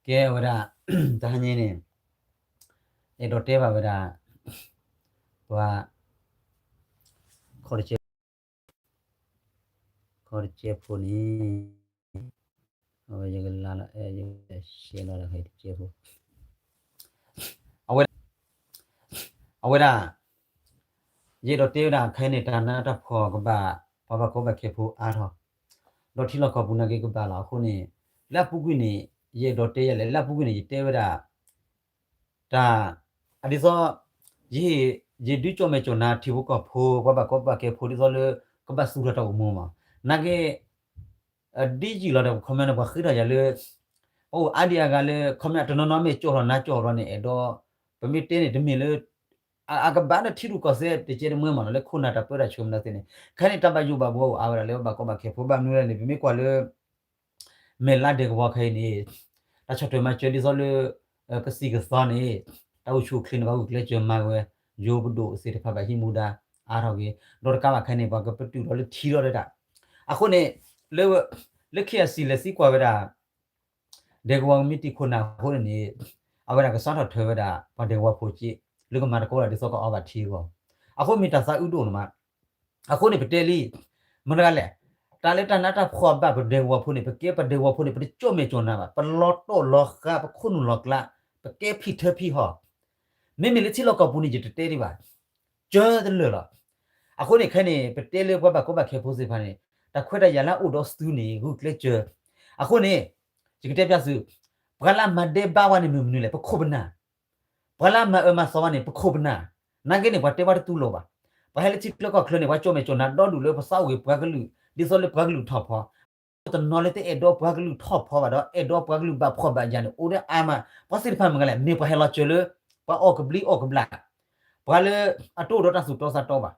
ကဲဝဲဒၣ် တဟါညါန့ၣ် အဲၣ်ဒိးတဲဘၣ်ဝဲဒၣ် ပှၤ ခီၣ်တကဲ ခီၣ်တကဲဖိန့ၣ် အဝဲယကလါလီၤ အဲ ယကရှဲလီၤတကဲဖိ အဝဲ အဝဲဒၣ် ယအဲၣ်ဒိးတဲဝဲဒၣ်ခဲအံၤန့ၣ် တၢ်နးတၢ်ဖှီၣ်ကဘၣ် ပှၤဘၣ်ကီဘၣ်ခဲဖိအါထီၣ် ဒီးထံလီၢ်ကီၢ်ပူၤနာ်က့ကဘၣ်လီၤ. အဃိန့ၣ် လၢအပူၤကွံာ်န့ၣ် ယအဲၣ်ဒိးတဲယဲလဲၣ် လၢအပူၤကွံာ်န့ၣ် ယတဲဝဲဒၣ် တၢ် အဒ်သိး ယ ယဒုးကၠီၣ်မဲာ်ကၠီၣ်နါထံဖိကီၢ်ဖိ ပှၤဘၣ်ကီဘၣ်ခဲဖိဒ်သိးလၢ ကဘၣ်သူၣ်ထီၣ်တၢ်အိၣ်မူမး နာ်က့ ဒ်ယံာ်လီၤဒီး comment န့ၣ် ပှၤဃ့ထီၣ်ယၤလၢ အိၣ်အါဒံအါဂၤလၢ comment တနီၤနီၤမ့ၢ်ကၠီၣ်ထီၣ်နါကၠီၣ်ထီၣ်ဘျီန့ၣ် အဲၣ်ဒိး ပမ့ၢ်တဲန့ၣ်တမ့ၢ်လၢ အကဘၣ်လၢထံရူၢ်ကီၢ်သဲးတကဲတမှဲမးနီၤ လၢခိၣ်နၢ်တၢ်ပၢတၢ်ဆှၢမနုၤသ့ၣ်န့ၣ် ခဲအံၤန့ၣ် တၢ်ဘၣ်ယိၣ်ဘၣ်ဘှီအိၣ်အါဝဲဒၣ်လၢပှၤဘၣ်ကီဘၣ်ခဲဖိ ဘၣ်မနုၤလဲၣ်န့ၣ် ပမ့ၢ်ကွၢ်လၢ မဲာ်လါဒဲကဝီၤခဲအံၤန့ၣ် တၢ်ဆီၣ်ထွဲမၤစၢၤဒ်သိးလၢ ကသံၣ်ကသီန့ၣ် တၢ်အိၣ်ဆူၣ်အိၣ်ချ့န့ၣ် ပှၤဂုာ်ကျဲးစၢးမၤဝဲ ယိၤပဒိၣ်သ့ၣ်တဖၣ်ဘၣ်ဟံးမူဒါ အါထီၣ်က့ၤ ဒီးတကးဘၣ်ခဲအံၤန့ၣ် ပှၤကပတုာ်ထီၣ်လၢထံထီၣ်ဒၣ်တၢ် အဃိန့ၣ် လၢ လၢ KIC လဲၤသံကွၢ်ဝဲဒၣ် ဒဲကဝီၤကမံးတံာ်ခိၣ်နၢ်အဃိန့ၣ်န့ၣ် အဝဲဒၣ်ကစးထီၣ်ထၢဝဲဒၣ် ပှၤဒဲကဝီၤဖိက့ လၢကမၤသကိးတၢ်ဒ်သိးကအီဘၣ်ထံအဂီၢ် အဃိမ့ၢ်တၢ်သးအုးဒိၣ်န့ၣ်မး အဃိန့ၣ်ပတဲလံ မတၤတဂၤလဲၣ် တၢ်လၢတၢ်နးတၢ်ဖှီၣ်ဘၣ်ပဒဲကဝီၤဖိန့ၣ် ပကဲပဒဲကဝီၤဖိန့ၣ် ပတကၠီၣ်မဲာ်ကၠီၣ်နါဘၣ် ပလီၤတိၢ်လီၤဃါ ပခိၣ်နူာ်လီၤကျါ ပကဲဖံးထၢဖံးဟီၣ် မ့မ့ၢ်လၢထံလီၢ်ကီၢ်ပူၤန့ၣ် ယတတဲဒံးဘၣ် ကၢတလၢာ်လီၤ. အဃိန့ၣ်ခဲအံၤန့ၣ် ပတဲလၢပှၤဘၣ်ကီဘၣ်ခဲဖိသ့ၣ်တဖၣ်န့ၣ် တၢ်ခွဲးတၢ်ယာ်လၢအအိၣ်ဒီးသုန့ၣ် ဂုာ်ကျဲးစၢး အဃိန့ၣ် ယကတဲပျၢ်သု ပှၤလၢအမၤဒဲဘါဝဲန့ၣ်မ့ၢ်မနုၤလဲၣ် ပခိၣ်ပနၢ် ပှၤလၢအမၤအၢမၤသီဝဲန့ၣ် ပခိၣ်ပနၢ် နာ်က့န့ၣ် ပှၤတဲပှၤတတူၢ်လိာ်ဘၣ်. ပှၤဟဲလၢထံချၢကီၢ်ချၢန့ၣ် ပှၤကၠီၣ်မဲာ်ကၠီၣ်နါဒီဒူၣ်လၢပသးအိၣ်ဂ့ၤပှၤကလုာ် ဒ်သိးလၢပှၤကလုာ်ထီၣ်ဖီ တနီၤလၢတအဲၣ်ဒိးပှၤကလုာ်ထီၣ်ဖီဘၣ်ဒီး အဲၣ်ဒိးပှၤကလုာ်ဘၣ်ဖှီၣ်ဘၣ်ယာ်န့ၣ် အိၣ်ဒီးအါမး ပှၤသ့ၣ်တဖၣ်မ့ၢ်ဂ့ၤလဲၣ် မ့ၢ်ပှၤဟဲလီၤစၢၤလၢ ပှၤအီၣ်ကဘျံးအီၣ်ကဘျၣ် ပှၤလၢအတအိၣ်ဒီးတၢ်သူၣ်တီသးတီဘၣ်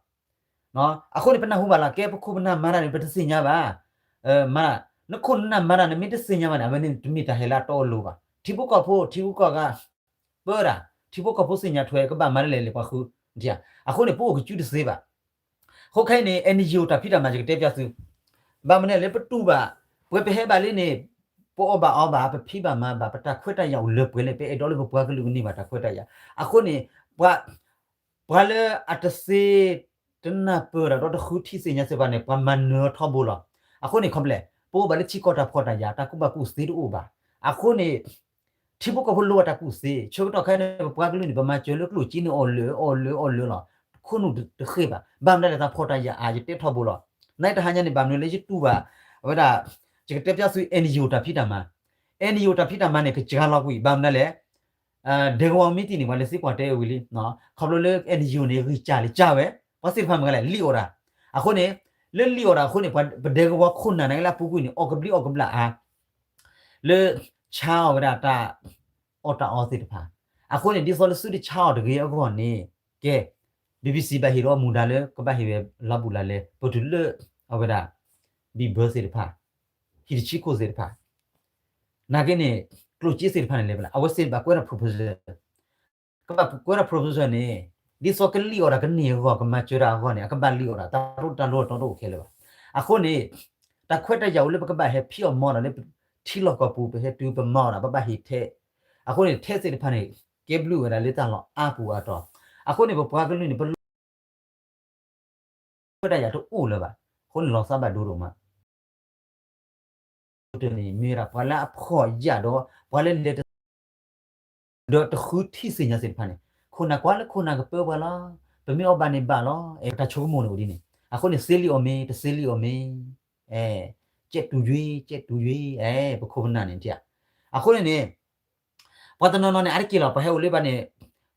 အဃိန့ၣ် ပနၢ်ဟူဘၣ်လီၤ ကဲပခိၣ်ပနၢ်မၤတၢ်န့ၣ် ပတသ့ၣ်ညါဘၣ် မၤ နခိၣ်နနၢ်မၤတၢ်န့ၣ် မ့ၢ်တသ့ၣ်ညါဘၣ်န့ၣ် အဝဲန့ၣ်တမ့ၢ်တၢ်ဟဲလၢအတီအလိၤဘၣ်. ထံဖိကီၢ်ဖိ ထံဂုၤကီၢ်ဂၤ ပၢတၢ် ထံဖိကီၢ်ဖိသ့ၣ်ညါထွဲ ကဘၣ်မၤလၢလဲၣ်လၢပှၤဃု အဃိန့ၣ် ပအိၣ်ကစုတသ့ဘၣ်. အဃိခဲအံၤန့ၣ် NGO တၢ်ဖံးတၢ်မၤ ယကတဲပျၢ်သု ဘၣ်မနုၤလဲၣ် လၢပတူၢ်ဘၣ် ပှဲၤပဟဲဘၣ်လံန့ၣ် ပအီၣ်ဘၣ်အီဘၣ် ပဖံးဘၣ်မၤဘၣ် ပတၢ်ခွဲးတၢ်ယာ်အိၣ်လၢပှဲၤလံ ပအဲၣ်ဒိးလၢပပှၤကလုာ်ကန့ၢ်ဘၣ်တၢ်ခွဲးတၢ်ယာ် အဃိန့ၣ် ပှၤ ပှၤလၢအတသ့ တနၢ်ပၢၢ်တၢ်ဒီးတဃုထံၣ်သ့ၣ်ညါသ့ၣ်တဖၣ်န့ၣ် ပှၤမၤနၢၤထီဘိလီၤ. အဃိန့ၣ် ခီဖျိ ပအိၣ်ဘၣ်လၢထံကီၢ်တၢ်ဖှီၣ်တၢ်ယာ် တၢ်ကူၣ်ဘၣ်ကူၣ်သ့တအိၣ်ဘၣ်. အဃိန့ၣ် ထံဖိကီၢ်ဖိလိၣ်ဘၣ်တၢ်ကူၣ်သ့ ဆၢကတီၢ်ခဲအံၤန့ၣ် ပပှၤကလုာ်န့ၣ် ပမၤစၢၤလၢကျိၣ်စ့န့ၣ် အီၣ်လၢာ်အီၣ်လၢာ်အီၣ်လၢာ်လီၤ. ခိၣ်နူာ်တဃ့ဘၣ် ဘၣ်မနုၤလဲၣ် တၢ်ဖှီၣ်တၢ်ယာ်အါ ယတဲထီဘိလီၤ. နာ်တဟါညါန့ၣ် ဘၣ်မနုၤလၢယတူၢ်ဘၣ် အဝဲဒၣ် ယကတဲပျၢ်သု NGO တၢ်ဖံးတၢ်မၤ NGO တၢ်ဖံးတၢ်မၤန့ၣ် ကစှၤလီၤကွံာ် ဘၣ်မနုၤလဲၣ် ဒဲကဝီၤမံတံာ်န့ၣ် ပှၤလဲၤသံကွၢ်တဲဝံၤလံ ခီဖျိလၢ NGO န့ၣ် ဂံၢ်စၢ်လံ စၢ်ဝဲ ပှၤသ့ၣ်တဖၣ်မ့ၢ်ဂ့ၤလဲၣ် လံၣ်အီၣ်တၢ် အဃိန့ၣ် လၢလံၣ်အီၣ်တၢ်အဃိန့ၣ် ပဒဲကဝီၤခိၣ်နၢ်န့ၣ်လၢအပူၤကွံာ်န့ၣ် အီၣ်ကဘျံးအီၣ်ကဘျၣ်အါ လၢ ဆါအီၣ်ဝဲဒၣ်တၢ် အီၣ်တၢ်အီသ့ၣ်တဖၣ် အဃိန့ၣ် ဒ်သိးလၢသုတဆါအီၣ်တဂ့ၤအဂီၢ်န့ၣ် ကဲ BBC ဘၣ်ဟ့ၣ်ဒီးမူဒါလၢ ကဘၣ်ဟ့ၣ်ဝဲလါဘူးလါလဲ ပတုၤလၢ အဝဲဒၣ် ဘံၣ်ဘၢသ့ၣ်တဖၣ် ဟံၣ်တဆံခိၣ်သ့ၣ်တဖၣ် နာ်က့န့ၣ် ကျိၣ်စ့သ့ၣ်တဖၣ်န့ၣ်လဲၤဘၣ်လဲၣ် အဝဲသ့ၣ်ဘၣ်ကွဲးတၢ် proposal ကဘၣ်ကွဲးတၢ် proposal န့ၣ် ဒ်သိးကလံၣ်အီၣ်တၢ်ကန့ၢ်အဂီၢ် ကမၤစၢၤတၢ်အဂီၢ်န့ၣ် အကဘၣ်လံၣ်အီၣ်တၢ် တၢ်တိၣ်တၢ်လိၤတၢ်တိၣ်အိၣ်ခဲလၢာ်ဘၣ်. အဃိန့ၣ် တၢ်ခွဲးတၢ်ယာ်အိၣ်လၢပကဘၣ်ဟဲဖံးအီၣ်မၤအီၣ်တၢ်လၢ ထံလီၢ်ကီၢ်ပူၤ ပဟဲတုၤပမၤအီၣ်တၢ် ပဘၣ်ဟ့ၣ်ထဲ အဃိန့ၣ် ထဲသ့ၣ်တဖၣ်န့ၣ် ကဲဘျုးဝဲဒၣ်လၢတၢ်လီၢ်အါပူၤအါတီၤ အဃိန့ၣ် ပပှၤကလုာ်န့ၣ် ပလီၢ် ခွဲးတၢ်ယာ်တအိၣ်လၢၤဘၣ်. အဃိန့ၣ် လီၤသးဘၣ်ဒိဒိၣ်မး တန့ၣ် မ့ၢ်ဝဲဒၣ် ပှၤလၢအဖှီၣ်ယာ်ဒီး ပှၤလၢလဲၤတ ဒီးတဃုထံၣ်သ့ၣ်ညါသ့ၣ်တဖၣ်န့ၣ် ခိၣ်နၢ်ကွၢ်လၢခိၣ်နၢ်ကပၢပှၤလီၤ. ပမ့ၢ်အီၣ်ဘၣ်န့ၣ်ဘၣ်လီၤ. အဲ ပတၢ်ဆိကမိၣ်န့ၣ်အိၣ်ဒ်န့ၣ် အဃိန့ၣ် သ့လံၣ်အီၣ်မ့ၢ် တသ့လံၣ်အီၣ်မ့ၢ် အဲ ကဲတူၤယွံ ကဲတူၤယွံ အဲ ပခိၣ်ပနၢ်န့ၣ် အဃိန့ၣ်န့ၣ် ပှၤတနီၤနီၤန့ၣ် အါတက့ၢ်လီၤ ပှၤဟဲအိၣ်လၢဘၣ်န့ၣ်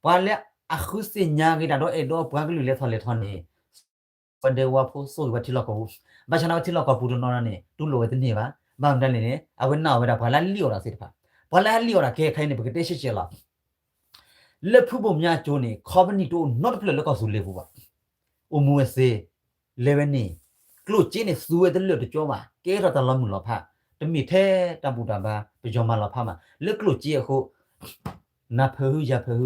ပှၤလၢအဃုသ့ၣ်ညါက့ၤတၢ်ဒီးအဲၣ်ဒိးပှၤကလုာ်လဲၤထီၣ်လဲၤထီန့ၣ် ပဒဲကဝီၤဖိ သိၣ်ဂ့ၤပှၤထံလီၢ်ကီၢ်ပူၤ ဘၣ်ဆၣ်န့ၣ် ပှၤထံလီၢ်ကီၢ်ပူၤတနီၤနီၤန့ၣ် တူၢ်လိာ်ဝဲတန့ၢ်ဘၣ်. ဘၣ်မတၤလဲၣ်န့ၣ် အဝဲနာ်အီၣ်ဝဲဒၣ်ပှၤလၢအလံၣ်အီၣ်တၢ်သ့ၣ်တဖၣ် ပှၤလၢအလံၣ်အီၣ်တၢ်ကဲခဲအံၤန့ၣ် ပကတဲရှဲရှဲလီၤ လၢဖုဘိၣ်မၠါအကၠိန့ၣ် ခီပနံၣ်တအိၣ်နီတဖျၢၣ်လၢကီၢ်သူလ့ၤပူၤဘၣ်. အိၣ်မူဝဲသ့ လဲၤဝဲန့ၣ် ကျိၣ်စ့န့ၣ် သူဝဲတလၢာ်တကၠီဘၣ် ကဲထီၣ်တၢ်လီၤမုၢ်လီၤဖး တမ့ၢ်ထဲတၢ်ဘူၣ်တၢ်ဘါ ပယီၤမၤလီၤဖးမး လၢကျိၣ်စ့အဃိ နၢ်ဖၢၣ်ဟု ယၤဖၢၣ်ဟု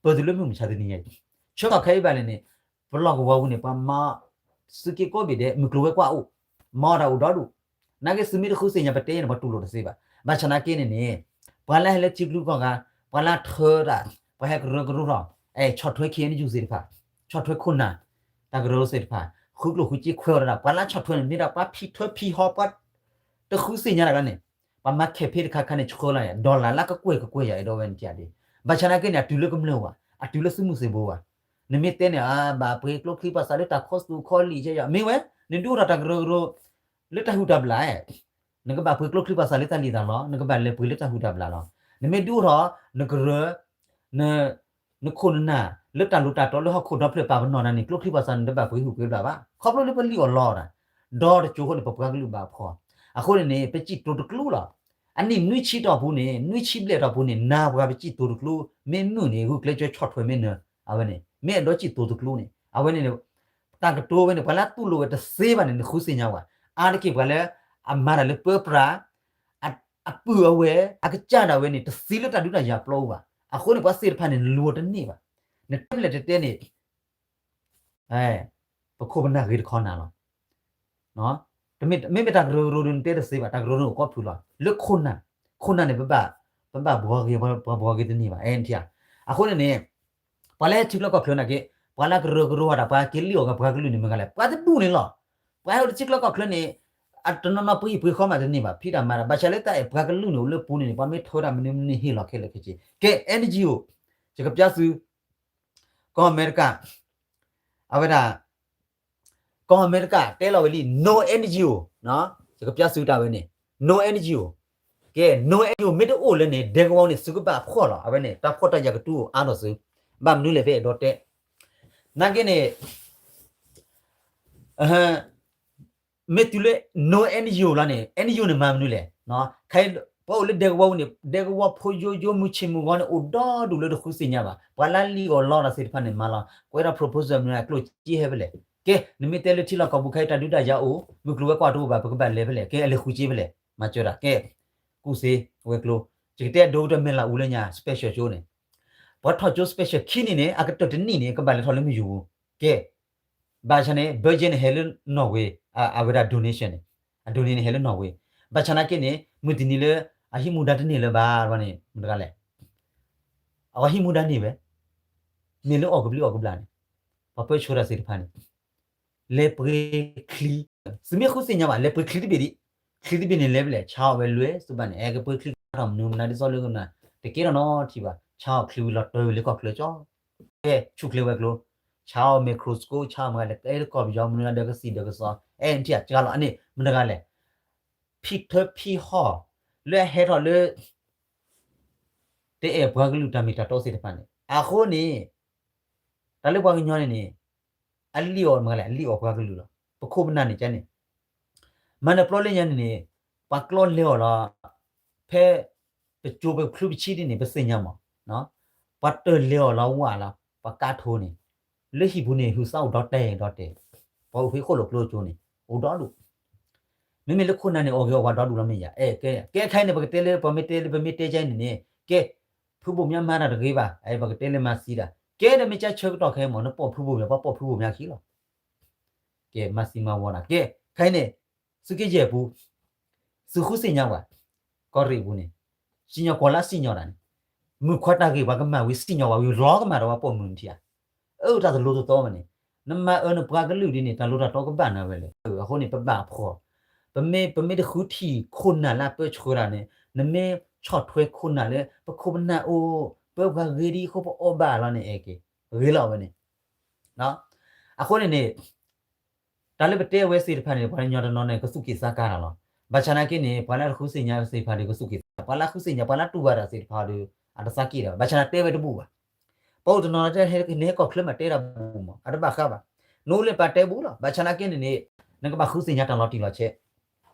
ပၢၢ်တုၤလၢမုၢ်မဆါတနံၤညါအံၤ ဆၢကတီၢ်ခဲအံၤဘၣ်လဲၣ်န့ၣ် ပလီၢ်ကဝီၤပူၤန့ၣ် ပှၤမၤ သုးက့ကိးဘ့ၣ်ဒဲး မုၢ်ကျိၤဝဲၤကွာ်အိၣ် မၤအီၣ်တၢ်အိၣ်ဒီဒူၣ် နာ်က့သုးမ့ၢ်တဃုသ့ၣ်ညါပတဲန့ၣ် ပှၤတူၢ်လိာ်တသ့ဘၣ်. ဘၣ်ဆၣ်နာ်က့န့ၣ်န့ၣ် ပှၤလၢဟဲလၢထံကျုကီၢ်ဂၤ, ပှၤလၢထၢတၢ်, ပှၤဟဲကရၢကရိထီၣ်, အဲ ဆီၣ်ထွဲ ခ့ၣ်အဲၣ်ယူၣ် သ့ၣ်တဖၣ်, ဆီၣ်ထွဲခိၣ်နၢ်, တၢ်ကရၢကရိသ့ၣ်တဖၣ်, ဃုကျိၣ်ဃုစ့ခွဲးအီၤတဒၣ်, ပှၤလၢဆီၣ်ထွဲန့ၣ် မ့ၢ်ဒၣ်ပှၤဖံးထၢဖံးဟီ ပှၤတဃုသ့ၣ်ညါတၢ်ဘၣ်န့ၣ်, ပှၤမၤ campaign တခါခါန့ၣ် ဆှၢလီၤန့ၣ် dollar လၢကကွဲၢ်ကကွဲၢ်ယၤ အဲၣ်ဒိးဝဲန့ၣ်ထံၣ်ဒံး, ဘၣ်ဆၣ်နာ်က့န့ၣ် အတုၤလၢကမျၢၢ်ဘၣ်, အတုၤလၢသုးမုၢ်သံၣ်ဘိဘၣ်, နမ့ၢ်တဲန့ၣ် အဘၣ်ပှ့ၤကျိချံပှၤသးလၢတၢ်ခီသူၣ်ခီလံာ်ကဲယၤ မ့ၢ်ဝဲ, နဒုးအိၣ်ထီၣ်တၢ်ကရၢကရိ လၢတၢ်ဟူးတၢ်ဘျၣ် နကဘၣ်ပှ့ၤကျိချံပှၤသးလၢတၢ်လံၣ်တၢ်လီ, နကဘၣ်လဲၤပှ့ၤလၢတၢ်ဟူးတၢ်ဘျၣ်လီၤ. နမ့ၢ်ဒုးအိၣ်ထီၣ် နကရၢ, နခိၣ်နနၢ် လၢတၢ်လိၣ်တၢ်တီလၢဟီၣ်ခိၣ်ဒီဖျၢၣ်ပာ်ပနီၣ်နၤန့ၣ် ကျိချံပှၤသးန့ၣ် နတဘၣ်ပှ့ၤဟူးပှ့ၤဘျၣ်ဘၣ်. ခီဖျိလၢပလံၣ်အီၣ်လီအီၣ်တၢ်, ဒီတကၠိဃိန့ၣ် ပပှၤကလုာ်ဘၣ်ဖှီၣ်. အဃိန့ၣ်န့ၣ် ပစံၣ်တိၤတကျိလီၤ. အနံၣ်နွံဆံတီၢ်ပူၤန့ၣ် နွံဆံဘျဲၣ်တီၢ်ပူၤန့ၣ် နၤပှၤပစံၣ်တိၤတကျိ, မ့ၢ်မုၢ်န့ၣ် ဂုာ်ကျဲးစၢးဆီၣ်ထွဲမ့ၢ်နၢၤ, အဝဲန့ၣ် မ့ၢ်အဲၣ်ဒိးစံၣ်တိၤတကျိန့ၣ် အဝဲန့ၣ် တၢ်ကတိၤဝဲန့ၣ် ပှၤလၢတူၢ်လိာ်ဝဲတသ့ဘၣ်န့ၣ် နဃုသ့ၣ်ညါဝဲ, အါတက့ၢ်ပှၤလၢ အမၤတၢ်လၢပၢပြး, အပုၢ်အဝဲၢ် အကစၢ်ဒၣ်ဝဲန့ၣ် တသ့လၢတၢ်ဒုးတၢ်ယၤပျီအူဘၣ်. အဃိန့ၣ် ပှၤသ့ၣ်တဖၣ်န့ၣ် နလူၤအီၤတန့ၢ်ဘၣ်. နတဲဖဲလဲၣ်တတဲန့ၣ် ပခိၣ်ပနၢ်ဂ့ၤတခီနၤလီၤ. မ့မ့ၢ်တၢ်ကရၢကရိဒီး နတဲတသ့ဘၣ်, တၢ်ကရၢကရိန့ၣ် အိၣ်ကိးဖုလီၤ. လၢခိၣ်နၢ်, ခိၣ်နၢ်န့ၣ် ပဘၣ်, ပဘၣ်ဘှီဂ့ၤ, ပှၤဘှီဂ့ၤတန့ၢ်ဘၣ်, အဲ နထံၣ်ဧါ. အဃိန့ၣ်န့ၣ် ပှၤလၢဟဲထံချၢကီၢ်ချၢနာ်က့, ပှၤလၢကရၢကရိဝဲဒၣ် ပှၤက့ၤလံၣ်အီၣ်က့ၤပှၤကလုာ်န့ၣ် မ့ၢ်ဂၤလဲၣ်, ပှၤတဒူၣ်န့ၣ်လီၤ. ပှၤဟဲအိၣ်လၢထံချၢကီၢ်ချၢန့ၣ် အတနီၤနီၤပှ့ၤဟံၣ်ပှ့ၤဃီမးတန့ၢ်ဘၣ်, ဖံးတၢ်မၤတၢ်, ဘၣ်ဆၣ်လၢတၢ်အဲၣ်ပှၤကလုာ်န့ၣ် အိၣ်လၢပူၤန့ၣ်န့ၣ် ပှၤမ့ၢ်ထၢတၢ်မနုၤမနုၤဟ့ၣ်လီၤခဲလၢာ်ခဲဆ့. ကဲ NGO, ယကပျၢ်သု, ကီၢ်အမဲရကၤ, အဝဲဒၣ် ကီၢ်အမဲရကၤတဲလီၤဝဲလံ no NGO, ယကပျၢ်သုတၢ်ဝဲန့ၣ် no NGO. ကဲ no NGO မ့ၢ်တအိၣ်လၢန့ၣ် ဒဲကဝီၤန့ၣ် သုကဘၣ်ဖှီၣ်လီၤ. အဝဲန့ၣ် တၢ်ဖှီၣ်တၢ်ယာ်ကတူၢ်အိၣ်အါထီၣ်သု, ဘၣ်မနုၤလဲၣ် ပအဲၣ်ဒိးတဲ, နာ်က့န့ၣ် မ့ၢ်တုၤလၢ no NGO လီၤန့ၣ် NGO န့ၣ်မၤမနုၤလဲၣ်. ခဲအံၤ ပှၤအိၣ်လၢဒဲကဝီၤပူၤန့ၣ် ဒဲကဝီၤဖိယိယိမုၢ်ဆ့ၣ်မုၢ်ဂီၤန့ၣ် အိၣ်ဒီဒူၣ်လၢတဃုသ့ၣ်ညါဘၣ်. ပှၤလၢလံၣ်အီၣ်လီတၢ်သ့ၣ်တဖၣ်န့ၣ်မၤလီၤ. ကွဲးထီၣ် proposal မနုၤ အကျိၣ်စ့ဟဲဖဲလဲၣ်. ကဲ နမ့ၢ်တဲလၢထံလီၢ်ကီၢ်ပူၤခဲအံၤ တၢ်ဒုးတၢ်ယၤအိၣ်, မုၢ်ကျိၤဝဲၤကွာ်တအိၣ်ဘၣ် ပကဘၣ်လဲၤဖဲလဲၣ်. ကဲ အလဲၤဃုာ်စ့ဖဲလဲၣ်. မၤစၢၤတၢ်. ကဲ ကူၣ်သ့ဝဲၤကျိၤ, ယကတဲဒိတမဲာ်လၢအူလၢညါ special ကၠိန့ၣ်, ပှၤထီၣ်ကၠိ special ခံနံၣ်န့ၣ် အကတၢၢ်တနံၣ်န့ၣ် ကဘၣ်လဲၤထီၣ်လၢမုၢ်ယူၤပူၤ. ကဲ ဘၣ်ဆၣ်န့ၣ် budget န့ၣ်ဟဲလၢ Norway, အဝဲဒၣ် donation န့ၣ်, အ donation န့ၣ်ဟဲလၢ Norway. ဘၣ်ဆၣ်နာ်က့န့ၣ် မုၢ်တနံၤလၢ အဟံးမူဒါတန့ၢ်လၢၤဘၣ်န့ၣ် မတၤတဂၤလဲၣ်. အဝဲဟံးမူဒါန့ၢ်ဝဲ, မ့ၢ်လၢအီၣ်ကဘျံးအီၣ်ကဘျၣ်န့ၣ်, ပှၤပၢဆှၢတၢ်သ့ၣ်တဖၣ်န့ၣ် လဲၤပှ့ၤချံ, သုမ့ၢ်ဃုသ့ၣ်ညါဘၣ် လဲၤပှ့ၤချံတဘ့ၣ်ဒံး, ချံတဘ့ၣ်န့ၣ်လဲၤဖဲလဲၣ်, ဆါအီၣ်ဝဲလွဲၢ်သုဘၣ်န့ၣ် အဲကပှ့ၤချံကါထီၣ်မနုၤမနုၤဒ်သိးလၢကမၤ တကဲထီၣ်နီတထံၣ်ဘၣ်, ဆါအီၣ်ချံဝံၤလီၤတၢၢ်ဝံၤလၢကီၢ်ချၢကၠီ, ကဲဆူၣ်ချ့ဝဲၤကျိၤ, ဆါအီၣ် microscope ဆါအီၣ်မနုၤလဲၣ် ကဲလၢကီၢ်ပယီၤမနုၤဒၢးကသံၣ်ဒၢးကစီ, အဲ နထံၣ်ဧါ စှၤလီၤအန့ၣ် မတၤတဂၤလဲၣ်. ဖံးထၢဖံးဟီၣ် လၢအဟဲထီၣ်လၢ တအဲၣ်ပှၤကလုာ်တၢ်မ့ၢ်တၢ်တီသ့ၣ်တဖၣ်န့ၣ် အဃိန့ၣ် တၢ်လၢပှၤကညီန့ၣ်န့ၣ် အလံၣ်အီၣ်မနုၤလဲၣ် အလံၣ်အီၣ်ပှၤကလုာ်လီၤ. ပခိၣ်ပနၢ်န့ၣ်ကန့ၣ် မၤနၢၤပျီလၢညါန့ၣ်န့ၣ် ပှၤကျီလဲၤအီၤလီၤ. ဖဲ ပကၠိပချုပဆံဒ်န့ၣ် ပသ့ၣ်ညါမး, ပှၤတၢၢ်လဲၤအီၤလီၤဝၢ်လီၤ ပှၤကါထိန့ၣ် လၢဟံၣ်ပူၤန့ၣ် ဟုးသးအိၣ်ဒီတဲဒီတဲ, ပှၤအိၣ်ဖဲဃိၣ်လိာ်ကျိကၠိန့ၣ် အိၣ်ဒီဒူၣ် မ့မ့ၢ်လၢခိၣ်နၢ်န့ၣ် အီၣ်က့ၤအီၣ်ပှၤဒီဒူၣ်လီၤမ့ၢ်ယၤ, အဲ ကဲ ကဲခဲအံၤန့ၣ် ပကတဲလၢ ပမ့ၢ်တဲလၢ ပမ့ၢ်တဲကဲအံၤန့ၣ်န့ၣ် ကဲ ဖုဘိၣ်မၠါမၤတၢ်တဂ့ၤဘၣ်, အဲ ပကတဲလၢမၤသံတၢ်, ကဲဒီးမ့ၢ်ကၢ်ဆၢကတီၢ်ခဲအံၤမး နပိာ်ဖုဘိၣ်မၠါ ပှၤပိာ်ဖုဘိၣ်မၠါခံလီၤ. ကဲ မၤသံမၤဝီတၢ်, ကဲ ခဲအံၤန့ၣ် သုးက့ယဲၢ်ပူၤ သုးဃုသ့ၣ်ညါဝဲ, ကီၢ်ရ့ၣ်ပူၤန့ၣ် စံၣ်ညီၣ်ကွီၢ်လၢစံၣ်ညီၣ်တၢ်န့ၣ်, မုၢ်ခွါတၢ်ဂ့ၢ်ပှၤကမၤဝံၤ စံၣ်ညီၣ်ဝဲဝံၤ လီၤကမၣ်ဒီးပှၤပိာ်မုၣ်နထံၣ်ဧါ. အၢ တၢ်တလိၤတတီဝဲန့ၣ်, နမၤအၢနပှၤကလုာ်ဒ်န့ၣ် တၢ်လိၤတၢ်တီကဘၣ်နၤဝဲလဲၣ်. အဃိန့ၣ် ပဘၣ်ဖှီၣ်, ပမ့ၢ် ပမ့ၢ်တဃုထံၣ်ခိၣ်နၢ်လၢအပၢဆှၢတၢ်န့ၣ် နမ့ၢ်ဆီၣ်ထွဲခိၣ်နၢ်လၢ ပခိၣ်ပနၢ်အိၣ် ပၢပှၤဂ့ၤဒ်အဃိပအီၣ်ဘၣ်လီၤန့ၣ် အဲက့ၤ ဂ့ၤလီၤဝဲန့ၣ်. အဃိန့ၣ်န့ၣ် တၢ်လၢပတဲဝဲသ့ၣ်တဖၣ်န့ၣ် ပှၤကညီတနီၤန့ၣ် ကသူၣ်က့ၣ်သးကါတၢ်လီၤ. ဘၣ်ဆၣ်နာ်က့န့ၣ် ပှၤလၢတဃုသ့ၣ်ညါသ့ၣ်တဖၣ်ဒီး ကသူၣ်က့ၣ်သး, ပှၤလၢဃုသ့ၣ်ညါ ပှၤလၢတူၢ်ဘၣ်တၢ်သ့ၣ်တဖၣ်ဒီး အတသးက့ၣ်တၢ်ဘၣ်. ဘၣ်ဆၣ်နာ်တဲဝဲတဘူၣ်ဘၣ်. ပှၤအိၣ်တနီၤတဲ နဟဲကီၢ်ချၢမးတဲတၢ်ဘူၣ်မး အတဘၣ်ဃးဘၣ်. နအိၣ်လၢပာ်တဲဘူၣ်လီၤ. ဘၣ်ဆၣ်နာ်က့န့ၣ်န့ၣ် နကဘၣ်ဃုသ့ၣ်ညါတၢ်လီၤတံၢ်လီၤဆဲး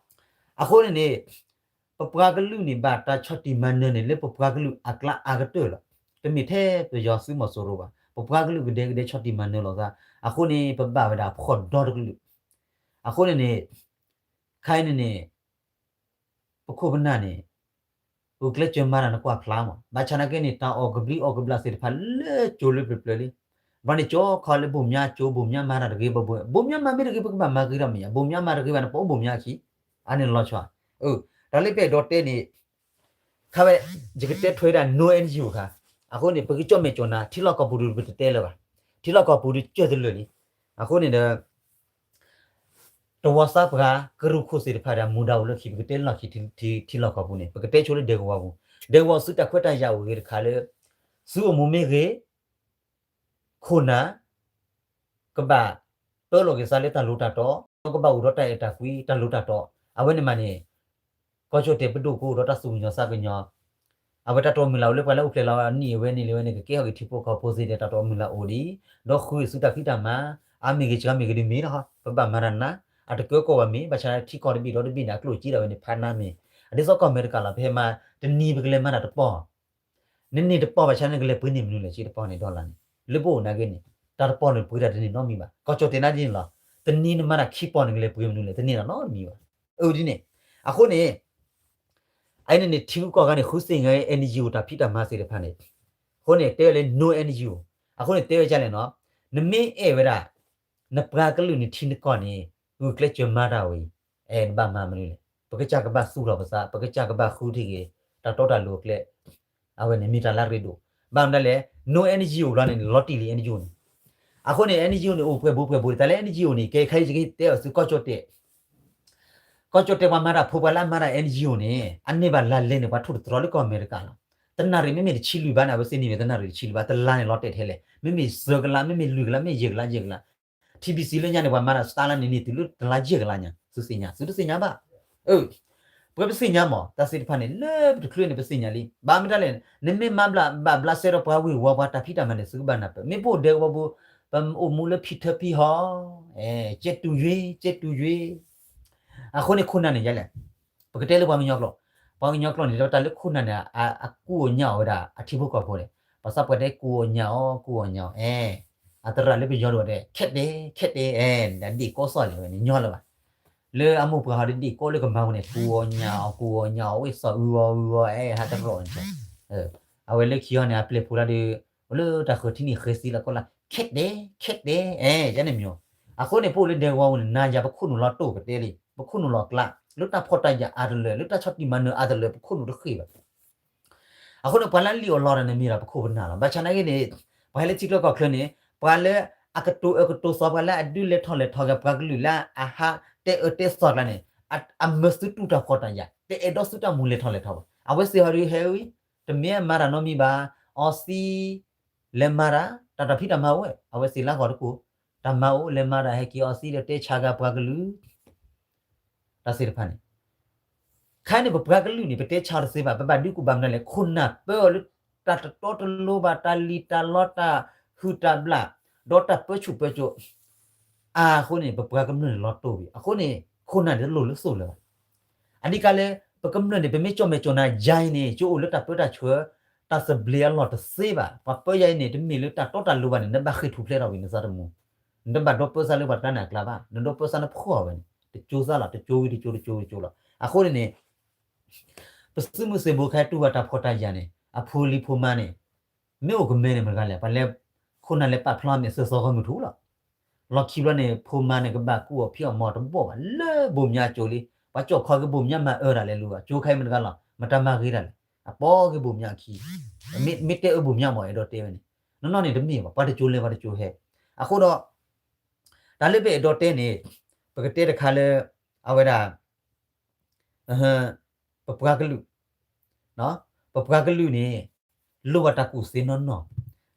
အဃိန့ၣ်န့ၣ် ပပှၤကလုာ်န့ၣ် ဘၣ်တၢ်ဆီၣ်တံၢ်မၤနၢၤန့ၣ် လၢပပှၤကလုာ်အကျါအါကတၢၢ်လီၤ. တမ့ၢ်ထဲပယီၤသုးမီၤစိရိၤဘၣ်. ပပှၤကလုာ်ကဒဲကဒဲဆီၣ်တံၢ်မၤနၢၤလိာ်သး. အဃိန့ၣ် ပဘၣ်ဝဲဒၣ်ဖှီၣ်ဒီတကလုာ်. အဃိန့ၣ်န့ၣ် ခဲအံၤန့ၣ်န့ၣ် ပခိၣ်ပနၢ်န့ၣ် ဂုာ်ကျဲးစၢးမၤတၢ်နကွၢ်ဖျါမး. ဘၣ်ဆၣ်နာ်က့န့ၣ် တၢ်အီၣ်ကဘျံးအီၣ်ကဘျၣ်သ့ၣ်တဖၣ်လၢကၠိလၢပျၢၤပျၢၤလံ. ဘၣ်န့ၣ် ကၠီခီလၢဘိၣ်မၠါကၠိ ဘိၣ်မၠါမၤတၢ်တဂ့ၤဘၣ်ဘၣ်. ဘိၣ်မၠါမၤမ့ၢ်တဂ့ၤ ပကဘၣ်မၤဂ့ၤထီၣ်မ့ၢ်ဧါ. ဘိၣ်မၠါမၤတဂ့ၤဘၣ်န့ၣ် ပအိၣ်ဘိၣ်မၠါခံ. အါန့ၣ်လီၤဆီ. တၢ်လၢပအဲၣ်ဒိးတဲန့ၣ် ခ ခါဝဲ ယကတဲထွဲဒၣ် no NGO အခါ, အဃိန့ၣ် ပကကၠီၣ်မဲာ်ကၠီၣ်နါ ထံလီၢ်ကီၢ်ပူၤဒုးပတတဲလၢၤဘၣ်, ထံလီၢ်ကီၢ်ပူၤဒုးကၢၢ်တလၢာ်လံ, အဃိန့ၣ်ဒီး တဝီသးပှၢ်ကရူၢ်ခိၣ်သ့ၣ်တဖၣ်ဒီး မူဒါအိၣ်လၢခံ ပကတဲလီၢ်ခံထံလီၢ်ကီၢ်ပူၤန့ၣ် ပကတဲဆိလၢဒဲကဝီၤပူၤ, ဒဲကဝီၤစုတၢ်ခွဲးတၢ်ယာ်အိၣ်ဂ့ၤတခါလၢ စုအိၣ်မူမ့ၢ်ဂ့ၤ ခိၣ်နၢ် ကဘၣ်ပၢလီၤက့ၤသးလၢတၢ်လိၤတၢ်တီ, ဒီးကဘၣ်အိၣ်ဒီးတၢ်အဲၣ်တၢ်ကွံ တၢ်လိၤတၢ်တီ, အဝဲန့ၣ်မးန့ၣ် ကီၢ်ကၠီၣ်တဲာ်ပဒိၣ်ကအိၣ်ဒီးတၢ်သူၣ်ကညီၤသးကညီၤ, အဝဲတၢ်တိာ်မုၢ်လၢ်အိၣ်လၢပှၤလၢအအိၣ်ဖျဲၣ်လီၤနံၣ်အဝဲန့ၣ်လံဝဲန့ၣ် ကကဲထီၣ်က့ၤထံဖိကီၢ်ဖိသ့ၣ်ဒီး တၢ်တိာ်မုၢ်လၢ်အိၣ်ဒံး, ဒီးဃုစုတၢ်ဖံးတၢ်မၤ, အါမ့ၢ်ဂ့ၤ စှၤမ့ၢ်ဂ့ၤဒ်မ့ၢ်လီၤ, ပဘၣ်မၤတၢ်နါ, အတကၢကီၢ်ဘၣ်မ့ၢ် ဘၣ်ဆၣ်ထံကီၢ်တဘ့ၣ်ဒီးတဘ့ၣ်န့ၣ် အကျိၣ်စ့ဒၣ်ဝဲန့ၣ် ဖးနါမ့ၢ်, အဒ်သိးကီၢ်အမဲရကၤလီၤ ပဟဲမၤတနံၤပကလဲၤမၤတၢ်တပီၢ် နန့ၢ်တပီၢ်ဘၣ်ဆၣ်န့ၣ် ကလဲၤပှ့ၤန့ၢ်မနုၤလဲၣ် စ့တပီၢ်န့ၣ် dollar န့ၣ် လၢပအိၣ်နာ်က့န့ၣ် တၢ်တပီၢ်န့ၣ်ပှ့ၤတၢ်တန့ၢ်နီတမံၤဘၣ်. ကီၢ်ကၠီၣ်တဲာ်နါဒ်န့ၣ်လီၤ. တနံၤနမၤတၢ်ခံပီၢ်န့ၣ် ကလဲၤပှ့ၤမနုၤလဲၣ် တန့ၢ်တၢ်နီတမံၤဘၣ်. အဒ်န့ၣ် အဃိန့ၣ် အအံၤန့ၣ်န့ၣ် ထံဂုၤကီၢ်ဂၤန့ၣ် ဃုသ့ၣ်ညါ NGO တၢ်ဖံးတၢ်မၤသ့ၣ်တဖၣ်န့ၣ် အဃိန့ၣ် တဲဝဲလၢ no NGO အဃိန့ၣ် တဲဝဲဒ်လဲၣ်နီၤ နမ့ၢ်အဲၣ်ဝဲဒၣ် နပှၤကလုာ်န့ၣ်ထံနကီၢ်န့ၣ် ဂုာ်ကျဲးစၢးမၤတၢ်ဝဲအံၤ အဲ နဘၣ်မၤမနုၤလဲၣ်. ပကစၢ်ကဘၣ်သူၣ်ထီၣ်ပသး ပကစၢ်ကဘၣ်ဃုထံၣ်က့ၤ တၢ်တီတၢ်လိၤအကျဲ အဝဲန့ၣ်မ့ၢ်တၢ်လၢအရ့ဒိၣ်. ဘၣ်မနုၤလဲၣ် no NGO ဘျီန့ၣ် လီၤတံၢ်လံ NGO န့ၣ်. အဃိန့ၣ် NGO န့ၣ် အိၣ်ပှဲၤဘိပှဲၤဘိ တၢ်လၢ NGO န့ၣ် ကဲခါအံၤယကတဲအီၤသု ကီၢ်ကၠီၣ်တဲာ် ကီၢ်ကၠီၣ်တဲာ်ပှၤမၤတၢ်ဖိ ပှၤလၢအမၤတၢ် NGO န့ၣ် အန့ၢ်ဘၣ်လါလဲန့ၣ် ပှၤထိၣ်သတြီၤလၢကီၢ်အမဲရကၤလီၤ. တနၣ်ရံၣ်မ့မ့ၢ်တဆံလွံၢ်ဘးန့ၣ် အဝဲသ့ၣ်န့ၢ်ဝဲတနၣ်ရံၣ်တဆံလွံၢ်ဘး, တလါန့ၣ်လီၤတဲာ်ထဲလဲၣ်, မ့မ့ၢ်သၢကလး မ့မ့ၢ်လွံၢ်ကလး မ့ၢ်ယဲၢ်ကလး ယဲၢ်ကလး. TBC လၢညါန့ၣ် ပှၤမၤတၢ်စတါလၢန့ၣ် န့ၢ်တုၤလၢတလါယဲၢ်ကလးညါ, သုသ့ၣ်ညါ သုတသ့ၣ်ညါဘၣ်. အၢ ပဝဲပသ့ၣ်ညါမး တၢ်သ့ၣ်တဖၣ်န့ၣ် လၢပတချုးန့ၣ် ပသ့ၣ်ညါလံ. ဘၣ်မနုၤလဲၣ် နမ့ၢ်မၤဘၣ်ဘျးစဲဒီးပှၤဝ့ၤဝီၤပှၤတၢ်ဖံးတၢ်မၤန့ၣ် သုကဘၣ်နၢ်ပၢၢ်. မ့ၢ်ပအိၣ်ဒဲကဝီၤပူၤ ပအိၣ်မူလၢဖံထၢဖံဟီ အဲ ကဲတူၤယွ့ ကဲတူၤယွ့. အဃိန့ၣ် ခိၣ်နၢ်န့ၣ်ယဲလဲၣ်, ပကတဲလၢပှၤကညီကျိာ်, ပှၤကညီကျိာ်န့ၣ် တၢ်လၢခိၣ်နၢ်န့ၣ် အကူအီၣ်ညၣ်အီၣ်ဝဲဒၣ် အထံဖိကီၢ်ဖိန့ၣ်, ပှၤသးပှၢ်တဲကူအီၣ်ညၣ်အီၣ် ကူအီၣ်ညၣ်အီၣ် အဲ အသရၣ်လၢပယီၤဒိၣ်တဲ ခဲတဲ ခဲတဲ အဲ ဒ်ကိးသီၣ်လဲၣ်ဝဲန့ၣ် ညီလၢၤဘၣ်. လၢအမိၢ်ပှၢ်ဟီဒ်ဒ်ကိးလၢကမၤဝဲန့ၣ် ကူအီၣ်ညၣ်အီၣ် ကူအီၣ်ညၣ်အီၣ် ဝ့ၢ်သီၣ်အုအီၣ်အုအီၣ် အဲ ဟးတရီၣ်န့ၣ်. အဝဲလၢခံအီၤန့ၣ် အပျဲၢ်ဖိလၢဒုး အိၣ်လၢတၢ်ဃၢၤထံန့ၣ်ဃဲသံလီၤကီးလၢ ခဲတဲ ခဲတဲ အဲ ယန့ၣ်မ့ၢ်. အဃိန့ၣ် ပအိၣ်လၢဒဲကဝီၤပူၤန့ၣ် နၤယၤပခိၣ်နူာ်လီၤတိၢ် ပတဲလံ ပခိၣ်နူာ်လီၤကျါ လၢတၢ်ဖှီၣ်တၢ်ယာ်အါတလၢ လၢတၢ်ဆီၣ်တံၢ်မၤနၢၤအါတလၢ ပခိၣ်နူာ်တဃ့ဘၣ်. အဃိန့ၣ် ပှၤလၢအလံၣ်အီၣ်လီအီၣ်တၢ်န့ၣ်မ့ၢ်ဒီးပခိၣ်ပနၢ်လီၤ. ဘၣ်ဆၣ်နာ်က့န့ၣ် ပှၤဟဲလၢထံချၢကီၢ်ချၢန့ၣ် ပှၤလၢအကတိၤအၢကတိၤသီ ပှၤလၢအဒုးလဲၤထီၣ်လဲၤထီက့ၤ ပှၤကလုာ်လၢအဟးတဲအၢတဲသီကျါန့ၣ် အမၢသုတူၢ်တၢ်ဖှီၣ်တၢ်ယာ် တအဲၣ်ဒိးသုတၢ်မူလဲၤထီၣ်လဲၤထီဘၣ်. အဝဲသ့ၣ်ဟီဒုးဟဲဝံၤ တမ့ၢ်မၤတၢ်နီတမံၤဘၣ် အီသံး လဲၤမၤတၢ် တၢ်တၢ်ဖံးတၢ်မၤဝဲ အဝဲသ့ၣ်လၢဂီၤတကိး တၢ်မၤအိၣ် လဲၤမၤတၢ် ဟဲက့ၤအီသံးဒီးတဲဆါက့ၤပှၤကလုာ် တၢ်သ့ၣ်တဖၣ်န့ၣ် ခါန့ၣ် ပပှၤကလုာ်န့ၣ် ပတဲဆါတသ့ဘၣ် ပဘၣ်ဒုးကူၣ်ဘၣ်မနုၤလဲၣ် ခိၣ်နၢ်ပၢအီၤလၢ တၢ်တတီတလိၤဘၣ် တၢ်လံၣ်တၢ်လီတၢ်ဟုၣ်တၢ်ဘျၣ် ဒီးတၢ်ပၢဆူၣ်ပၢစိး အဃိန့ၣ် ပပှၤကမျၢၢ်န့ၣ်လီၤတိၢ်ဝံၤ အဃိန့ၣ် ခိၣ်နၢ်န့ၣ်တလိၣ်လၢသိၣ်လၢၤဘၣ်. အဓိကလၢ ပကမျၢၢ်န့ၣ် ပမ့ၢ်ကၠီၣ်မဲာ်ကၠီၣ်နါယါအံၤန့ၣ် ကၠိအိၣ်လၢတၢ်ပၢတၢ်ဆှၢ တၢ်သဘျ့အလီၢ်တသ့ဘၣ်. ပှၤပၢယါအံၤန့ၣ် တမ့ၢ်လၢတၢ်တီတၢ်လိၤဘၣ်န့ၣ် နဘၣ်ဃ့ၢ်ထူၣ်ဖျဲးထီၣ်ဝံၤနသးတမူ နတဘၣ်ဒီပၢဆှၢလၢပှၤတကျါန့ၣ်အကျါဘၣ် နဒီပၢဆှၢနဖှီၣ်ဝဲန့ၣ် တကၠိသးလီၤ တကၠိဝံၤတကၠိတကၠိတကၠိလီၤ. အဃိန့ၣ်န့ၣ် ပသုးမုၢ်သံၣ်ဘိခဲတူၢ်ဘၣ်တၢ်ဖှီၣ်တၢ်ယာ်န့ၣ် အဖိလံၤဖိမါန့ၣ် မ့ၢ်အိၣ်ကမဲန့ၣ်မတၤတဂၤလဲၣ် ပှၤလၢ ခိၣ်နၢ်လဲၤပာ်ဖျါမ့ၢ်သၢသီဂီၢ်မုၢ်ထူၣ်လီၤ. လီၢ်ခံဘျီန့ၣ် ဖိမါန့ၣ် ကဘၣ်ကူအီၣ်ဖံးအီၣ်မၤတဘီၣ်ဘၣ် လၢဘိၣ်မၠါအကၠိလံ. ပှၤကၠီၣ်ခီက့ၤဘိၣ်မၠါမၤအၢတၢ်လဲၤလူၤဘၣ် ကၠိခါအံၤမတၤတဂၤလီၤ မတၤမၤဂ့ၤတၢ်လဲၣ် အပိာ်က့ၤဘိၣ်မၠါအခံ မ့ၢ်တဲအၢဘိၣ်မၠါမ့ၢ်အဲၣ်ဒိးတဲဝဲန့ၣ် နီၢ်နီၢ်န့ၣ်တမ့ၢ်ဘၣ် ပှၤတကၠိလဲၤပှၤတကၠိဟဲ. အဃိဒီး တၢ်လၢပအဲၣ်ဒိးတဲန့ၣ် ပကတဲတခါလၢ အဝဲဒၣ် ပပှၤကလုာ် ပပှၤကလုာ်န့ၣ် လိၣ်ဘၣ်တၢ်ကူၣ်သ့နီၢ်နီၢ်,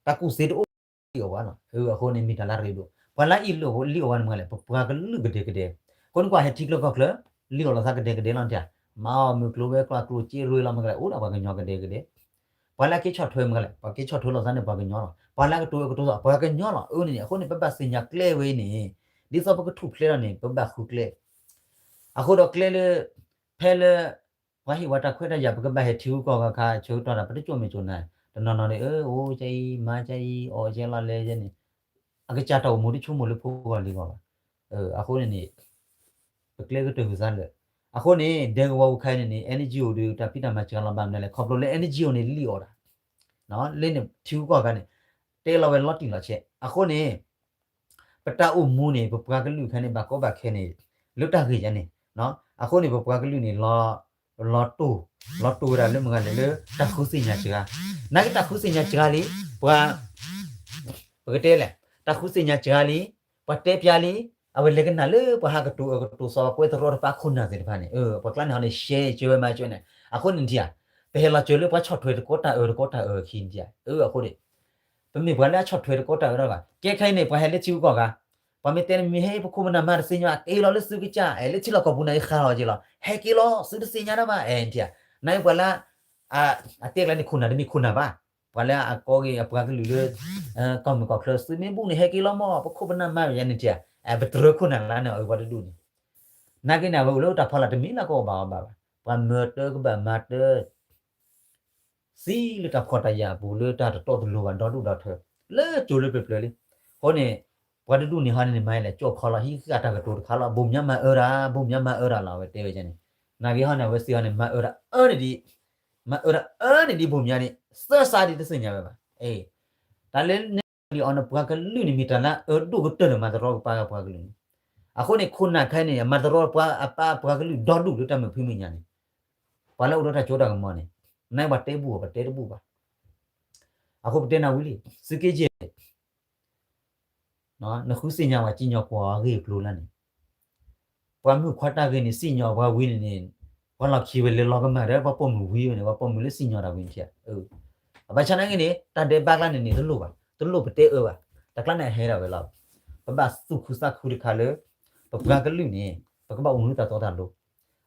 တၢ်ကူၣ်သ့တအိၣ်လံအီၤဘၣ်လီၤ. အဃိန့ၣ်မ့ၢ်တၢ်လၢအရ့ဒိၣ်, ပှၤလၢအအံၤလံအီၤဝဲန့ၣ်မ့ၢ်လဲၣ် ပပှၤကလုာ်ကဒဲကဒဲ, အဃိန့ၣ်ကွၢ်ဟဲထံချၢကီၢ်ချၢ လံအီၤလိာ်သးကဒဲကဒဲလီၤတၢ်, မၤအီၣ်မုၢ်ကျိၤဝဲၤကျိၤကျိၣ်စ့ရ့လီၤမ့ၢ်လဲၣ် အိၣ်ဒၣ်ပှၤကညီကဒဲကဒဲ ပှၤလၢအက့ၤဆီၣ်ထွဲမ့ၢ်လဲၣ် ပှၤက့ၤဆီၣ်ထွဲလိာ်သးန့ၣ်ပှၤကညီလီၤ, ပှၤလၢအကတိၤအကတိၤသီးပှၤကညီလီၤ. အန့ၣ်န့ၣ် အဃိန့ၣ် ပဘၣ်သ့ၣ်ညါကျဲဝဲအံၤန့ၣ် ဒ်သိးပကထူၣ်ဖျဲးထီၣ်န့ၣ် ပဘၣ်ဃုကျဲ အဃိဒီးကျဲလၢ ဖဲလၢ ပှၤဟ့ၣ်ဝဲတၢ်ခွဲးတၢ်ယာ် ပကဘၣ်ဟဲထံဂုၤကီၢ်ဂၤခါ ဆၢကတီၢ်တၢ် ပတကၠိၣ်မဲာ်ကၠိၣ်နါ, တနီၤနီၤန့ၣ် အၢ အိၣ်ကဲအံၤ မၤကဲအံၤ အီၣ်ကဲလီၤလဲၤကဲန့ၣ်, အကစၢ်တၢ်အိၣ်မူတဆိကမိၣ်လၢဖိဂီၢ်လံၤဂီၢ်ဘၣ်. အဃိန့ၣ်န့ၣ် ပကျဲကတၢၢ်ဝံၤသးလၢာ်, အဃိန့ၣ် ဒဲကဝီၤပူၤခါအံၤန့ၣ်န့ၣ် NGO ဒုးတၢ်ဖံးတၢ်မၤစှၤလီၤဘၣ်မနုၤလဲၣ် ခီဖျိလၢ NGO န့ၣ်လံအီၤဒၣ် လၢန့ၣ်ထံဂုၤကီၢ်ဂၤန့ၣ် တဲလီၤဝဲလီၤတံၢ်လီၤဆဲး, အဃိန့ၣ် ပတၢ်အိၣ်မူန့ၣ် ပပှၤကလုာ်ခါန့ၣ် ဘၣ်ကီဘၣ်ခဲန့ၣ် လၢတၢ်ဂ့ၢ်ယါန့ၣ်, အဃိန့ၣ် ပပှၤကလုာ်န့ၣ် လီၤ ပလီၤတိၢ်, လီၤတိၢ်ဝဲဒၣ်လၢမုၢ်ဂၤလဲၣ်လၢ တၢ်ဃုသ့ၣ်ညါစှၤ, နာ်က့တၢ်ဃုသ့ၣ်ညါစှၤလံ, ပှၤ ပကတဲလဲၣ်, တၢ်ဃုသ့ၣ်ညါစှၤလံ, ပှၤတဲပျါလံ, အဝဲလဲၤကနၣ်လၢပှၤဟးကတိၤအၢကတိၤသီ ကွဲးသရီတဖၣ်ခိၣ်နၢ်သ့ၣ်တဖၣ်န့ၣ်, ပှၤကျါန့ၣ်ဟီန့ၣ် ရှဲကၢဝဲမၤကၢန့ၣ်, အဃိန့ၣ်ထံၣ်ဧါ, ပဟဲလီၤစၢၤလၢပှၤဆီၣ်ထွဲတကိးတၢ်အၢတကိးတၢ်အၢခံထံၣ်ဧါ, အဃိန့ၣ် ပမ့ၢ်ပှၤလၢအဆီၣ်ထွဲတကိးတၢ်အၢတဘၣ်, ကဲခဲအံၤန့ၣ် ပှၤဟဲလၢထံဂုၤကီၢ်ဂၤ, ပှၤမ့ၢ်တဲန့ၣ်မ့ၢ်ဟဲ ပခိၣ်ပနၢ်မၤတသ့ၣ်ညါ က့ၤလီၤလၢသုကစၢ်, လၢထံလီၢ်ကီၢ်ပူၤန့ၣ် ယဃၣ်လီၤက့ၤလီၤ, ဟဲက့ၤလီၤ သုတသ့ၣ်ညါတၢ်ဘၣ်, အဲ နထံၣ်ဧါ, နာ်က့ပှၤလၢ အတဲကျါန့ၣ်ခိၣ်နၢ်တမ့ၢ်ခိၣ်နၢ်ဘၣ်, ပှၤလၢအကိးက့ၤအပှၤကလုာ်လၢ ကီၢ်မုၢ်ကီၢ်ချၢ သုမ့ၢ်ဘူၣ်န့ၣ် ဟဲက့ၤလီၤမး ပခိၣ်ပနၢ်မၤယၤန့ၣ်ထံၣ်ဧါ, ပတြၢၤခိၣ်နၢ်လၢန့ၣ် အဝဲပှၤတဒူၣ်န့ၣ်, နာ်က့န့ၣ် အဝဲအိၣ်လၢတၢ်ဖီလာ်တမံၤလၢကအိၣ်ဘၣ်အီၤဘၣ်ဘၣ်, ပှၤမၤတၢ်ကဘၣ်မၤတၢ် သံလၢတၢ်ဖှီၣ်တၢ်ယာ်အပူၤ လၢတၢ်တတီတလိၤဘၣ်ဒီဒူၣ်ဒီထၢ လၢကၠိလၢပျၢၤပျၢၤလံ, အဃိန့ၣ် ပှၤတဒူၣ်န့ၣ်ဟီန့ၣ် မၤလဲၣ် ကၠိခီလီၤ ဟံးဃာ်တၢ်ကတိၤတခါလီၤ ဘိၣ်မၠါမၤအၢတၢ် ဘိၣ်မၠါမၤအၢတၢ်လီၤ အဝဲတဲဝဲန့ၣ်, နာ်က့ဟီန့ၣ် အဝဲသ့ၣ်ဟီန့ၣ် မၤအၢတၢ်အၢန့ၣ်ဒ် မၤအၢတၢ်အၢန့ၣ်ဒ်ဘိၣ်မၠါန့ၣ် သၢစးဒ်တသ့ၣ်ညါဝဲဘၣ်, တၢ်လၢန့ၣ်လီၤအီၤန့ၣ် ပှၤကလုာ်န့ၣ် မ့ၢ်တၢ်လၢအအၢဒိၣ်ကတၢၢ်ဒီးမၤတရီပပၢ်ဂၤပှၤကလုာ်န့ၣ်, အဃိန့ၣ် ခိၣ်နၢ်ခဲအံၤန့ၣ် မၤတရီပှၤအပၢ်ပှၤကလုာ်ဒီဒူၣ်လၢတၢ်မုာ်ဖံးမုာ်ညါန့ၣ်, ပှၤလၢအိၣ်ဒီးတၢ်စိတၢ်ကမီၤန့ၣ်, နပှၤတဲဘူၣ်အီၤ ပတဲတဘူၣ်ဘၣ်, အဃိပတဲနၤဝံၤလံ သုးက့ယဲၢ် နဃုသ့ၣ်ညါပှၤစံၣ်ညီၣ်ကွီၢ်အဂ့ၢ်အကျိၤလၢန့ၣ်, ပှၤမုၣ်ခွါတၢ်ဂ့ၢ်န့ၣ် စံၣ်ညီၣ်ပှၤဝံၤန့ၣ်န့ၣ်, ပှၤလီၢ်ခံဝဲလဲၤလီၤကမၣ်ဒီး ပှၤပိာ်မုၣ်ဝံၤဝဲန့ၣ် ပှၤပိာ်မုၣ်လၢစံၣ်ညီၣ်တၢ်ဝံၤန့ၣ်, အဘၣ်ဆၣ်နာ်က့န့ၣ် တၢ်ဒဲးဘးကျါန့ၣ်န့ၣ် တလိၣ်ဘၣ် တလိၣ်ပတဲအၢဘၣ်, တၢ်ကျါန့ၣ်အဟဲဒၣ်ဝဲလီၤ, ပဘၣ်သူၣ်ခုသးခုတခါလၢ ပပှၤကလုာ်န့ၣ် ပကဘၣ်အိၣ်မူလၢတၢ်တီတၢ်လိၤ,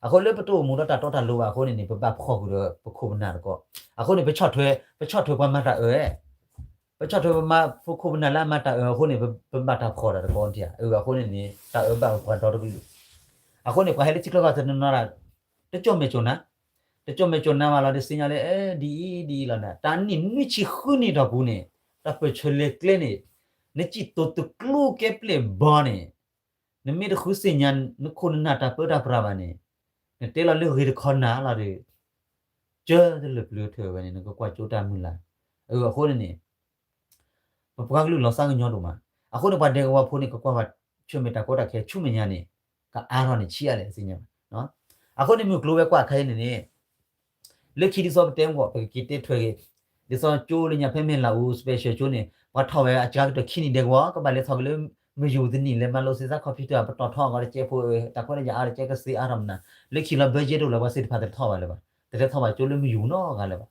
အဃိလၢပတအိၣ်မူဒီးတၢ်တီတၢ်လိၤဘၣ်အဃိန့ၣ်န့ၣ် ပဘၣ်ဖီၣ်ဃုာ်ဒီးပခိၣ်ပနၢ်တကီၢ်, အဃိန့ၣ် ပဆီၣ်ထွဲ ပဆီၣ်ထွဲပှၤမၤတၢ်အၢ ပဆီၣ်ထွဲပမၤ ပခိၣ်ပနၢ်လၢအမၤတၢ်အၢအဃိန့ၣ် ပဘၣ်တၢ်ဖီၣ်တၢ်တကီၢ်ထံၣ်ဧါ, အဃိန့ၣ်န့ၣ် တၢ်အၢဘၣ်ပှၤဒီတကလုာ်, အဃိန့ၣ် ပှၤဟဲလၢထံချၢကီၢ်တနီၤနီၤဒၣ် တကၠီၣ်မဲာ်ကၠီၣ်နါ, တကၠီၣ်မဲာ်ကၠီၣ်နါဘၣ်လီၤ တသ့ၣ်ညါလၢ ဒ်အံၤဒ်အံၤလီၤန့ၣ် တၢ်နံၣ်နွံဆံဃုနံၣ်တီၢ်ပူၤန့ၣ် တၢ်ပၢၢ်ဆၢလဲၤကျဲန့ၣ် နစံၣ်တိၤတကျိၤကဲပျဲၢ်ဘီန့ၣ် နမ့ၢ်တဃုသ့ၣ်ညါ နခိၣ်နနၢ်တၢ်ပၢတၢ်ပြးဘၣ်န့ၣ် နတဲလီၤလၢဂ့ၤတခီနၤလီၤဒီး ကၢတလၢာ်ပျၢၤထၢၣ်ဝဲန့ၣ် နကကွၢ်ကၠိတၢ်မုၢ်လၢ်, အဃိန့ၣ်န့ၣ် ပပှၤကလုာ်လီၤသးကညီၤဒိၣ်မး, အဃိန့ၣ် ပှၤဒဲကဝီၤဖိန့ၣ် ကကွၢ်ဘၣ်ဆၢၣ်မဲာ်တၢ်ကီတၢ်ခဲဆူမဲာ်ညါန့ၣ် ကအါထီၣ်န့ၣ်ဆံးအါလဲၣ်သ့ၣ်ညါဘၣ်, အဃိန့ၣ်မုၢ်ကျိၤဝဲၤကွာ်ခဲအံၤန့ၣ်န့ၣ် လၢခံဒ်သိးပတဲမ့ၢ် ပကက့ၤတဲထွဲက့ၤ, ဒ်သိးကၠိလၢညါဖဲမဲၢ်လးအူ special ကၠိန့ၣ် ပှၤထီၣ်ဝဲအစှၤကတၢၢ်ခံနံၣ်ဒဲကဝီၤ ကဘၣ်လဲၤထီၣ်က့ၤလၢ မယူၤတနံၣ် လဲၤမၤလိသ့သး computer ပတီၢ်ထီၣ်အဂီၢ်တကဲဖိ တၢ်ခွဲးတၢ်ယာ်အါတကဲကသ့အါထီၣ်မနုၤ, လၢခံလီၤ budget တအိၣ်လၢၤ ပှၤသ့ၣ်တဖၣ်တထီၣ်ဘၣ်လၢၤဘၣ်, တထီၣ်ဘၣ်ကၠိလၢမယူၤနီတဂၤလၢၤဘၣ်,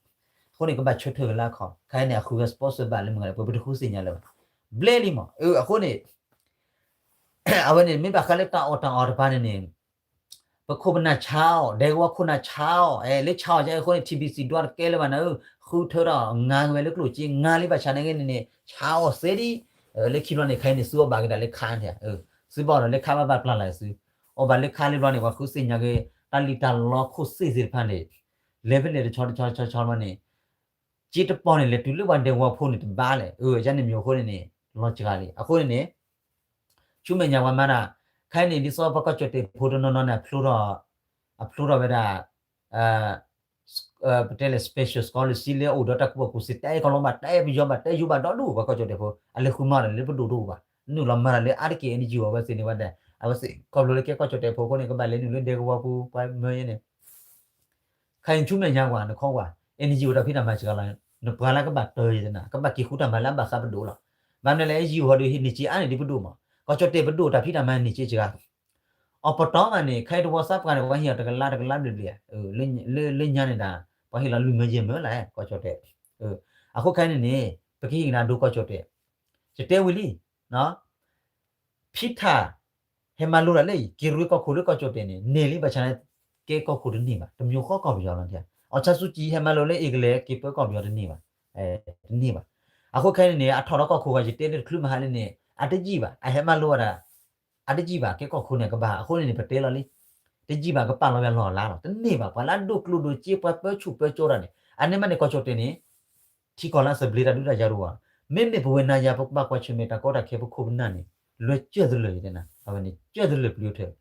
အဃိန့ၣ် ကဘၣ်ဆၢထၢၣ်က့ၤလၢအခီၣ် ခဲအံၤန့ၣ် အဃုဂဲၤ sponsor ဘၣ်လၢမုၢ်ဂၤလၢ ပတဃုသ့ၣ်ညါလၢၤဘၣ်, ဘျဲလံမး, အဃိန့ၣ် အဝဲန့ၣ် မ့ၢ်ဘၣ်ဃးလၢတၢ်အီၣ်တၢ်အီတပၤန့ၣ်န့ၣ် ပခိၣ်ပနၢ်ဆါအီၣ် ဒဲကဝီၤခိၣ်နၢ်ဆါအီၣ် လၢဆါအီၣ်ကဲအဃိန့ၣ် TBC ဒွးတကဲလၢၤဘၣ်နၤဧၢ, ဃုထၢထီၣ် ငါက့ၤဝဲလၢကျိၣ်စ့ ငါလံဘၣ်ဆၣ်နာ်က့န့ၣ်န့ၣ် ဆါအီၣ်သ့ဒံး, လၢခံဘျီန့ၣ် ခဲအံၤန့ၣ် သုအီၣ်ဘၣ်က့ၤဒၣ်လၢခါန့ၣ်, သုဘၣ်အီၣ်ဒီးလၢခါဘၣ်ဘၣ်ပျၢ်လၢ်သု, အီၣ်ဘၣ်လၢခါလံဘျီန့ၣ် ပှၤဃုသ့ၣ်ညါက့ၤ တၢ်လံၣ်တၢ်လီခိၣ်သ့ၣ်သ့ၣ်တဖၣ်န့ၣ် လဲၤဖဲလဲၣ်တဆီတဆီတဆီတဆီဘျီန့ၣ် စ့တပီၢ်န့ၣ် လဲၤတုၤလၢပှၤဒဲကဝီၤဖိန့ၣ်တဘၣ်လဲၣ်, ယန့ၣ်မ့ၢ်အဃိန့ၣ်န့ၣ် လီၤစှၤလံ, အဃိန့ၣ်န့ၣ် ဆူမဲာ်ညါပှၤမၤတၢ်, ခဲအံၤန့ၣ် ဒ်သိးပှၤကီၢ်ကၠီၣ်တဲၣ်ဖိတနီၤနီၤန့ၣ် အဖျိထီၣ်ဝဲဒၣ် ပတဲလဲၣ် special scholarship လၢအအိၣ်ဒီးတၢ်ကူၣ်ဘၣ်ကူၣ်သ့ တၢ်အဲၣ်ကီၤလီၤဘၣ် တၢ်အဲၣ်ပယီၤဘၣ် တၢ်အဲၣ်ယိၤဘၣ်ဒီဒူၣ် ပှၤကီၢ်ကၠီၣ်တဲၣ်ဖိ အလဲၤဃုမၤတၢ်လၢပဒိၣ်တအိၣ်ဘၣ်, နုာ်လီၤမၤတၢ်လၢအါတက့ၢ် NGO အဝဲသ့ၣ်န့ၣ်ဝဲဒၣ် အဝဲသ့ၣ်ခီဖျိလၢကဲကီၢ်ကၠီၣ်တဲၣ်ဖိအဃိန့ၣ် ကဘၣ်လဲၤနုာ်လၢဒဲကဝီၤပူၤ ပှၤမၢယဲန့ၣ် ခဲအံၤဆူမဲာ်ညါကွၢ် နခီကွၢ် NGO တၢ်ဖံးတၢ်မၤစှၤလီၤ, နပှၤလၢကဘၣ်တၢၢ်ယဲၢ်တနၤ ကဘၣ်က့ၤဃုတၢ်မၤလၢအဘၣ်ဃးပဒိၣ်လီၤ. ဘၣ်မနုၤလဲၣ် NGO ဟီဒီးဟ့ၣ်န့ၢ်စ့အါန့ၢ်ဒ်ပဒိၣ်မး, ကီၢ်ကၠီၣ်တဲၣ်ပဒိၣ်တၢ်ဖံးတၢ်မၤန့ၢ်စ့စှၤ, အီၣ်ပတီၢ်မးန့ၣ် ခဲအံၤတဝီသးပှၢ်န့ၣ် ပှၤဟ့ၣ်အီၤတကလးတကလးဘျဲၣ်ဘျဲၣ်ဧါ, လၢညါန့ၣ်ဒၣ် ပှၤဟ့ၣ်လီၤလွံၢ်မၢယဲၢ်မၢလၢ ကီၢ်ကၠီၣ်တဲၣ်, အဃိခဲအံၤန့ၣ်န့ၣ် ပကဟ့ၣ်ကဒါဒိကီၢ်ကၠီၣ်တဲၣ်, ယတဲဝံၤလံ ဖံထၣ် ဟဲမၤလိတၢ်လၢအံၤ က့ၤရ့ကီၢ်ခိၣ်လၢကီၢ်ကၠီၣ်တဲၣ်န့ၣ် န့ၢ်လံဘၣ်ဆၣ်န့ၣ် ကဲကီၢ်ခိၣ်တန့ၢ်ဘၣ်, တမံၤဃီကီၢ်ပယီၤလီၤ. အီၣ်ဆၣ်စူကံဟဲမၤလိလၢအ့ကလဲၣ် က့ၤပၢကီၢ်ပယီၤတန့ၢ်ဘၣ်, တန့ၢ်ဘၣ်. အဃိခဲအံၤန့ၣ်န့ၣ် အထီၣ်ဒီးကီၢ်ခိၣ်ဂၤ ယတဲလၢတချုးမဟါလၢန့ၣ် အတယံာ်ဘၣ်, အဟဲမၤလိဝဲဒၣ် အတယံာ်ဘၣ် ကဲကီၢ်ခိၣ်န့ၣ်ကဘၣ်, အဃိန့ၣ်န့ၣ် ပတဲလီၤလံ တယံာ်ဘၣ် ကပာ်လီၤဝဲလီၢ်အလါလီၤ, တန့ၢ်ဘၣ်. ပှၤလၢအဒိၣ်ကျိၣ်ဒိၣ်စ့ ပှၤပၢဆူၣ်ပၢစိတၢ်န့ၣ် အန့ၣ်မးန့ၣ် ကီၢ်ကၠီၣ်တဲၣ်န့ၣ် ထံကီၢ်လၢအသဘျ့တၢ်ဒုးတၢ်ယၤတအိၣ်ဘၣ်. မ့မ့ၢ်ပဝဲနၤယၤ ပကဘၣ်ကွၢ်ဆၢၣ်မဲာ်တၢ်ကီတၢ်ခဲ ပခိၣ်ပနၢ်န့ၣ် လွဲၢ်ကၢၢ်တလၢာ်ယတဲနၤ အဝဲန့ၣ် ကၢၢ်တလၢာ်ပျုၤထၢၣ်.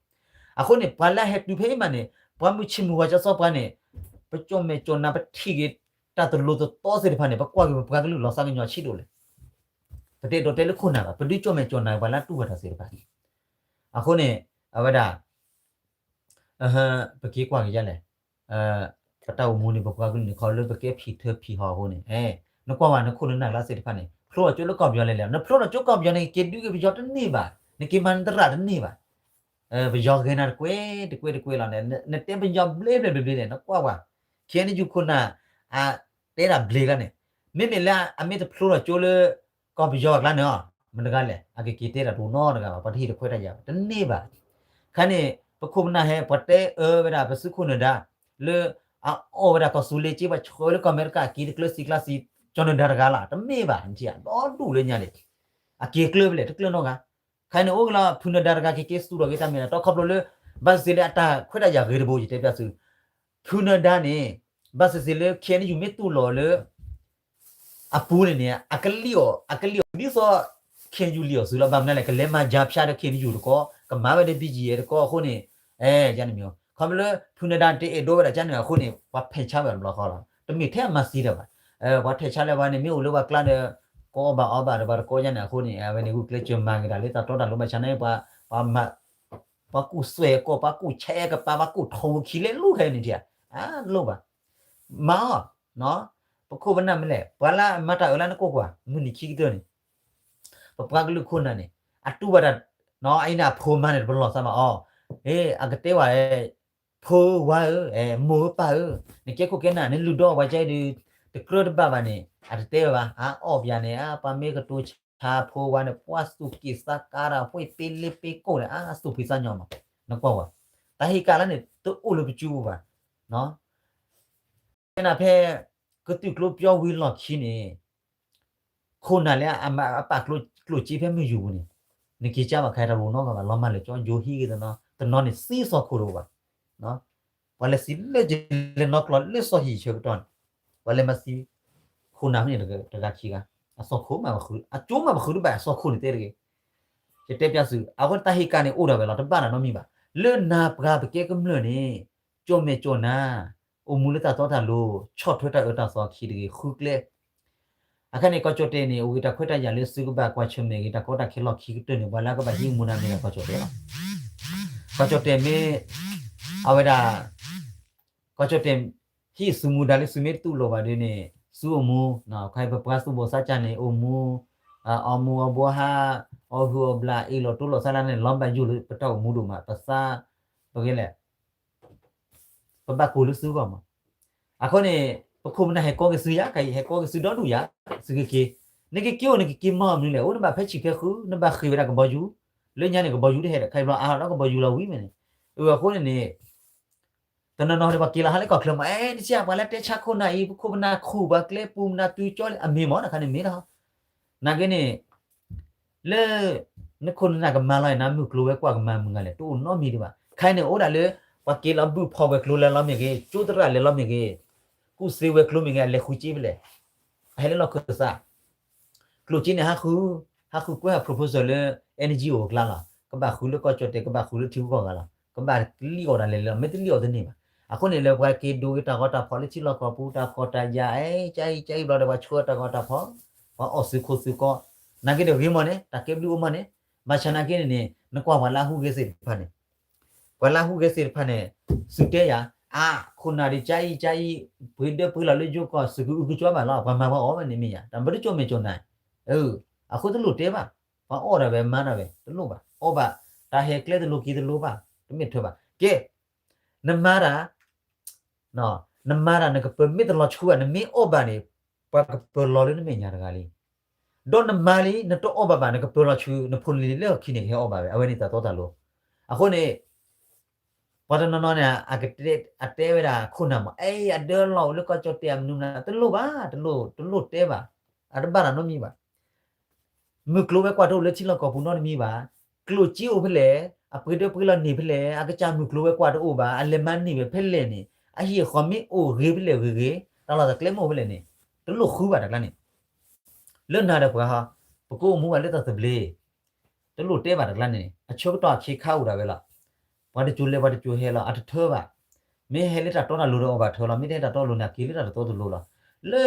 အဃိန့ၣ် ပှၤလၢအဟဲတုၤဖဲအံၤမးန့ၣ် ပှၤမုၢ်ဆ့ၣ်မုၢ်ဂီၤကစီပှၤန့ၣ် ပကၠီၣ်မဲာ်ကၠီၣ်နါ ပထံၣ်က့ၤတၢ်တလိၤတတီသ့ၣ်တဖၣ်န့ၣ် ပကွၢ်က့ၤပပှၤကလုာ်လီၤသးကညီၤဆံးဒိၣ်လဲၣ်. ပတအဲၣ်ဒိးတဲလၢခိၣ်နၢ်ဘၣ်, ပဒုးကၠီၣ်မဲာ်ကၠီၣ်နါပှၤလၢအတူၢ်ဘၣ်တၢ်သ့ၣ်တဖၣ်. အဃိန့ၣ် အဝဲဒၣ် ပက့ၤကွၢ်က့ၤယဲလဲၣ်, ပတၢ်အိၣ်မူန့ၣ် ပပှၤကလုာ်န့ၣ် ခီဖျိလၢပကဲဖံးထၢဖံးဟီအဃိန့ၣ် နကွၢ်ဝဲ နခိၣ်နနၢ်ကျါသ့ၣ်တဖၣ်န့ၣ် ဖျိထီၣ်ကၠိလၢကီၢ်ပယီၤလဲၣ်လဲၣ်, နဖျိထီၣ်ကၠိကီၢ်ပယီၤန့ၣ် ကက့ၤဒုးက့ၤပယီၤတန့ၢ်ဘၣ်, နက့ၤမၤနသရၣ်တန့ၢ်ဘၣ်. ပယီၤဂဲၤနၤတကွဲးတကွဲးတကွဲးလီၤန့ၣ် နတဲပယီၤဘျ့ဘျ့ဘျ့ဘျ့န့ၣ် နကွၢ်ဝဲ ခ့ၣ်အဲၣ်ယူၣ်ခိၣ်နၢ် အတဲဒၣ်ဘျ့ကျါန့ၣ် မ့မ့ၢ်လၢအမ့ၢ်တဖျိထီၣ်ကၠိလၢ ကီၢ်ပယီၤအကျါန့ၣ် မတၤတဂၤလဲၣ် အကက့ၤတဲတၢ်တအိၣ်နီတဂၤဘၣ်, ပှၤတဟ့ၣ်တခွဲးတၢ်ယာ်ဘၣ် တန့ၢ်ဘၣ်. ခဲန့ၣ် ပခိၣ်ပနၢ်ဟဲ ပှၤတဲအၢဝဲဒၣ် ပစုခိၣ်နၢၤဒါ လၢအအီၣ်ဝဲဒၣ်ကီၢ်သူလ့ၤက့ ပှၤဆှၢလၢကီၢ်အမဲရကၤ က့ၤတကျၢၤစံးကျါစံး ကၠီၤနၢၤဒါတဂၤလီၤ တမ့ၢ်ဘၣ် နထံၣ်ဧါ ဒီဒူၣ်လၢညါန့ၣ် အက့ၤကျၢၤဖဲလဲၣ် တကျၢၤနီတဂၤ. ခဲန့ၣ်အိၣ်က့ၤလီၤ ဖုနၢၤဒါတဂၤ က့ၤက့ၤသူၣ်ထီၣ်က့ၤတၢ်မဲာ်တၢ်တီ ခီဖျိလၢ ဘၣ်သ့ၣ်သ့ၣ်လၢအတၢ်ခွဲးတၢ်ယာ်ဂ့ၤတဘိ ယတဲပျၢ်သု ဖုနၢၤဒါန့ၣ် ဘၣ်သ့ၣ်သ့ၣ်လၢ ခ့ၣ်အဲၣ်ယူၣ် မ့ၢ်သူၣ်လီၤလၢ အပူၤန့ၣ်န့ၣ် အကလံၣ်အီၤ အကလံၣ်အီၤ ဒ်သိး ခ့ၣ်အဲၣ်ယူၣ် လံၣ်အီၤသုလီၤ ဘၣ်မနုၤလဲၣ် ကလဲၤမၤယါဖၠါဒီး ခ့ၣ်အဲၣ်ယူၣ် တကီ ကမၤဝဲဒီး ဘံၣ်ကံၣ်အဲၣ် တကီအဃိန့ၣ် ယန့ၣ်မ့ၢ် ခီဖျိလၢ ဖုနၢၤဒါတအဲၣ်ဒိးဝဲဒၣ်ကန့ၣ်အဃိန့ၣ် ပှၤဖဲးဆါဝဲတဘျီဃီလီၤ တမ့ၢ်ထဲအမၤသံတၢ်ဘၣ် ပှၤထဲးဆါလၢပှၤန့ၣ် မ့ၢ်အိၣ်လၢပှၤကျါဒီး ကအီၣ်ဘၣ်အီဘၣ်ဒီးပှၤတကီယါန့ၣ်အဃိန့ၣ် အဝဲန့ၣ်ဂုာ်ကျဲးစၢးမၤက့ၤတၢ်လၢတၢ်တီတၢ်လိၤဘၣ်ဆၣ်န့ၣ် ပှၤ ပှၤကူၣ်စွဲၢ်ကီၢ် ပှၤကူၣ်ဆဲးကပၤ ပှၤကူၣ်ထီၣ်ဝူၤခံလဲၤလူၤခဲန့ၣ်ထံၣ်ဧါ အလိၣ်ဘၣ် မၤအီၤ ပခိၣ်ပနၢ်မ့ၢ်လဲၣ် ပှၤလၢအမၤတၢ်အၢလၢနကိးကွၢ် မုၢ်နံၤခံကတၢၢ်န့ၣ် ပပှၤကလုာ်ခိၣ်နၢ်န့ၣ် အတူၢ်ဘၣ်တၢ် အံၤန့ၣ်အဖိမါန့ၣ် တပလီၢ်သးဘၣ်အီၤ အကတဲဝဲ ဖိဝါဧၢ မိၢ်ဧၢပၢ်ဧၢ နကဲခိၣ်ကဲနၢ် နလုၢ်ဒီးပှၤကဲဒုး တကြၢးတဘၣ်ဘၣ်န့ၣ် အတတဲဝဲဘၣ် အအီၣ်ပယၤန့ၣ် ပှၤမ့ၢ်ကတိၤဆါဖိဝါန့ၣ် ပှၤသူၣ်က့ၣ်သးကါတၢ် ပှ့ၤပ့လ့ပ့ကိၣ်န့ၣ် အသူၣ်ဖှံသးညီမး နကွၢ်ဝဲ တၢ်ဟ့ၣ်ကၣ်လၢန့ၣ် တအိၣ်လၢပစုပူၤဘၣ် တဲနၤဖဲ ကသုးကျိၤပျီဝံၤလီၢ်ခံန့ၣ် ခိၣ်နၢ်လၢအပာ်ကျိၣ်စ့ဖဲမုၢ်ယူၤပူၤန့ၣ် နက့ၤကၢ်ဘၣ်ခဲတၢ်လိၤနီတဂၤဘၣ် လီၤမၢ်လၢာ်ကၠီ ယိၤဟံၣ်ဂ့ၤတနီၤ တနီၤန့ၣ်သံအသီခိၣ်တအိၣ်ဘၣ် ပှၤလဲၤသံလၢလဲၤနီၢ်ကျီၢ်လၢစီၤဟံၣ်ဆၢကတီၢ်န့ၣ် ပှၤလဲၤမၤသံ ခိၣ်နၢ်ဖဲန့ၣ်တဂၤခံဂၤ အသီခိၣ်မး အကၠိမးပဃုတဘၣ် အသီခိၣ်န့ၣ်တဲတဂ့ၤ ယတဲပျၢ်သု အဃိန့ၣ်တၢ်ဟ့ၣ်ကၣ်န့ၣ်အိၣ်ဒၣ်ဝဲလီၤ တဘၣ်တၢ်နီတမံၤဘၣ် လၢနၤပှၤပကဲကမျၢၢ်န့ၣ် ကၠီၣ်မဲာ်ကၠီၣ်နါ အိၣ်မူလၢတၢ်တီတၢ်လိၤ ဆီၣ်ထွဲတၢ်အၢတၢ်သီခံတဂ့ၤ ဃုကျဲ အခါန့ၣ် ကီၢ်ကၠီၣ်တဲၣ်န့ၣ် အိၣ်ဂ့ၤတၢ်ခွဲးတၢ်ယာ်လၢသုကဘၣ်ကွၢ်ဆၢၣ်မဲာ်ဂ့ၤ တၢ်ကီတၢ်ခဲလီၢ်ခံကတၢၢ်န့ၣ် ပှၤလၢကဘၣ်ဟံးမူဒါမ့ၢ်ဒၣ်ကီၢ်ကၠီၣ်တဲၣ်လီၤ. ကီၢ်ကၠီၣ်တဲၣ်မ့ၢ် အဝဲဒၣ် ကီၢ်ကၠီၣ်တဲၣ် ဟံးသုးမူဒါလၢသုမ့ၢ်တတူၢ်လိာ်ဘၣ်ဒ်န့ၣ် သုအိၣ်မူ ခါအံၤပပှၤသူၣ်ဘီၣ်သးစၢ်န့ၣ် အိၣ်မူ အီၣ်မူအီဘိဟါ အီၣ်ဟုၣ်အီၣ်ဘျၣ် အ့ၣ်လိာ်တိလိာ်သးလၢန့ၣ် လီၤဘၣ်ယိၣ်လၢပတၢ်အိၣ်မူဒိၣ်မး ပသး ပဂ့ၤလဲၣ် ပဘၣ်ကိၢ်လၢသုဂီၢ်မး. အဃိန့ၣ် ပခိၣ်ပနၢ်ဟဲကီက့ၤသုယၤ ခါအံၤဟဲကီက့ၤသုဒီဒူၣ်ယၤ သုကက့ၤ နကက့ၤအိၣ်နကက့ၤမၤအီၤမနုၤလဲၣ် အိၣ်နဘၣ်ဖဲဆံးဖဲဃု နဘၣ်ဃ့ၢ်ဝဲဒၣ်ကဘီယူၤ လၢညါန့ၣ် ကဘီယူၤတဟဲဒီး ခါအံၤဘျီအါထီၣ်ဒီးကဘီယူၤလီၤဝံၤမ့ၢ်န့ၣ် အဃိန့ၣ်န့ၣ် တနီၤနီၤန့ၣ် ပှၤက့ၤလီၤဟးလၢကီၢ်ချၢမး အဲ နစံးပှၤလၢတဲဆါခိၣ်နၢ်အံၤ ပခိၣ်ပနၢ်ခူၣ်ပှၤကျဲပူၤမနုၤသုကၠီလံ အမ့ၢ်မး တခါန့ၣ်မ့ၢ်လီၤ နာ်က့န့ၣ် လၢ နခိၣ်နနၢ်ကမၤလီၤအံၤ နမုၢ်ကျိၤဝဲၤကွာ်ကမၤမုၢ်ဂၤလဲၣ် တအိၣ်နီတမံၤဒံးဘၣ်. ခဲအံၤန့ၣ်အိၣ်ဒၣ်လၢ ပှၤက့ၤလီၤဘုၣ်ဖီၣ်ဝဲၤကျိၤလဲၤလီၤမ့ၢ်ဂ့ၤ, ကၠိသရၣ်လဲၤလီၤမ့ၢ်ဂ့ၤ, ကူၣ်သ့ဝဲၤကျိၤမ့ၢ်ဂ့ၤ အလဲၤဃုစ့ဖဲလဲၣ်, အဟဲလၢလီၢ်ခၢၣ်သး ကျိၣ်စ့န့ၣ် ဟးဃုကွဲးဟး proposal လၢ NGO အကျါလီၤ. ကဘၣ်ဃုလၢကီၢ်ကၠီၣ်တဲာ် ကဘၣ်ဃုလၢထံဂုၤကီၢ်ဂၤလီၤ. ကဘၣ်လံၣ်အီၣ်ဒၣ်လဲာ်လဲာ်လီၤ, မ့ၢ်တလံၣ်အီၣ်တန့ၢ်ဘၣ်. အဃိန့ၣ် လၢပှၤက့ၤဒိးက့ၤတၢ်ဂီၤတၢ်ဖီၣ်လၢထံလီၢ်ကီၢ်ပူၤ တၢ်ဖီၣ်တၢ်ယာ် အံၤကၠါအံၤကၠါအံၤဘျီဒီး ပှၤဆှၢတၢ်ဂီၤတၢ်ဖီၣ်, ပှၤအီၣ်သုးခိၣ်သုးကီး, နာ်က့ဒီးဂ့ၤမးန့ၣ် တၢ်ကဲဘျုးအိၣ်မးန့ၣ်, ဘၣ်ဆၣ်နာ်က့န့ၣ်န့ၣ် နကွၢ်ပှၤလၢအဟူးဂဲၤသ့ၣ်တဖၣ်န့ၣ် ပှၤလၢအဟူးဂဲၤသ့ၣ်တဖၣ်န့ၣ် သုတဲယၤ, အါ, ခိၣ်နၢ်ဒ်ကၠါအံၤကၠါအံၤ ပှ့ၤဒၢပှ့ၤလီၤလၢယိၤကီၢ် သုးကအုကကွၢ်ဘၣ်လီၤ, ပှၤမၤပှၤအီၣ်ဝဲန့ၣ်မ့ၢ်ယၤ, တၢ်မ့ၢ်တကၠီၣ်မဲာ်ကၠီၣ်နၤ, အဃိတလိၣ်တဲဘၣ်, ပှၤအီၣ်ဒၣ်ဝဲမၤဒၣ်ဝဲ တလိၣ်ဘၣ်, အီၣ်ဘၣ်, တၢ်ဟဲကျဲတလိၤက့ၤတလိၤဘၣ်, တမ့ၢ်ထွဲဘၣ်. ကဲ, နမၤတၢ် နမၤတၢ် နကပၢၤမ့ၢ်တလီၤဆူဘၣ် နမ့ၢ်အီၣ်ဘၣ်န့ၣ် ပှၤကပၢၤလီၤလၢနမဲာ်ညါတဂၤလံ. ဒီးနမၤလံ နတအီၣ်ဘၣ်ဘၣ် နကပၢၤလီၤဆူ နဖိနလံၤလၢဟီၣ်ခိၣ်န့ၣ် ကဟဲအီၣ်ဘၣ်ဝဲ, အဝဲန့ၣ်တၢ်တီတၢ်လိၤ. အဃိန့ၣ် ပှၤတနီၤနီၤန့ၣ် အတဲဝဲဒၣ်ခိၣ်နၢ်မး အဲ အဒၢလီၤအိၣ်လၢကီၢ်ကၠီၣ်တဲာ်အမနုၤမနုၤ တလိၣ်ဘၣ်, တလိၣ်တဲဘၣ်, အတဘၣ်တၢ်နီတမံၤဘၣ်. မုၢ်ကျိၤဝဲၤကွာ်တအိၣ်လၢထံလီၢ်ကီၢ်ပူၤနီတမံၤဘၣ်. ကျိၣ်စ့အိၣ်ဖဲလဲၣ်, အပှ့ၤဒၢပှ့ၤလီၤန့ၢ်ဖဲလဲၣ်, အကစၢ်မုၢ်ကျိၤဝဲၤကွာ်တအိၣ်ဘၣ်, အလဲၤမၤန့ၢ်ဝဲဖဲလဲၣ်န့ၣ် အဟံၣ်အဃီမ့ၢ်အိၣ်ဂ့ၤဖဲလဲၣ်ဂ့ၤဂ့ၤ, တၢ်လီၢ်တၢ်ကျဲမ့ၢ်အိၣ်ဖဲလဲၣ်န့ၣ် တလိၣ်ဃုဘၣ်တၢ်ကျါန့ၣ်. လၢနၤဒီးပှၤဟီ, ပကအိၣ်မူဘၣ်လၢတၢ်သဘျ့, တလိၣ်တဲဘၣ်တၢ်ကျါန့ၣ်, အဆၢကတီၢ်အခ့ခါအိၣ်ဒၣ်ဝဲလီၤ. ပှၤတစိၤလဲၤပှၤတစိၤဟဲလီၤ, အတထၢဘၣ်. မ့ၢ်ဟဲလၢတၢ်တီတၢ်လိၤဒီးအီၣ်ဘၣ်ထၢလီၤ, မ့ၢ်တဟဲတၢ်တီတၢ်လိၤန့ၣ် အက့ၤလၢတၢ်တတီတလိၤလီၤ. လၢ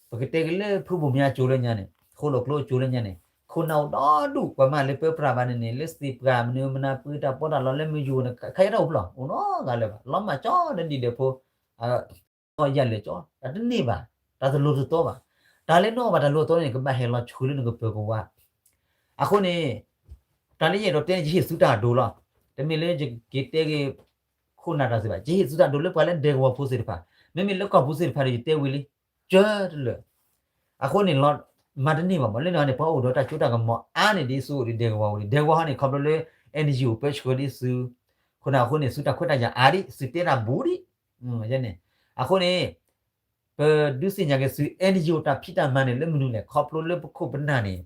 ပကတဲက့ၤလၢဖုဘိၣ်မၠါအစိၤလၢညါန့ၣ်, ဃိၣ်လိာ်ကျိအစိၤလၢညါန့ၣ်, ခိၣ်နၢ်အိၣ်ဒီဒူၣ် ပှၤမၤလၢပၢပြးဘၣ်န့ၣ်န့ၣ် လၢသ့ၣ်ပှၢ်မနုၤမနၤ ပှၤတၢ်ပီးတၢ်လီလၢမယိာ်န့ၣ် ခါအံၤတအိၣ်ဖျီၣ် အိၣ်နီတဂၤလၢၤဘၣ် လီၤမၢ်ကၠီ လၢဒံၣ်ဒဲးဖိ အီၣ်ယၢ်လဲၤကၠီ တၢ်တန့ၢ်ဘၣ် တၢ်တလိၤတတီဘၣ် တၢ်လၢနအီၣ်ဘၣ်တၢ်လိၤတတီန့ၣ် ကဘၣ်ဟဲလီၤဆှၢလၢနကပၢၤကဝါ အဃိန့ၣ် တၢ်လၢယအဲၣ်ဒိးတဲန့ၣ် ယဟ့ၣ်သုတၢ်အဒိလီၤ. တမ့ၢ်လၢယက့ၤတဲဂ့ၤ ခိၣ်နၢ်တၢ်စံးဘၣ် ယဟ့ၣ်သုတၢ်ဒိလၢပှၤလၢဒဲကဝီၤဖိသ့ၣ်တဖၣ် မ့မ့ၢ်လၢကီၢ်ပူၤသ့ၣ်တဖၣ်ဒီး ယတဲဝံၤလံ ကၢတလၢာ် အဃိန့ၣ်လီၤ မၤတန့ၢ်ဘၣ်မး လၢန့ၣ်န့ၣ် ပှၤအိၣ်ဒီးတၢ်စိတၢ်ကမီၤအါန့ၢ်ဒ်သုအိၣ်ဒီးဒဲကဝီၤဝဲဒံး ဒဲကဝီၤဟီန့ၣ် ခီဖျိလၢ NGO ပၢဆှၢဒ်သု ခိၣ်နၢ်အဃိန့ၣ် သုတၢ်ခွဲးတၢ်ယာ်အါဒံး သုတဲတၢ်ဘူးဒံး န့ၣ် အဃိန့ၣ် ပဒုးသ့ၣ်ညါက့ၤသု NGO တၢ်ဖံးတၢ်မၤန့ၣ် လၢမနုၤလဲၣ် ခီဖျိလၢပခိၣ်ပနၢ်န့ၣ်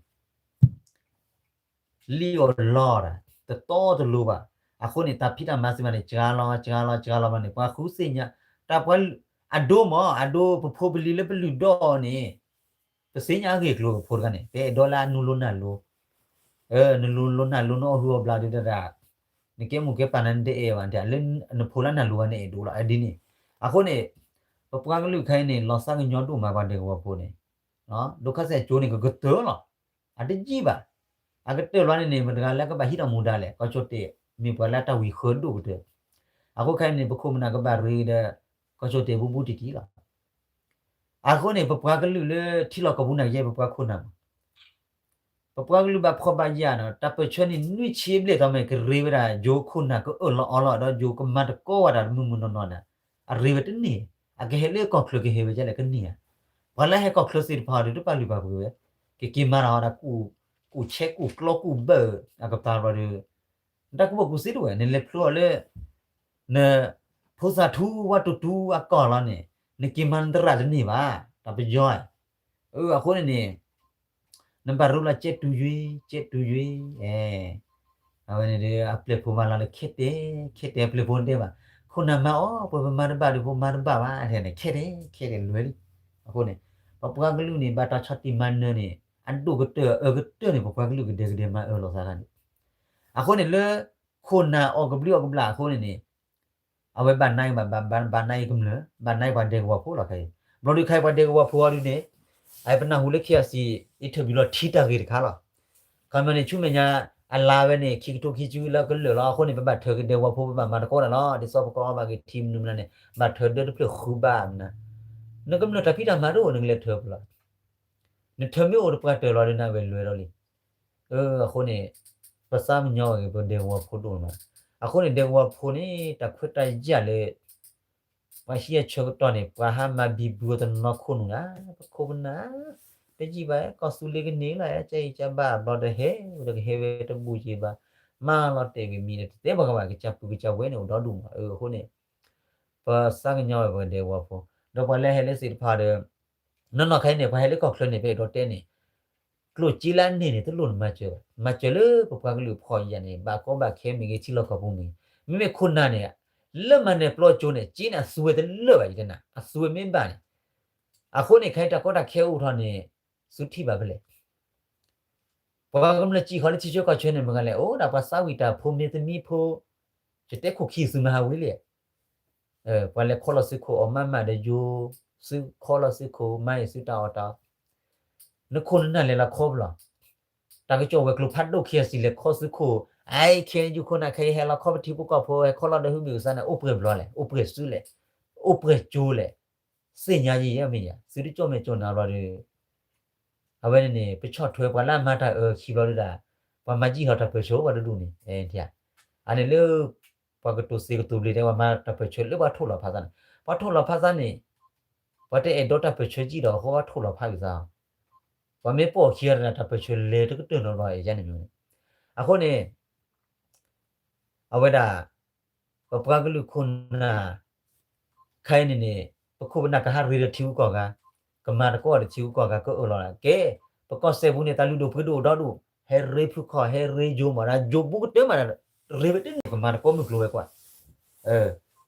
လံၣ်အီၣ်လီတၢ် တတီတလိၤဘၣ်. အဃိန့ၣ် တၢ်ဖံးတၢ်မၤစံးဘၣ်န့ၣ် စှၤလီၤ စှၤလီၤ စှၤလီၤဘၣ်န့ၣ် ပှၤဃုသ့ၣ်ညါ တၢ်ပှၤအဒိမး အဒိ ပဖိပလံၤလၢပလုၢ်ဒီးအီၤန့ၣ် ပသ့ၣ်ညါအဂ့ၢ်အကျိၤကဖိတခါန့ၣ် ပအဲၣ်ဒိးလၢအနူလိနၢ်လိ နလိနူလိနၢ်လိ နအီၣ်ဟုအီၣ်ဘျးဒုးတၢ် နကဲမိၢ်ကဲပၢ်နၤ နတအဲၣ်ဘၣ် လၢနဖိလၢနၢ်လိဘၣ် နအဲၣ်ဒိးလီၤ ဒ်န့ၣ်. အဃိန့ၣ် ပပှၤကလုာ်ခဲအံၤန့ၣ် လီၤသးကညီၤဒိၣ်မး ပှၤဒဲကဝီၤဖိန့ၣ် ဒိခါစဲးကၠိန့ၣ် ကကတၢၢ်လီၤ. အတယံာ်ဘၣ်. အကတၢၢ်လီၤန့ၣ်န့ၣ် မတၤတဂၤလၢကဘၣ်ဟံးထီၣ်မူဒါလဲၣ်. ကီၢ်ကၠီၣ်တဲၣ် မ့ၢ်ပှၤလၢတၢ်ဝံၤဃၢဒိၣ်ကတၢၢ်. အဃိခဲအံၤန့ၣ် ပခိၣ်ပနၢ်ကဘၣ်ရ့ဒီး ကီၢ်ကၠီၣ်တဲၣ်ဘူးဘူးတံၢ်တံၢ်လီၤ. အဃိန့ၣ် ပပှၤကလုာ်လၢထံလီၢ်ကီၢ်ပူၤန့ၣ် ကယဲၢ်ပပှၤခိၣ်နၢ်မး ပပှၤကလုာ်ဘၣ်ဖှီၣ်ဘၣ်ယာ်နီၤ တၢ်ပၢၢ်ဆၢန့ၣ် နွံဆံဘျဲၣ်သီမ့ၢ်ကရ့ဝဲဒၣ် ယိၤခိၣ်နၢ်ကအၢၣ်လီၤအီလီၤဒီး ယိၤကမၤသကိးဝဲဒၣ်တမုၢ်မုၢ်နီၢ်နီၢ်န့ၣ် အရ့ဝဲတန့ၢ်. အကဟဲလၢကီၢ်ချၢကဟဲဝဲဒ်လဲၣ်ကန့ၢ်ဧါ. ပှၤလၢဟဲကီၢ်ချၢသ့ၣ်တဖၣ်ဒီး တပာ်လုၢ်ပာ်ပှ့ၤဝဲ ကက့ၤမၤတၢ်အီၤဒၣ် ကူၣ်ဆဲးကူၣ်ကျီကူၣ်ဘၢၣ်အကပၤဘျီဒီး တၢ်ကူၣ်ဘၣ်ကူၣ်သ့တအိၣ်ဝဲ နလဲၤဖျိအီၤလၢ နဖိသၣ်ထူဝါတူၢ်တူၢ်အကီၢ်လီၤန့ၣ် နက့ၤမၤနသရၣ်တန့ၢ်ဘၣ် တၢ်ပယီၤ. အဃိန့ၣ်န့ၣ် နဘၣ်ရူလီၤကဲတူၤယွံၤ ကဲတူၤယွံၤ အဝဲန့ၣ်ဒီး အပျဲၢ်ဖိမၤလီၤဒီး ခဲတဲ ခဲတဲအပျဲၢ်ဖိတဲဘၣ် ခိၣ်နၢ်မၤအီၤ ပှၤပမၤတဘၣ်ဒီး ဖိမၤတဘၣ်ဘၣ် ထဲန့ၣ် ခဲတဲ ခဲတဲလွဲလံ. အဃိန့ၣ် ပပှၤကလုာ်န့ၣ် ဘၣ်တၢ်ဆီၣ်တံၢ်မၤနၢၤန့ၣ် အဒိၣ်ကတၢၢ်အအၢကတၢၢ်န့ၣ် ပပှၤကလုာ်ကဒဲကဒဲမၤအၢလိာ်သးတၢ်န့ၣ်. အဃိန့ၣ်လၢ ခိၣ်နၢ်အီၣ်ကဘျံးအီၣ်ကဘျၣ်အဃိန့ၣ်န့ၣ် အဝဲဘၣ်နါအံၤဘၣ် ဘၣ်နါအံၤကမျၢၢ် ဘၣ်နါအံၤပှၤဒဲကဝီၤဖိလီၤခဲအံၤ. ဘျီဒုးခဲအံၤပှၤဒဲကဝီၤဖိအီၤဒုးန့ၣ် အပနၢ်ဟူလၢ KIC interview လီၤထံတၢ်ဂ့ၢ်တခါလီၤ. ခီမီန့ၣ် ဆူမဲာ်ညါ အလါဝဲန့ၣ် ခံကထိခံဆံလၢကလၢာ်လီၤ. အဃိန့ၣ် ပဘၣ်ထၢက့ၤဒဲကဝီၤဖိ ပဘၣ်မၤသကိးတၢ်လီၤ. ဒ်သိးပကအီၣ်ဘၣ်က့ၤထံမနုၤမနုၤန့ၣ် ဘၣ်ထၢဒၢတဖျၢၣ်ဃုဘၣ်မနုၤ. နကမျၢၢ်တၢ်ဖံးတၢ်မၤတအိၣ် နကလဲၤထၢဖဲလဲၣ်. နထၢမ့ၢ်အိၣ်တပှၢ်တၢၢ်လီၤဒီး နဝဲလွဲၢ်ဒီးလံ. အဃိန့ၣ် ပသးကညီၤဝဲက့ၤပဒဲကဝီၤဖိဒိၣ်မး. အဃိန့ၣ် ဒဲကဝီၤဖိန့ၣ် တၢ်ခွဲးတၢ်ယာ်လၢ ပှၤဟံးအဆၢကတီၢ်န့ၣ် ပှၤဟးမၤဘံဘူအီၤတနီၤခိၣ်နူာ်လၢ ပခိၣ်ပနၢ် တယံာ်ဘၣ် ကီၢ်သူလ့ၤကန့ၢ်လီၤ ကဲအံၤကဘၣ်ဘျီဒီးဟဲဝဲဒီးကဟဲဝဲတဘူးက့ၤဘၣ် မၤလီၤတဲာ်က့ၤမံၤဒီး တတဲပှၤကဘၣ်ကစၢ်ပူၤကစၢ်ဝဲန့ၣ် အိၣ်ဒီဒူၣ်မး. အဃိန့ၣ် ပသးကညီၤဝဲပဒဲကဝီၤဖိ ဒီးပှၤလၢဟဲလၢသ့ၣ်တဖၣ်ဒီး နီၢ်နီၢ်ခဲအံၤန့ၣ် ပှၤဟဲလၢကီၢ်ချၢန့ၣ် ပအဲၣ်ဒိးတဲန့ၣ် ကျိၣ်စ့လၢအန့ၢ်န့ၣ် တလိၣ်နမၤစၢၤဘၣ်. မၤစၢၤလၢပပှၤကလုာ်ဖှီၣ်ယာ်န့ၣ် ဘၣ်ကီဘၣ်ခဲမ့ၢ်ဂ့ၤ ထံလီၢ်ကီၢ်ပူၤမ့ၢ်ဂ့ၤ မ့မ့ၢ်ခိၣ်နၢ်န့ၣ် လၢမၤနၢၤပျီကၠိန့ၣ် စ့န့ၣ်အသူဝဲတလၢာ်ဘၣ် ယတဲနၤ အသူဝဲမ့ၢ်ဘၣ်န့ၣ် အဃိန့ၣ် ခဲအံၤတၢ်ကီတၢ်ခဲအိၣ်ထီၣ်န့ၣ် သုထံၣ်ဘၣ်ဖဲလဲၣ်. ပှၤကမျၢၢ်စံၣ်ဃီလၢထံဆၢကီၢ်ဆၢန့ၣ် မ့ၢ်ဂ့ၤလဲၣ် အိၣ်ဒၣ်ပှၤသးဝံၣ်တၢ်ဖိမ့ၢ်သမံဖိ ယတဲခိၣ်ခံသုမၤဟးဝံၤလံ ပှၤလဲၤခီလီၤသုးခိၣ်အီၤမးမးဒီးယိၤ သုခီလီၤသုးခိၣ်မၤအံၤသုတၢ်အီၣ်တၢ်အီ နခိၣ်နနၢ်လဲၤလီၤခီပလီၢ် တၢ်ကစီၣ်ဝဲၤကျိၤဖးဒိၣ် KIC လဲၤခီသုးခိၣ် အအံၤ KNU ခိၣ်နၢ်ခဲအံၤ ဟဲလီၤခီပထံဖိကီၢ်ဖိ ဟဲခီလီၤဒီးဟုမ့ၢ်ကစၢ်န့ၣ် အိၣ်ပှဲၤဘျီလဲၣ် အိၣ်ပှဲၤစုလဲၣ် အိၣ်ပှဲၤကၠိလဲၣ် သ့ၣ်ညါယံၤယဲမ့ၢ်ယၤ သုတကၠီၣ်မဲာ်ကၠီၣ်နါဘျီဒီး အဝဲန့ၣ်န့ၣ် ပဆီၣ်ထွဲပှၤလၢအမၤတၢ်အၢခံဘျီဒုးဒၣ် ပှၤမၤယံာ်ထီၣ်တၢ်ပၢၢ်ဆၢပှၤတဒူၣ်န့ၣ် အန့ၣ်လၢ ပှၤကတိၤသ့ကတိၤဘျ့တဲ ပှၤမၤတၢ်ပၢၢ်ဆၢလၢပှၤထိၣ်လီၤဖးသးန့ၣ် ပှၤထိၣ်လီၤဖးသးန့ၣ် ပှၤတအဲၣ်ဒိးတၢ်ပၢၢ်ဆၢကံဒီး အဃိပှၤထိၣ်လီၤဖးက့ၤသး ပှၤမ့ၢ်ပိာ်ခံဂၤတၢ်ပၢၢ်ဆၢလဲၤတကတၢၢ်နီတဘျီအံၤန့ၣ်မ့ၢ် အဃိန့ၣ် အဝဲဒၣ် ပပှၤကလုာ်ခိၣ်နၢ် ခဲအံၤန့ၣ်န့ၣ် ပခိၣ်ပနၢ်ကဟးရ့ဒီးထံဂုၤကီၢ်ဂၤ ကမၤသကိးဒီးထံဂုၤကီၢ်ဂၤ ကအၢၣ်လီၤဒၣ် ကဲ ပကီၢ်စဲၣ်ပူၤန့ၣ် တၢ်လုၢ်ဒိၣ်ပှ့ၤဒိၣ်အိၣ်ဒီဒူၣ် ဟဲရ့ဖုခီၣ် ဟဲရ့ယိၤမး ဒၣ်ယိၤဘူးကတၢၢ်မး ရ့ဝဲတန့ၢ် ကမၤသကိးမုၢ်ကျိၤဝဲၤကွာ်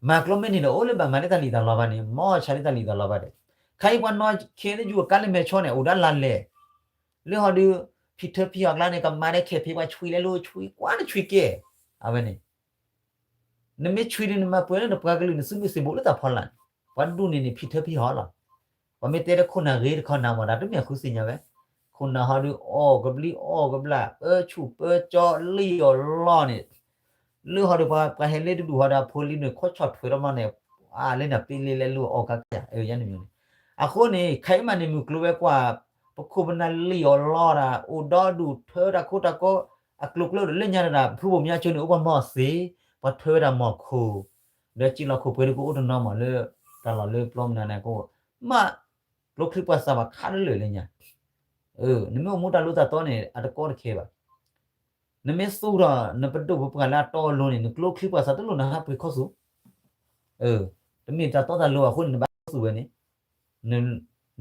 မၤကျိမ့ၢ်န့ၣ်ဒီး အိၣ်လၢဘၣ်မၤလၢတၢ်လံၣ်တၢ်လီဘၣ်န့ၣ် မ်အီၣ်ဆၣ်လၢတၢ်လံၣ်တၢ်လီဘၣ်ဒီး ခဲအံၤပှၤနီၢ်ခဲလၢယိၤအကါလၢမဲာ်ဆီန့ၣ် အိၣ်ဒၣ်လါလဲၣ် လၢဟီဒုး ဖံးထၢဖံးဟီၣ်ကျါန့ၣ် ကမၤဒဲးခဲဖံးပှၤဆွံလဲၤလိၤဆွံကွၢ်နဆွံကဲ အဝဲန့ၣ် နမ့ၢ်ဆွံဒုးနမၤပှဲၤလၢနပှၤကလုာ်န့ၣ် သုးမုၢ်သံၣ်ဘိလၢတၢ်ဖီလာ်န့ၣ် ပှၤဒူၣ်န့ၣ်န့ၣ် ဖံးထၢဖံးဟီၣ်လီၤ. ပှၤမ့ၢ်တဲလၢခိၣ်နၢ်ဂ့ၤတခီနၤမး တၢ်တမ့ၢ်အဃုသ့ၣ်ညါဝဲ, ခိၣ် ခိၣ်နၢ်ဟီဒုးအီၣ်ကဘျံးအီၣ်ကဘျၣ် ပၢဆူၣ်ပၢကၠီလံၣ်အီၤလီၢ်န့ၣ်, လၢဟီဒုးပှၤဟဲလ့တဒူၣ်ဟီဒီးအဖိလံန့ၣ် ခီဆီၣ်ထွဲထီၣ်မးန့ၣ်, အလၢနပ့လ့လဲၤလူၤအီၣ်ကါကါယၤ ယန့ၣ်မ့ၢ်န့ၣ်, အဃိန့ၣ် ခဲအံၤမးန့ၣ် မုၢ်ကျိၤဝဲၤကွာ် ပခိၣ်ပနၢ်လံၣ်အီၤလီၢ်ဒၣ် အိၣ်ဒီဒူၣ်ထၢတၢ်ခိတၢ်ကီ, အကျိၤကျဲဒီးလၢညါတဒၣ် ဖုဘိၣ်မၠါဆိန့ၣ် အိၣ်ပှၤမီၢ်သ့, ပှၤထွဲဝဲဒၣ်မီၢ်ခိၣ်, ဒီးစံၣ်လီၤခိၣ်ပှဲၤဒုးကအိၣ်တနီၤမးလၢ တၢ်လီၢ်လၢပျီမနုၤန့ၣ်ကအိၣ်, မး ကျိချံပှၤသးဘၣ်ခးတလၢာ်လၢညါ, နမ့ၢ်အိၣ်မူတၢ်လိၣ်တၢ်တီန့ၣ် အတကီတခဲဘၣ်, နမ့ၢ်သူၣ်ထီၣ် နပဒိၣ်ပပှၢ်လၢအတီအလိၤန့ၣ် နကျိချံပှၤသးတလိၣ်နဟးပှ့ၤခီသူၣ်, တမ့ၢ်တၢ်တီတၢ်လိၤအဃိန့ၣ် နဘၣ်ခီသူၣ်ဝဲန့ၣ်,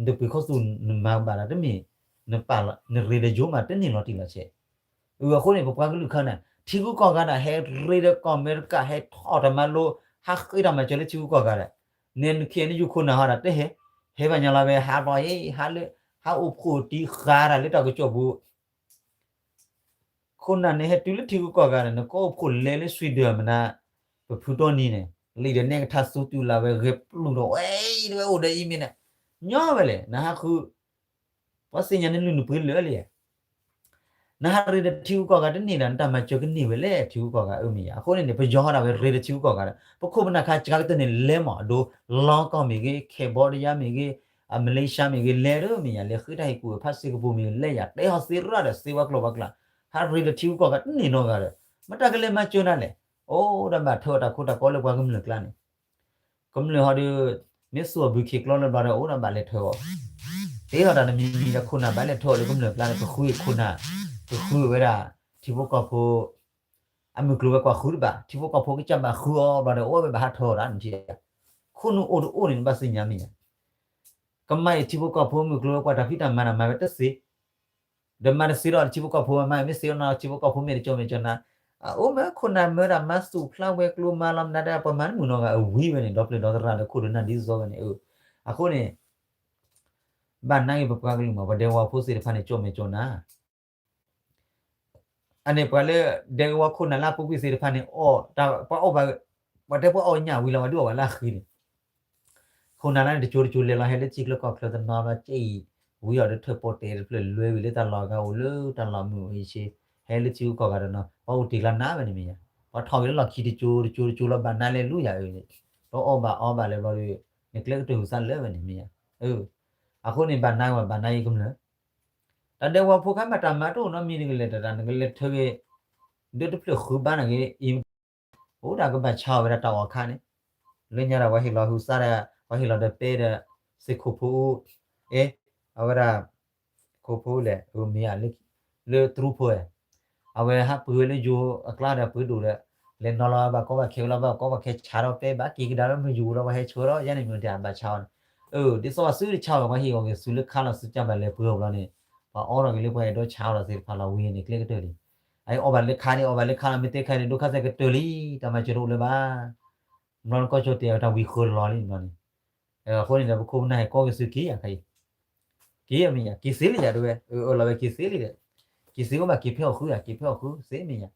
နတပှ့ၤခီသူၣ်နမၤဘၣ်ဒီးတမ့ၢ်, နပာ်လီၤ နရ့ဒီးယိမးတန့ၢ်လီၤတံၢ်လီၤဆဲး, အဃိန့ၣ် ပပှၤကလုာ်ခါန့ၣ် ထံဂုၤကီၢ်ဂၤဒၣ် ဟဲရ့ဒီးကီၢ်အမဲရကၤ ဟဲထီၣ်တၢ်မၤလိ ဟးဃ့တၢ်မၤစၢၤလၢထံဂုၤကီၢ်ဂၤဒၣ်, န့ၣ်နခ့နယူခိၣ်နၢ်ဟီဒၣ်တဟဲ, ဟဲဘၣ်ညီလီၤဝဲ ဟးဘျီအံၤ ဟးလၢ ဟးအိၣ်ဖှိၣ်တံၢ်ဃာ်တၢ်လၢတၢ်ကစီၣ်ပူၤ ခိၣ်နၢ်န့ၣ်ဟဲတုၤလၢထံဂုၤကီၢ်ဂၤန့ၣ် နကအိၣ်ဖှိၣ်လဲၤလၢ Sweden မနုၤ, ပဖုတီနံၤန့ၣ် လံာ်ဒီးနဲၣ်ကထါသူတုၤလၢဝဲဂဲၤပျုၢ်ဒီးဝဲအံၤတဝဲအိၣ်ဒီးအံၤမ့ၢ်န့ၣ်, ညီဝဲလဲၣ် နဟးဃု, ပှၤသ့ၣ်ညါနလုၢ်နပှ့ၤလၢာ်လံ, နဟးရ့ဒီးထံဂုၤကီၢ်ဂၤတန့ၢ်ဒီး နတၢ်မၤစၢၤကန့ၢ်ဝဲလၢထံဂုၤကီၢ်ဂၤအၢမ့ၢ်ယါ, အဃိန့ၣ်န့ၣ် ပယီၤဟီဒၣ်ဝဲရ့ဒီးထံဂုၤကီၢ်ဂၤဒီး ပခိၣ်ပနၢ်ခါစှၤကတၢၢ်န့ၣ် လဲၤမးအဒိ လီကီၢ်မ့ၢ်ဂ့ၤ Cambodia မ့ၢ်ဂ့ၤ အ Malaysia မ့ၢ်ဂ့ၤ လဲၤဒၢမ့ၢ်ယါ လဲၤဃ့တၢ်ဟ့ၣ်ကူၣ် ဖးစ့ၢ်ကပူၤမ့ၢ်ဂ့ၤ လဲၤယါ တဲဟီၣ်သ့ရၣ်ဒီးသ့ဝဲကျိာ်ဝဲကျါ, ဟးရ့ဒီးထံဂုၤကီၢ်ဂၤတန့ၢ်နီတဂၤဒီး မ့ၢ်တၢ်ကလဲၤမၤစၢၤနၤလဲၣ်, အိၣ်ဒီးဘၣ်ထၢအီၣ်တၢ်ခိတၢ်ကီလၢပှၤကမျၢၢ်ကျါန့ၣ် ကမျၢၢ်ဟီဒီး မ့ၢ်သူၣ်အီၤဘုခ့ကျီလၢဘျီဒီး အိၣ်ဒီးဘၣ်လဲၤထၢအီၤ, တ့ထီၣ်တၢ်တမံၤမံၤဒီးခိၣ်နၢ်ဘၣ်လဲၤထၢအီၤလၢကမျၢၢ်ကျါန့ၣ် ကဃုခိၣ်နၢ်, ကဃုဝဲဒၣ် ထံဖိကီၢ်ဖိ, အမုၢ်ကျိၤဝဲၤကွာ်ဃုတဘၣ် ထံဖိကီၢ်ဖိကစၢ်ဘၣ်ဃုအီၤဘျီဒီး အိၣ်ဝဲဘၣ်ဟးထၢအီၤတၢ်နထံၣ်, ခိၣ်နူာ်အိၣ်တအိၣ်န့ၣ် နဘၣ်သ့ၣ်ညါမ့ၢ်ယါ ကမၤအံၤထံဖိကီၢ်ဖိမုၢ်ကျိၤဝဲၤကွာ်တၢ်ဖံးတၢ်မၤန့ၣ် မၤဝဲတသ့, ဒီးမၤတသ့ဒီးထံဖိကီၢ်ဖိမၤမ့ၢ်သ့ဒီးနီၤ ထံဖိကီၢ်ဖိမ့ၢ်တကၠီမဲာ်ကၠီနါ, အအိၣ်မ့ၢ်ခိၣ်နၢ်မၢဒၣ်မၤသူၣ်ဖျါဝဲၤကျိၤမၤလီၤမနုၤဒၣ် ပှၤမၤတမုာ်နီတဂၤအဝံၤဝဲန့ၣ် ဒီပျဲၢ်ဒီသရၣ်ဒီးခိၣ်ဒီနၢ်ဒ်သိးဝဲန့ၣ်, အဃိန့ၣ် ဘၣ်နာ်က့ၤပပှၤကလုာ်မး ပှၤဒဲကဝီၤဖိသ့ၣ်တဖၣ်န့ၣ် ကၠီမဲာ်ကၠီနါ အန့ၣ်ပှၤလၢ ဒဲကဝီၤခိၣ်နၢ်လၢအပူၤကွံာ်သ့ၣ်တဖၣ်န့ၣ် အီၣ်တၢ်ပှၤအီၣ်ဘၣ်, ပှၤတဲပှၤအီၣ်ညၣ်ဝံၤလီၤ ပှၤဒုးအီၣ်ဘၣ်လၢအဃံန့ၣ်, ခိၣ်နၢ်လၢန့ၣ် တကၠိတကၠိလဲၤလီၤ ဟဲလၢထံချၢကီၢ်ချၢတနီၤလီၤ ကဲအံၤ, ဝံၤအီၤဒီးထၢၣ်ပီၣ်တဲာ်တဖျၢၣ်လွဲဝံၤလၢတၢ်လီၢ်အဂၤအိၣ်လၢတၢ်လီၢ်မုၢ်အိၣ်အံၤဆ့, ဟဲလၢထံဂုၤကီၢ်ဂၤတနီၤ ပှၤအိၣ်တ့ၢ်ကျါနါဝဲန့ၣ်မ့ၢ်ယါ, ပှၤထီၣ်က့ၤလၢလီၢ်ခံတကၠိတကၠိတကၠိလီၤ ဘၣ်နါလဲၤလူၤယၤအၢန့ၣ်, ဒီးအီၣ်ဘၣ်အီဘၣ်လၢဘျီဒီး နကျဲကတၢၢ်ဟူးသါလၢဝဲန့ၣ်မ့ၢ်ယါ, အဃိန့ၣ် ဘၣ်နါဝဲဘၣ်နါယံၤကမျၢၢ် တၢ်ဒဲကဝီၤဖိခါမးတၢ်မၤတအိၣ်နီတမံၤ နကလဲၤတၢ် နကလဲၤထၢက့ၤ ဒၢတဖျၢၣ်ဃုဘါန့ၣ်ဂ့ၤ အံၤ အိၣ်ဒၣ်ကဘၣ်ဆါအီၤဝဲဒၣ်တၢ်အီၣ်ခါန့ၣ်, လၢညါဒီးပှၤဟ့ၣ်လီၤဟူးသါဒီး ပှၤဟ့ၣ်လီၤဒီးပဲဒီး သ့ၣ်ခိၣ်ဖိအူ အဲ အဝဲဒၣ် ခိၣ်ဖိလဲၣ် အမ့ၢ်ဧါ လၢတရူးဖိဝဲ အဝဲဟးပှ့ၤဝဲလၢယိၤအကျါဒီးပှ့ၤဒိၣ်ဒီး လဲၤနီၤလီၤဘၣ်ကီဘၣ်ခဲဝဲလီၤ ဘၣ်ကီဘၣ်ခဲဆါထီၣ်ပဲ ဘၣ်က့ၤကဒါလၢမုၢ်ယူၤလီၤ ပှၤဟဲဆှၢလီၤ ယဲန့ၣ်မ့ၢ်တၢ်ဘၣ်ဆါအီၤန့ၣ်, ဒ်သိးပှၤသုတဆါအီၤ ပှၤဟ့ၣ်အီၤက့ၤသုလၢခါလီၤ သုကဘၣ်လဲၤပှ့ၤအီၤဘျီန့ၣ်, ပှၤအီထီၣ်က့ၤလၢပှၤအဲၣ်ဒိးဆါအီၤလီၤသ့ၣ်တဖၣ်လီၤ ဝံၤန့ၣ်ကျဲကတၢၢ်လံ, အအီၣ်ဘၣ်လၢခါန့ၣ် အီၣ်ဘၣ်လၢခါလီၤ မ့ၢ်တဲခါန့ၣ် ဒိခါစဲးကတၢၢ်လံ တၢ်မၤစၢၤတအိၣ်လၢၤဘၣ်, ဘျီနကီၢ်ကၠီၣ်တဲာ်အတၢ်ဝံၤဃၢၤလီၤလံဘျီန့ၣ်, အဃိန့ၣ်ဒီး ပခိၣ်ပနၢ်ဟဲကီက့ၤသုက့ၤယၤခါအံၤ က့ၤမ့ၢ်ယၤ က့ၤသ့လံယၤတဝဲ အၢၣ်လီၤဝဲက့ၤသ့လံဒီး, က့ၤသ့အိၣ်ဘၣ်က့ၤဖဲအီၣ်ဃုဧါ က့ၤဖဲအီၣ်ဃုသ့မ့ၢ်ယၤ,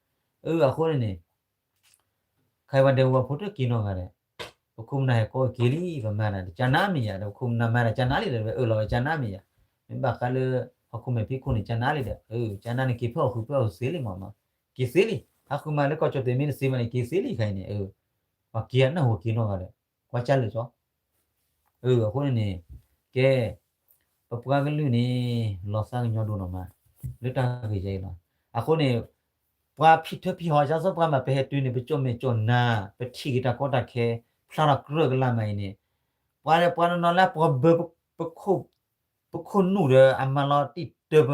အၢ အဃိန့ၣ်န့ၣ်, ခါအံၤပှၤဒဲကဝီၤဖိတက့ၤနီတဂၤဒီး, ပခိၣ်ပနၢ်ဟဲကီက့ၤလံ ပမၤတၢ်တကနါမ့ၢ်ယၤဒီး ပခိၣ်ပနၢ်မၤတၢ်ကနါလံဒီး ဝဲအၢၣ်လီၤဝဲကနါမ့ၢ်ယၤ, မ့ၢ်ဘၣ်ဃးလၢ ဟီၣ်ခိၣ်မဲာ်ဖံးခိၣ်န့ၣ် ကနါလံဒီး အၢ ကနါန့ၣ်က့ၤဖဲအီၣ်ဃုဖဲအီၣ်ဃုသ့လံမ့ၢ်မး, က့ၤသ့လံ ဟးဃုမၤလၢကီၢ်ကၠီၣ်တဲာ်မ့ၢ်တသ့ဘၣ်န့ၣ် က့ၤသ့လံခါအံၤန့ၣ် အၢ ပှၤက့ၤအနၢ်ဟူက့ၤနီတဂၤဒီး, ကွၢ်ကၢ်လၢာ်ကၠီ အၢ အဃိန့ၣ်န့ၣ်, ကဲ, ပပှၤကလုာ်န့ၣ် လီၤသးကညီၤဒိၣ်နီၢ်မး, လၢတၢ်ဂ့ၢ်ယဲအံၤလီၤ. အဃိန့ၣ်, ပှၤဖံးထၢဖံးဟီၣ် ဒ်သိးပှၤမၤပဟဲတုၤန့ၣ် ပကၠီၣ်မဲာ်ကၠီၣ်နါ, ပထံၣ်က့ၤတၢ်ကီတၢ်ခဲ, ဖျါထီၣ်ကြၢးကလါမးအံၤန့ၣ်, ပှၤဒီးပှၤနီၢ်နီၢ်လၢပှၤဘၢ ပခိၣ်နူာ်ဒီးအမၤလီၤတံၢ်တၢ်ပ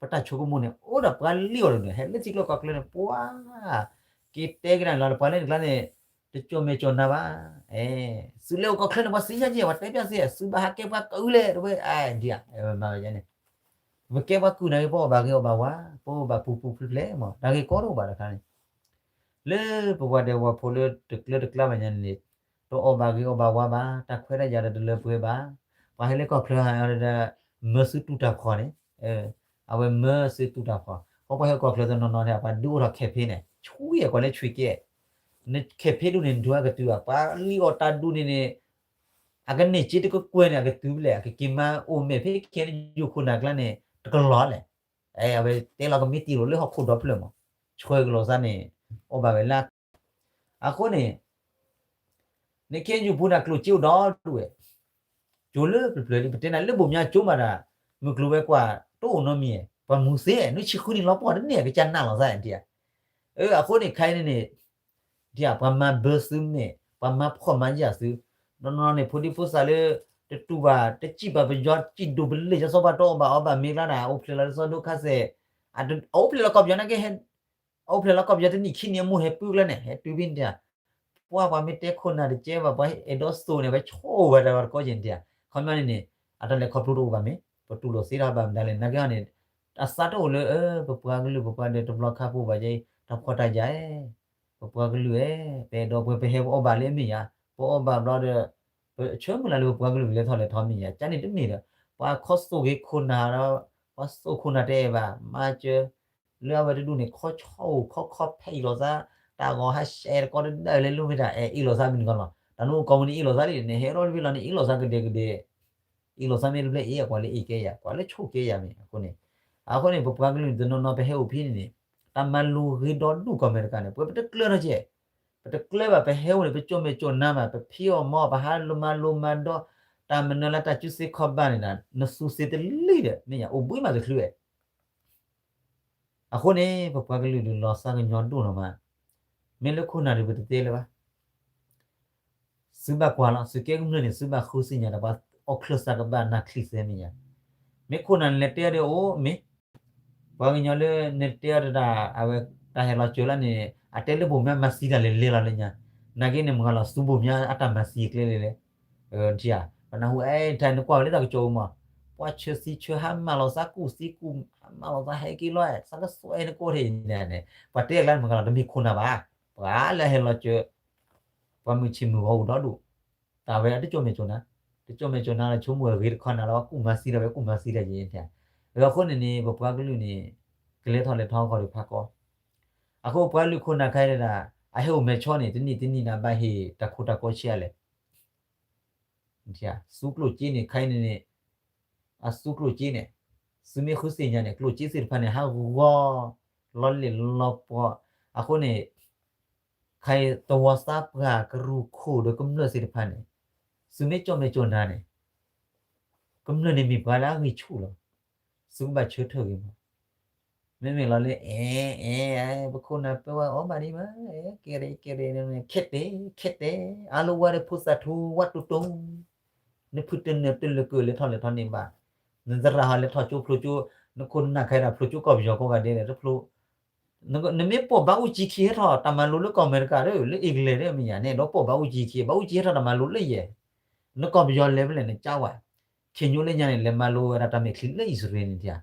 ပတၢ်ဆိကမိၣ်န့ၣ် အိၣ်ဒီးပှၤလံၣ်အီၤဒီး ဟဲလၢထံကျိကီၢ်ချၢန့ၣ် ပှၤ က့ၤတဲကဒါန့ၣ်လီၤ ပှၤလၢန့ၣ်ကျါန့ၣ် တကၠီၣ်မဲာ်ကၠီၣ်နါဘၣ်, သုလဲၤအိၣ်ကီၢ်ချၢန့ၣ် ပှၤသ့ၣ်ညါက့ၤ ပှၤတဲပျၢ်သ့ သုဘၣ်ဟးကဲပှၤကအုလဲၣ် တဝဲ ဒ်မၤဝဲန့ၣ်, ပကဲပှၤကုၢ်န့ၣ်ဂ့ၤ ပအီၣ်ဘၣ်ဂ့ၤအီၣ်ဘၣ်ဝါ, ပအိၣ်ဘၣ်ပူၤပူၤဖျဲးဖျဲးမး တၢ်ဂ့ၢ်ကီတအိၣ်ဘၣ်တခါန့ၣ် လၢပပှၤဒဲကဝီၤဖိလၢတကျၢတကျါဘၣ်ညါန့ၣ်, တအီၣ်ဘၣ်ဂ့ၤအီၣ်ဘၣ်ဝါဘၣ်, တၢ်ခွဲးတၢ်ယာ်ဒီးတလၢပှဲၤဘၣ်, ပှၤဟဲလၢကီၢ်ချၢဟးဒီး မၢသုတူၢ်တၢ်ဖှီၣ်န့ၣ်, အဝဲမၢသုတူၢ်တၢ်ဖှီၣ်, ပှၤဟဲကီၢ်ချၢတနီၤနီၤန့ၣ် ပှၤဒုးအိၣ်ထီၣ်ခဲဖ့န့ၣ် ဆွံအကွၢ်လၢဆွံကဲ, နခဲဖ့ဒူၣ်န့ၣ် နဒုးအကတုၤဘၣ်, ပှၤလံၣ်အီၣ်တၢ်ဒူၣ်န့ၣ်န့ၣ် အကန့ၢ်စ့တကကွဲၢ်န့ၣ် အကတုၤဖဲလဲၣ် အကက့ၤမၤအိၣ်မဲာ်ဖဲခဲန့ၣ် ယိၤခိၣ်နၢ်ကျါန့ၣ် တကလီၤလဲၣ်. အဝဲတဲလီၤကမ့ၢ်တံၢ်လိာ်လၢဟီၣ်ခိၣ်ဒီဖျၢၣ်မး, ဆှၢကလီၤသးန့ၣ် အိၣ်ဘၣ်ဝဲလၢ အဃိန့ၣ် နခ့ယုၢ်ပူၤန့ၣ် ကျိၣ်စ့အိၣ်ဒီဒူၣ်ဝဲ, ကၠိလၢပျၢၤပျၢၤလံ ပတဲနၤလၢဘိၣ်မၠါကၠိမးဒီး မုၢ်ကျိၤဝဲၤကွာ်တအိၣ်နီတမံၤ, ပှၤမူၤသ့ နွံဆံဃုနံၣ်လီၤပှီၢ်တန့ၢ် ကစၢ်နာ်လီၤသးန့ၣ်ဧါ. အဃိန့ၣ် ခဲအံၤန့ၣ်န့ၣ် ဒ်ပှၤမၤဘၢသုမ့ၢ် ပှၤမၤဖှီၣ်မၤယာ်သု, နီၢ်နီၢ်န့ၣ် ဖိဒံဖိသၣ်လၢ တတူၢ်ဘၣ် တစံၣ်ဘၣ်ပယီၤ စံၣ်ဒိၣ်ပလ့ၢ် ယစီၤပၤတအိၣ်ဘၣ်အီၤဘၣ်မ့ၢ်ကျါဒီး အအိၣ်ဖျဲၣ်လီၤလၢစီၤဒိၣ်ခါစဲး, အအိၣ်ဖျဲၣ်လီၤကီၢ်ပယီၤနာ်က့ အအိၣ်ဖျဲၣ်လီၤကီၢ်ပယီၤတနံၣ်ခံနံၣ်အမိၢ်ဟဲပုၢ်ကျါန့ၣ် ဟဲတုၤဖဲန့ၣ်တၢ်, ပှၤပှၤမ့ၢ်တဲခိၣ်နၢ်တကဲဘၣ် ပှၤအဲၣ်ဒိးသိၣ်န့ၣ် ပှၤဆိၣ်ဝဲဒၣ်ပှၤတကီၢ်ယဲၢ်န့ၣ်တၢ်, ခီပညီန့ၣ်န့ၣ် အတၢ်လဲၤခီဖျိတအိၣ်ဘၣ်မ့ၢ် ပတူၢ်လိာ်သ့ထီၣ်ဘၣ်မတၤလဲၣ် နာ်က့ဟီန့ၣ် အသးတအိၣ်လၢ ပပှၤကလုာ်ပပှၤဒီးတဘျီခါဖိဘၣ်ယဲ တၢ်ဖှီၣ်တၢ်ယာ်ဧၢ ပပှၤကလုာ်ဧၢ, ပအဲၣ်ဒိးပှဲၤပဟဲပအီၣ်ဘၣ်လၢအမ့ၢ်ယါ, ပအီၣ်ဘၣ်ဘျီဒီး ပဆၢမုၢ်လၢ်လၢပပှၤကလုာ်ကလဲၤထီၣ်လဲၤထီမ့ၢ်ယါ, ကန့ၣ်တမ့ၢ်ဒီး ပှၤခီသိၣ်က့ၤခိၣ်နၢ်ဒီး ပှၤသိၣ်ခိၣ်နၢ်တအဲၣ်ဘၣ် မၤစၢၤ လၢအဝဲတဒူၣ်န့ၣ် ခီဆီအိၣ်ခီခီဖဲအ့ၣ်လိာ်သး, တၢ်ဂီၤဟးရှဲတကီတဒၢလၢလိမ့ၢ်တၢ်အဲၣ်အ့ၣ်လိာ်သးမ့ၢ်နကီလီၤ, တၢ်နအိၣ်ကီၢ်မုၢ်နံၤအ့ၣ်လိာ်သးလံန့ၣ် ဟဲထီၣ်တဘ့ၣ်လီၤန့ၣ် အ့ၣ်လိာ်သးကဒဲကဒဲ အ့ၣ်လိာ်သးမ့ၢ်တဘျဲၣ်အ့ၣ် အကွၢ်လၢအ့ၣ်ကဲယၤ ကွၢ်လၢဆိၣ်ကဲယၤမ့ၢ်အဃိန့ၣ်, အဃိန့ၣ် ပပှၤကလုာ်တနီၤနီၤပဟဲအိၣ်ဖဲန့ၣ်န့ၣ် တၢ်မၤလိဂ့ၤဒီဒူၣ်ကီၢ်အမဲရကၤန့ၣ် ပပတကျၢၤထီၣ်ကဲ, ပတကျၢၤဘၣ် ပဟဲအိၣ်န့ၣ် ပကၠိၣ်မဲာ်ကၠိၣ်နါဘၣ် ပဖံးအီၣ်မၤအီၣ် ပဟးလိမၤလိမၤဒိး တၢ်မနုၤလၢတၢ်ကူၣ်သ့ခီဘၣ်န့ၣ်ဒီး နသူသ့တလံဒီး မ့ၢ်ယါ အိၣ်ဘှံးမးတချုးဝဲ အဃိန့ၣ် ပပှၤကလုာ်ဒုးလီၤသးကညီၤဒိၣ်နီၤမး, မ့ၢ်လၢခိၣ်နၢ်ဒုးပတတဲလၢၤဘၣ်, သုဘၣ်ကွၢ်လီၤ သုကဲကမျၢၢ်န့ၣ် သုဘၣ်ဃုသ့ၣ်ညါဒီးပှၤအီၣ်ချၢသးကဘၣ်နၢ်ချံသဲမ့ၢ်ယါ, မ့ၢ်ခိၣ်နၢ်န့ၣ်လဲၤတဲအီၤဒီးအိၣ်မ့ၢ် ပှၤကညီလၢနတဲအီၤတဒၣ် အဝဲ တၢ်ဟဲလီၤစၢၤလၢန့ၣ် အတဲလၢဘိၣ်မၠါမၤသံတၢ်လဲၤလဲၤလီၤလၢညါ, နာ်က့န့ၣ်မုၢ်ဂၤလီၤ သူဘိၣ်မၠါအတၢ်မၤသံကျဲလဲၤလဲၤ, ထံၣ်ဧါ, ပနၢ်ဟူအဲၣ် တၢ်နကွၢ်ဝဲလၢတၢ်ကစီၣ်ပူၤမး, ပှၤဆၢသံဆၢဟးမၤလိာ်သးကူၣ်သံကူၣ် ဟးမၤလိာ်သးဟဲက့ၤလီၤ သးကသွဲနကိးထံၣ်န့ၣ်, ပှၤတဲအကျါန့ၣ်မုၢ်ဂၤလီၤ တမ့ၢ်ခိၣ်နၢ်ဘၣ်, ပှၤလၢဟဲလီၤစၢၤ ပှၤမုၢ်ဆ့ၣ်မုၢ်ဂီၤအိၣ်ဒီဒူၣ်, တၢ်ဝဲအတကၠိၣ်မဲာ်ကၠိၣ်နါ, တကၠိၣ်မဲာ်ကၠိၣ်နါလၢဆိကမိၣ်အဂ့ၤတခီနၤလီၤ ကူၣ်မၤသံလီၤဝဲကူၣ်မၤသံလီၤယဲၢ်, အဃိန့ၣ်န့ၣ် ပပှၤကလုာ်န့ၣ် ကလဲၤထီၣ်လဲၤထီကီၢ်ဒုးဖးကီ, အဃိပှၤလုၢ်ခိၣ်နၢ်ခဲအံၤဒၣ် အဟဲအိၣ်မဲာ်ချီန့ၣ် တနံၣ်တနံၣ်န့ၣ် ဘၣ်ဟ့ၣ်တၢ်ခိတၢ်ကီဆံးအါလဲၣ် သူကျိၣ်စ့န့ၣ် ခဲအံၤန့ၣ်န့ၣ် အသူကျိၣ်စ့န့ၣ် သုမ့ၢ်ဃုသ့ၣ်ညါန့ၣ် ကျိၣ်စ့သ့ၣ်တဖၣ်န့ၣ် ဟးဂီၤ လီၤလ့ၣ်လီၤပှီၢ်, အဃိန့ၣ် ခဲအံၤသဝီသးပှၢ်ကရူၢ်ခိၣ်ဒီးကမျၢၢ်သ့ၣ်တဖၣ်န့ၣ် သုမ့ၢ်ကၠီၣ်မဲာ်ကၠီၣ်နါန့ၣ် ကမျၢၢ်န့ၣ်မ့ၢ်ပှၤလၢအဂံၢ်ဆူၣ်လီၤ, သုကဘၣ်ဆၢထၢၣ်ဂ့ၤမး, မ့မ့ၢ်လီၤလၢ အဲ အဲ ပခိၣ်နၢ်ပၢဝဲအီၣ်ဘၣ်ဒံးမး, ကဲရဲကဲရဲ ခဲတဲ ခဲတဲ အါလီၤဝဲဒီးဖိသၣ်ထူဝါတိၢ်တိၢ်, နဖုတနၢၤတလၢာ်ကလဲၤထီၣ်လဲၤထီန့ၣ်ဘၣ်, နသရၣ်ဟီလဲၤထီၣ်ကၠိဖျိကၠိ, နခိၣ်နၢ်ခဲဒၣ်ဖျိကၠိကီၢ်ပယီၤကိးဂၤဒဲးဒီးတဖျိ, နမ့ၢ်ပိာ်ဘၣ်အူကၠံခံဟဲထီၣ်တၢ်မၤလိလၢကီၢ်အမဲရကၤဒီး လၢအ့ကလဲးဒီးမ့ၢ်ယါန့ၣ် ဒီးပိာ်ဘၣ်အူကၠံခံ ဘၣ်အူကၠံဟဲထီၣ်တၢ်မၤလိလၢယဲၢ်, နကီၢ်ပယီၤလဲၤဖဲလဲၣ်နကၠါဝဲ, ခ့ညိလၢညါန့ၣ် လဲၤမၤလိဝဲဒၣ်တၢ်မဲာ်ချံလၢအံၣ်စရ့လးန့ၣ်တၢ်,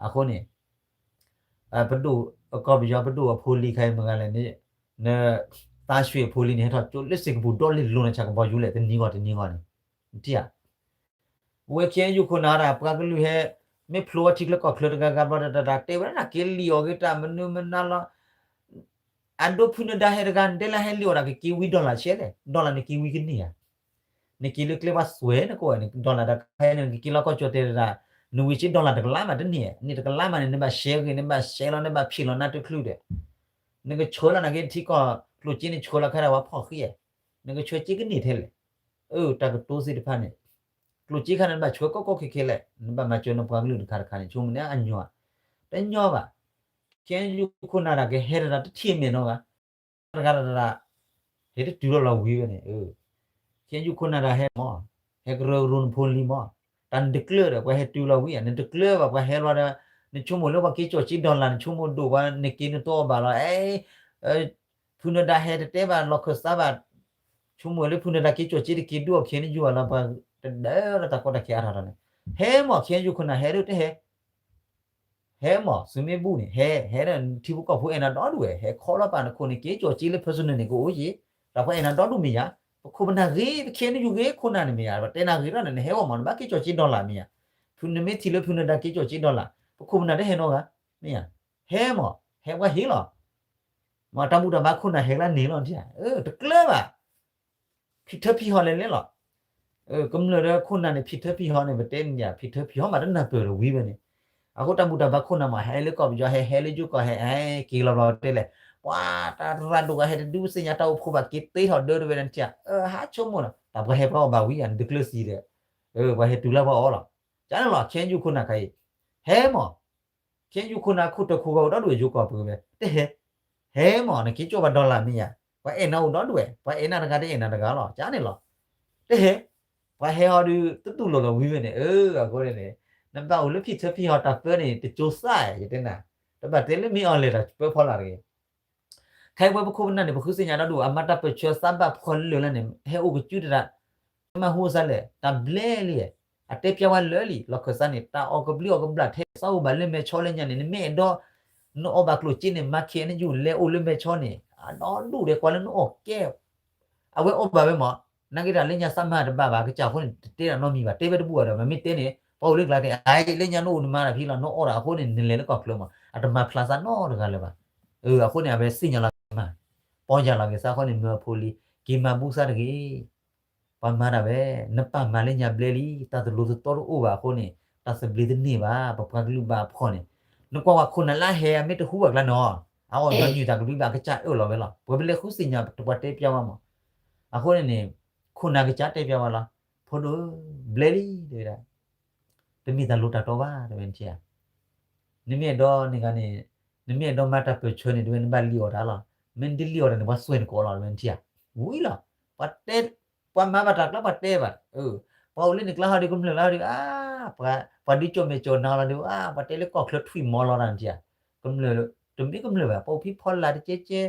အဃိန့ၣ် ပဒိၣ် ကီၢ်ပယီၤပဒိၣ်အဖိလံၤခဲအံၤမ့ၢ်ဂၤလဲၣ်န့ၣ်, န သးရွှ့ၣ်အဖိလံၤန့ၣ် ဟဲထီၣ်ကၠိလၢစ့ၢ်ကပူၤဒီလ့ၣ်လိၤနၤဆၣ်ကဘီယူၤလဲၣ် တနံၤဂီၢ်တနံၤဂီၢ်န့ၣ်, နထံၣ်ဧါ, ပဝဲ ခ့ယုၢ်ခိၣ်နၢ်ဒၣ် ပှၤကလုာ်ဟဲ မ့ၢ်ဖျိဝဲထံချၢကီၢ်ချၢတဂၤဂၤဘျီဒီး တၢ်တဲဝဲဒၣ်က့ၤလံၣ်အီၣ်ဂ့ၤတၢ်မနုၤမနုၤလီၤ အဒိဖုနဒါဟဲတဂၤ နတဲလၢဟဲလံၣ်အီၣ်ဒၣ်ကက့ၤဝံဒီလၣ်ဆဲးလဲၣ် ဒီလၣ်န့ၣ်က့ၤဝံကန့ၢ်ဧါ, နက့ၤလၢကျဲပှၤသွဲၣ်နကိးဝဲန့ၣ် ဒီလၣ်တခါန့ၣ် နကက့ၤလီၤကီၢ်ကၠီၣ်တဲာ်တဒၣ် နဝံၤက့ၤဒီလၣ်တကလးမးတန့ၢ်ဧါ, န့ၣ်တကလးမးန့ၣ် နဘၣ်ရှဲဂ့ၤ နဘၣ်ရှဲလီၤ နဘၣ်ဖံးလီၤနါတချုးဒီး နကဆှၢလီၤနာ်က့ထံကီၢ်ကျိၣ်စ့န့ၣ်ဆှၢလီၤခဲဒၣ်ပှၤဖီၣ်ဃံဧါ, နကဆှၢစ့ကန့ၢ်ထဲလဲၣ်, အၢ တၢ်ကတိၤသ့ၣ်တဖၣ်န့ၣ် ကျိၣ်စ့ခါန့ၣ် နဘၣ်ဆှၢကီကီခဲခဲလဲၣ် နဘၣ်မၤစၢၤနပှၤကလုာ်တခါတခါန့ၣ် ဆိကမိၣ်န့ၣ်အညီ, တညီဘၣ်, ခ့ယုၢ်ခိၣ်နၢ်တၢ်ကဟဲတဒၣ်တထံၣ်မဲာ်နီတဂၤ, တဂၤတဂၤ, ဟဲတတုၤလီၤလီၤဝံၤဝဲန့ၣ်, ခ့ယုၢ်ခိၣ်နၢ်တၢ်ဟဲမး, ဟဲကရၢကရိနဖိလံၤမး, တၢ်နတကျၢၢ်ဒီး ပှၤဟဲတုၤလီၤဝံၤဧါ နတကျၢၢ်ဘၣ် ပှၤဟဲလီၤဒီး နဆိကမိၣ်လၢပှၤက့ၤကၠီၣ်စ့ဒီလၣ် နဆိကမိၣ်ဒိၣ်ပှၤ နက့ၤနတအီၣ်ဘၣ်လီၤ, အဲ ဖုနဒါဟဲတတဲဘၣ်လီၢ်ခၢၣ်သးဘၣ်, ဆိကမိၣ်လၢဖုနဒါက့ၤကၠီၣ်စ့တက့ၤဒုးအီၣ်ခဲန့ၣ်ယွၤလီၤ ပှၤတဒၢလီၤတၢ်ကီတၢ်ခဲအါထီၣ်ထီၣ်န့ၣ်, ဟဲမး ခ့ယုၢ်ခိၣ်နၢ်ဟဲဒုးတဟဲ ဟဲမး သုမ့ၢ်ဘူၣ်န့ၣ် ဟဲ ဟဲဒီးထံဖိကီၢ်ဖိအဲၣ်နၤဒီဒူၣ်ဝဲ ဟဲခီလီၤပာ်နခိၣ်န့ၣ် က့ၤကၠီၣ်စ့လၢ personal န့ၣ် ကအိၣ်က့ၤ, တၢ်ပှၤအဲၣ်နၤဒီဒူၣ်မ့ၢ်ယါ, ပခိၣ်ပနၢ်ဂ့ၤ ပခဲနယူၤဂ့ၤ ခိၣ်နၢ်န့ၣ်မ့ၢ်ယါ, ပတဲနၤဂ့ၤထီၣ်န့ၣ် နဟဲဂီၢ်မး နဘၣ်က့ၤကၠီၣ်စ့ဒီလၣ်မ့ၢ်ယါ, ဖုနမ့ၢ်ထံၣ်လၢဖုနဒါက့ၤကၠီၣ်စ့ဒီလၣ် ပခိၣ်ပနၢ်တဟဲနီတဂၤ မ့ၢ်ယါ, ဟဲမး ဟဲပှၤဟ့ၣ်လီၤ မ့ၢ်တၢ်ဘူၣ်တၢ်ဘါခိၣ်နၢ်ဟဲကျါန့ၣ်လီၤ, တကျၢၤဘၣ်, ဖံထၢဖံဟီၣ်လဲၣ်လဲၣ်လီၤ, ကမျၢၢ်ဒီးခိၣ်နၢ်န့ၣ် ဖံးထၢဖံးဟီန့ၣ် ပတဲန့ၣ် ဖံးထၢဖံးဟီမးတနၢ်ပၢၢ်ဒီးဝံၤဝဲန့ၣ်, အဃိတၢ်ဘူၣ်တၢ်ဘါခိၣ်နၢ်မး ဟဲလၢကီၢ်ပယီၤ ဟဲဟဲလၢယိၤကီၢ် ဟဲဟဲက့ၤလီၤဘျီတဲလဲၣ်, ပှၤတၢ်ရၤဒိၣ်ဂၤဟဲတဒုးသ့ၣ်ညါတၢ်အိၣ်ဖှိၣ်ဘၣ်က့ၤတ့ထီၣ်ဒၢတဝဲန့ၣ်ထံၣ်ဧါ, ဟးဆိကမိၣ်လီၤ တၢ်ပှၤဟဲပှၤအီၣ်ဘၣ်ဝံၤဧါ နတကျၢၤစံးဒီး, ပှၤဟဲတုၤလၢပှၤအီၣ်လီၤ, ကန့ၣ်လီၤ ခဲယူၢ်ခိၣ်နၢ်ခါအံၤ, ဟဲမး ခဲယူၢ်ခိၣ်နၢ်ခိၣ်တၢ်ခိၣ်ဂီၤအိၣ်ဒီဒူၣ်ယိၤကီၢ်ပူၤဝဲ တဟဲ, ဟဲမး နက့ၤကၠီၣ်ပှၤဒီလၣ်မ့ၢ်ယါ, ပှၤအဲၣ်နၤအိၣ်ဒီဒူၣ်ဝဲ ပှၤအဲၣ်နၤတဂၤတအဲၣ်နၤတဂၤလီၤ ကန့ၣ်လီၤ, တဟဲ, ပှၤဟဲဟီဒုး တတူၢ်လိာ်လီၤဝံၤဝဲန့ၣ် အဃိန့ၣ်, နဘၣ်အိၣ်လၢဖံးထၢဖံးဟီတၢ်ပၢန့ၣ် တကၠိစၢ် ယတဲနၤ, တဘၣ်တဲလၢမ့ၢ်အီၤလဲၤတၢ်ပၢဖီလာ်တဂ့ၤ ခဲအံၤပဝဲပခိၣ်ပနၢ်န့ၣ် ပဃုသ့ၣ်ညါဒီဒူၣ် အမၤတၢ်ပၢၢ်ဆၢသးဘၣ်ဖီလၢာ်လၢန့ၣ် ဟဲအိၣ်ကစုတရၢ်, မၤဟူအသးလဲၣ် တၢ်ဘျဲလံ, အတဲပျါဝဲလၢာ်လံ လီၢ်ခၢၣ်သးန့ၣ် တၢ်အီၣ်ကဘျံးအီၣ်ကဘျၣ်ထဲ သးအိၣ်ဘၣ်လၢမဲာ်ဆီလၢညါန့ၣ် နမ့ၢ်အဲၣ်ဒိး, နအီၣ်ဘၣ်ကျိၣ်စ့န့ၣ် မၤခဲန့ၣ်ယူၢ်လဲၤအိၣ်လၢမဲာ်ဆီန့ၣ် အဒီဒူၣ်ဒီးကွၢ်လၢနအီၣ်ကဲ အဝဲအီၣ်ဘၣ်ဝဲမး, နာ်က့တၢ်လၢညါသးမၤတဘၣ်ဘၣ် ကစၢ်အဃိန့ၣ် တတဲတၢ်နီတမံၤဘၣ် တဲဝဲတဘူၣ်ဘၣ်ဒီး မ့မ့ၢ်တဲန့ၣ် ပှၤအိၣ်လၢကျါက့ၤ အလၢညါနအိၣ်နမၤတၢ်ဖံးလီၤ နအီၣ်တၢ်အဃိန့ၣ် နလဲၤလၢကီၢ်ချၢမး အတမၤဖျါသးနီတဂၤလၢၤဘၣ်. အဃိန့ၣ် အဝဲသ့ၣ်ညါလီၤက့ၤမး, ပီၢ်ယၢ်လီၤက့ၤသးအဃိန့ၣ် မၢအဖိလံၤ က့ၤမၤဘူၣ်သးတဂ့ၤ ပှၤမၤတၢ်ဝဲ, နပၢ်မၤလၢညါဘျဲလံ တၢ်သဘျိသတီတအိၣ်ဘၣ်အဃိန့ၣ် တၢ်သဘျ့တန့ၢ်ဘၣ် ပပှၤကလုာ်ဘၣ်ဖှီၣ်န့ၣ်, နကွၢ်ဝဲခိၣ်နၢ်လၢအဟဲအမ့ၢ်တဟူဘၣ်ကျါန့ၣ်, အအီၣ်ညီနုၢ်တၢ်ကဘျံးဘၣ်ကစၢ်အၢၣ်လီၤဝဲလီၤ ပှၤပလဲၤဃုသ့ၣ်ညါပှၤတဲပျါဝဲမး, အဃိန့ၣ်န့ၣ်, ခိၣ်နၢ်ကစၢ်တဲပျါဝဲလီၤ, ဖိဒိၣ်, ဘျဲလံ တဲဝဲဒၣ်, တမ့ၢ်တၢ်လိၤတၢ်တီဘၣ် တဲဝဲနထံၣ်ဧါ နမ့ၢ်အဲၣ်ဒိးန့ၣ်ဂၤန့ၣ်, နမ့ၢ်အဲၣ်ဒိးမၤတၢ်ပၢၢ်ဆၢန့ၣ် တဲဝဲနဘၣ်လံၣ်အီၣ်တၢ်လီၤ, မ့ၢ်နတလံၣ်အီၣ်တၢ်န့ၣ် ပှၤစွဲနကိးလီၤ တဲဝဲနထံၣ်ဧါ, ဝံၤလီၤ, ပှၤတဲ, ပှၤမၤဘၣ်တၢ်ကျါပှၤတဲဘၣ်, ပှၤအိၣ်လၢန့ၣ်ကျါဟီဒုးကမျၢၢ်လၢဟီဒုး, ပှၤဒုးကၠီၣ်မဲာ်ကၠီၣ်နါလီၤဒုး, ပှၤတဲလၢကီၢ်ချၢထွံၣ်မီၤလီၤတၢ်နထံၣ်ဧါ, ကမျၢၢ်, တမ့ၢ်ကမျၢၢ်ဘၣ် ပှၤအိၣ်ဖံဖီလာ်တကဲကဲ,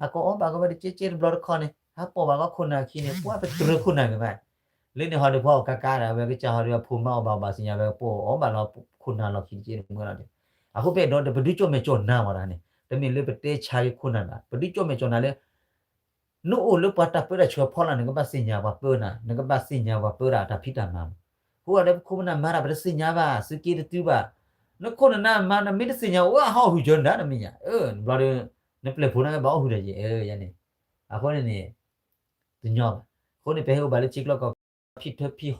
အကအီၣ်ဘၣ်ကဝဲတကဲကဲတဘျီတခီန့ၣ် ဟးပိာ်ဘၣ်ကီခိၣ်နၢ်ခံန့ၣ် ပှၤပတြၢၤခိၣ်နၢ်ဂ့ၤမး လၢန့ၣ်ဟီဒုးပှၤအီၣ်ကါကါဒီး အဝဲကစၢ်ဟီဒုးအဖိမါအီၣ်ဘၣ်အီၣ်ဘၣ်သ့ၣ်ညါဝဲ ပှၤအီၣ်ဘၣ်လီၤခိၣ်နၢ်လီၢ်ခံတက့ၢ်တမုာ်လီၤ, အဃိပအဲၣ်ဒိးဒီးပဒုးကၠီၣ်မဲာ်ကၠီၣ်နါဝဲဒၣ်န့ၣ် တမ့ၢ်လၢပတဲဆါက့ၤခိၣ်နၢ်ဘၣ် ပဒုးကၠီၣ်မဲာ်ကၠီၣ်နါလၢ နအိၣ်လၢပှၤတၢ်ပၢတၢ်ဆှၢဖီလာ် နကဘၣ်သ့ၣ်ညါပှၤပၢနၤ နကဘၣ်သ့ၣ်ညါပှၤပၢတၢ်တၢ်ဖံးတၢ်မၤမး, အဃိဒီးပခိၣ်ပနၢ်မၤတၢ်ပတသ့ၣ်ညါဘၣ် သုးက့တတုၤဘၣ်, နခိၣ်နနၢ်မၤနမ့ၢ်တသ့ၣ်ညါအိၣ်အဟီၣ်ဟုၣ်စၢၤနၤတမ့ၢ်ညါ, ဘျီဒီး, နပျဲၢ်ဖိန့ၣ်ဘၣ်အီၣ်ဟုၣ်ဒီးယဲ, ယဲန့ၣ်, အဃိန့ၣ်န့ၣ်, တညီဘၣ်, အဃိန့ၣ် ပဟဲအိၣ်ဘၣ်လၢထံကျိကီၢ် ဖံးထၢဖံးဟီၣ်,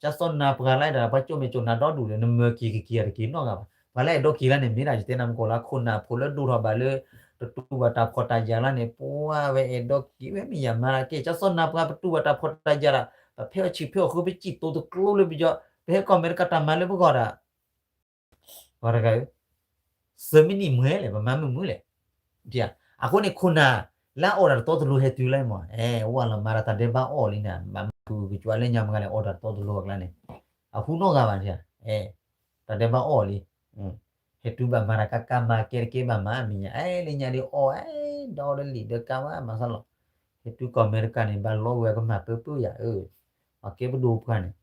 ကၢ်စီနၤပှၤလၢအဲၣ်ဒိးပှၤကၠီၣ်မဲာ်ကၠီၣ်နါဒီဒူၣ်ဒီး နမၢက့ၤကက့ၤအီၤတက့ၤနီတဂၤဘၣ်, ပှၤလၢအဲၣ်ဒိးက့ၤလၢန့ၣ် မ့ၢ်ဒၣ်ယတဲနၤမူကီၢ်လၢခိၣ်နၢ်ဖိလၢဒိၣ်ထီၣ်ဘၣ်လၢ တတူၢ်ဘၣ်တၢ်ဖှီၣ်တၢ်ယာ်လၢန့ၣ် ပှၤဝဲအဲၣ်ဒိးက့ၤဝဲမ့ၢ်ယၤမၤက့ၤ ကၢ်စီနၤပှၤပတူၢ်ဘၣ်တၢ်ဖှီၣ်တၢ်ယာ်ဒီး ပဖဲအီၣ်ဆံးဖဲအီၣ်ဃုပစံၣ်တိၤတကျိလၢပယီၤ ပဟဲကီၢ်အမဲရကၤတၢ်မၤလၢပဂီၢ်ဒီး ပှၤတဂၤဧၢ, သၢမံးနံးမွဲလဲၣ် ပမၤမုာ်မုာ်လဲၣ်, အဃိန့ၣ်ခိၣ်နၢ် လၢအအီၣ်တၢ်တတီတလိၤဟဲတုၤလၢမး အဲ ဝဲလီၤမၤတၢ်တၢ်ဒဲးဘးအီၣ်လံန့ၣ် မၤမုာ်ကကွၢ်လၢညါမၤဂၤလဲၣ် အီၣ်တၢ်တတီတလိၤအကျါန့ၣ် အဃုနီတဂၤဘၣ်န့ၣ်, အဲ တၢ်ဒဲးဘးအီၣ်လံ, ဟဲတုၤဘၣ်မၤတၢ်ကါကါမၤကဲတကဲဘၣ်မၤမ့ၢ်ညါ အဲ လၢညါဒ်အီၣ် အဲ ဒီးဒီးလံာ်ဒီးကါဝဲမၤသးလီၤ, ဟဲတုၤကီၢ်အမဲရကၤန့ၣ် ဘၣ်လီဝဲကမၤပၢပၢယၤ အၢ ပှၤကဲပဒိၣ်ပှၤန့ၣ်,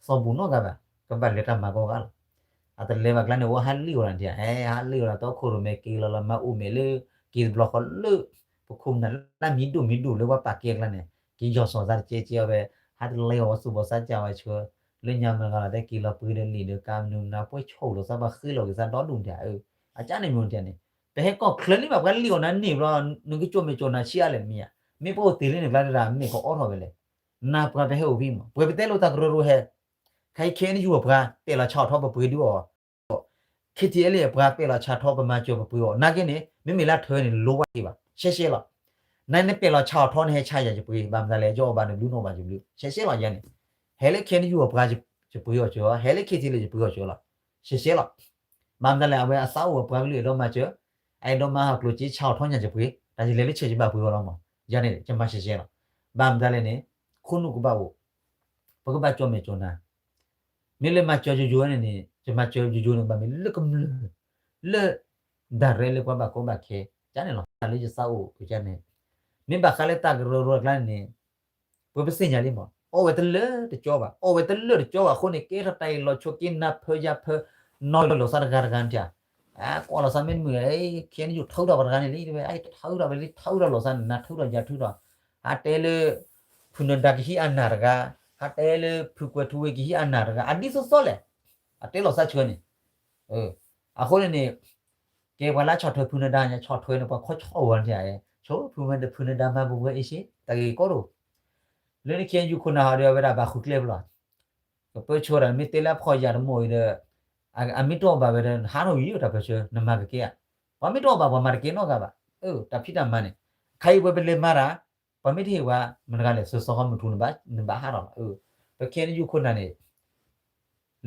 သီဘူၣ်နီတဂၤဘၣ်, ကဘၣ်လဲၤတၢ်မၤကီဂၤလီၤ, အတလဲၤဘၣ်ကျါန့ၣ် ဝဲဟးလံၣ်အီၣ်လၢနထံၣ်, ဟဲဟးလံၣ်အီၣ်လၢတီခိၣ်ရိၣ်မဲက့ၤလီၤလီၤ မၤအိၣ်မဲာ်လၢ က့ၤတဘျီဃီလၢ ပခိၣ်ပနၢ်လၢမံၤဒိၣ်မံၤဒိၣ်လၢပှၤပာ်ကဲကျါန့ၣ် က့ၤယီၤစီၤသးတကဲကဲအီၤဝဲ, ဟးတလဲၤအီၣ်ဝဲသူၣ်ဘီၣ်သးကၢ်ဝဲဆၢ, လၢညါမၤဂၤလီၤတဲက့ၤလီၤပှ့ၤဒီးလံာ်ဒီးကါမနုၤမနုၤ ပှဲၤဆီၣ်အိၣ်လိာ်သးပှၤဃ့လီၤက့ၤသးဒီဒူၣ်နထံၣ်, အကါန့ၣ်မ့ၢ်နထံၣ်န့ၣ်, ပဟဲကီၢ်ချၢလံဘၣ် ပှၤလံၣ်အီၣ်နၤန့ၣ်ဘျီ နကကၠီၣ်မဲာ်ကၠီၣ်နၤဆံးအါလဲၣ်မ့ၢ်ဧါ, မ့ၢ်ပအိၣ်တ့ၢ်လၢန့ၣ်ကျါတဒၣ် မ့ၢ်ကအိးထီၣ်ဝဲလဲၣ်, နၤပှၤပဟဲအိၣ်ဖဲမး ပှဲၤပတဲလိာ်တၢ်ကရၢကရိဟဲ ခဲအံၤ ခဲအံၤနယူၢ်အပှၤ ပဲာ်လီၤဆါအီၣ်ထီၣ်ပပှ့ၤဒုးအီၣ်, ခ့ထံအဲလ့ၣ်အပှၤ ပဲာ်လီၤဆါထီၣ်ပမၤစၢၤပပှ့ၤအီၣ် နာ်က့န့ၣ် မ့မ့ၢ်လၢထၢန့ၣ် လိဝဲက့ၤဘၣ် ရှဲရှဲလီၤ, နနပဲာ်လီၤဆါအီၣ်ထီၣ်နဟဲဆါယၤယပှ့ၤ ဘၣ်မတၤလဲၣ် ယအီၣ်ဘၣ်နဘျုးနအီၣ်ဘၣ်ယဘျုး ရှဲရှဲလီၤယၤန့ၣ်, ဟဲလၢခဲအံၤနယူၢ်အပှၤ ယပှ့ၤအီၣ်စၢၤအီၤ ဟဲလၢခ့ထံလၢယပှ့ၤအီၣ်စၢၤလီၤ, ရှဲရှဲလီၤ, ဘၣ်မတၤလဲၣ် အဝဲအသးအိၣ်အပှၤကလုာ်အဲၣ်ဒိးမၤစၢၤ, အဲၣ်ဒိးမၤဟးကျိၣ်စ့ဆါအီၣ်ထီၣ်ညါယပှ့ၤ တၢ်ယလဲၤလၢဆဲးယဘၣ်ပှ့ၤအီၣ်လီၤမး, ယၤန့ၣ် ယမၤရှဲရှဲလီၤ, ဘၣ်မတၤလဲၣ်န့ၣ်, ခိၣ်နူာ်ကဘၣ်အိၣ်, ပကဘၣ်ကၠီၣ်မဲာ်ကၠီၣ်နၤ မ့ၢ်လၢမၤစၢၤယိယိန့ၣ်န့ၣ် ယမၤစၢၤယိယိန့ၣ် ဘၣ်မ့ၢ်လၢကမျၢၢ်, လၢ, ဒၣ်ရဲလၢပှၤဘၣ်ကီဘၣ်ခဲ, ကန့ၣ်လီၤ လၢယသးအိၣ်ကန့ၣ်, မ့ၢ်ဘၣ်ဃးလၢတၢ်ကရၢကရိအကျါန့ၣ်, ပပသ့ၣ်ညါလံမး အီၣ်ဝဲတလၢာ်တကၠီဘၣ် အီၣ်ဝဲတလၢာ်တကၠီဘၣ်အဃိန့ၣ် ကဲထီၣ်တၢ်အံၤလီၤဆိက့နၢ်ဖၢယၤဖၢ, နီၢ်လိာ်သးတဂၤတဂၤန့ၣ်ဧါ, ကွၢ်လီၤသးမ့ၢ်တမုာ် ခဲအံၤနယူၢ်ထုးထီၣ်ပှၤတဂၤန့ၣ်လံ ထုးထီၣ်ဝဲလံထုးထီၣ်လိာ်သးန့ၣ် နၤထုးထီၣ်ယၤထုးထီၣ်, ဟးတဲလၢ ဖုနဒါကဟံးအနၢ်တဂၤ, ဟးတဲလၢဖုကွဲးထူဝ့ကဟံးအနၢ်တဂၤ အဒ်သိးသိးလဲၣ်, အတဲလီၤသးဆၢန့ၣ်, အဃိန့ၣ်န့ၣ်, ကဲပှၤလၢဆီၣ်ထွဲဖုနဒါညါ ဆီၣ်ထွဲန့ၣ် ပှၤခီဆီၣ်ဝဲန့ၣ်ဧါ, ဆိဖုနဒါမၤပဝဲအ့ၣ်စ့ တၢ်ဂ့ၢ်ကီတအိၣ်, လၢန ခ့ၣ်အဲၣ်ယူၣ် ခိၣ်နၢ်ဟီဒီး အဝဲဒၣ်ဘၣ်ဃုကျဲဖဲလဲၣ်, ကပၢဆှၢဒီး မ့ၢ်တဲလၢအဖှီၣ်ယာ်တမီၢ်အံၤဒီး အမ့ၢ်တအီၣ်ဘၣ်ဝဲဒီး ဟးထီၣ်ဝံၤတၢ်ပၢဆှၢ နမၤကကဲဧါ, ပှၤမ့ၢ်တအီၣ်ဘၣ် ပှၤမၤတကဲနီတဂၤဘၣ်, တၢ်ဖံးတၢ်မၤန့ၣ်, အခါအံၤဝဲပလဲၤမၤတၢ်, ပှၤမ့ၢ်တဟ့ၣ်ပှၤ မတၤတဂၤလဲၣ် စီၤစီၤဃီမုၢ်ထူ နဘၣ်ဟးထီၣ်လီၤ, ပ ခ့ၣ်အဲၣ်ယူၣ် ခိၣ်နၢ်န့ၣ်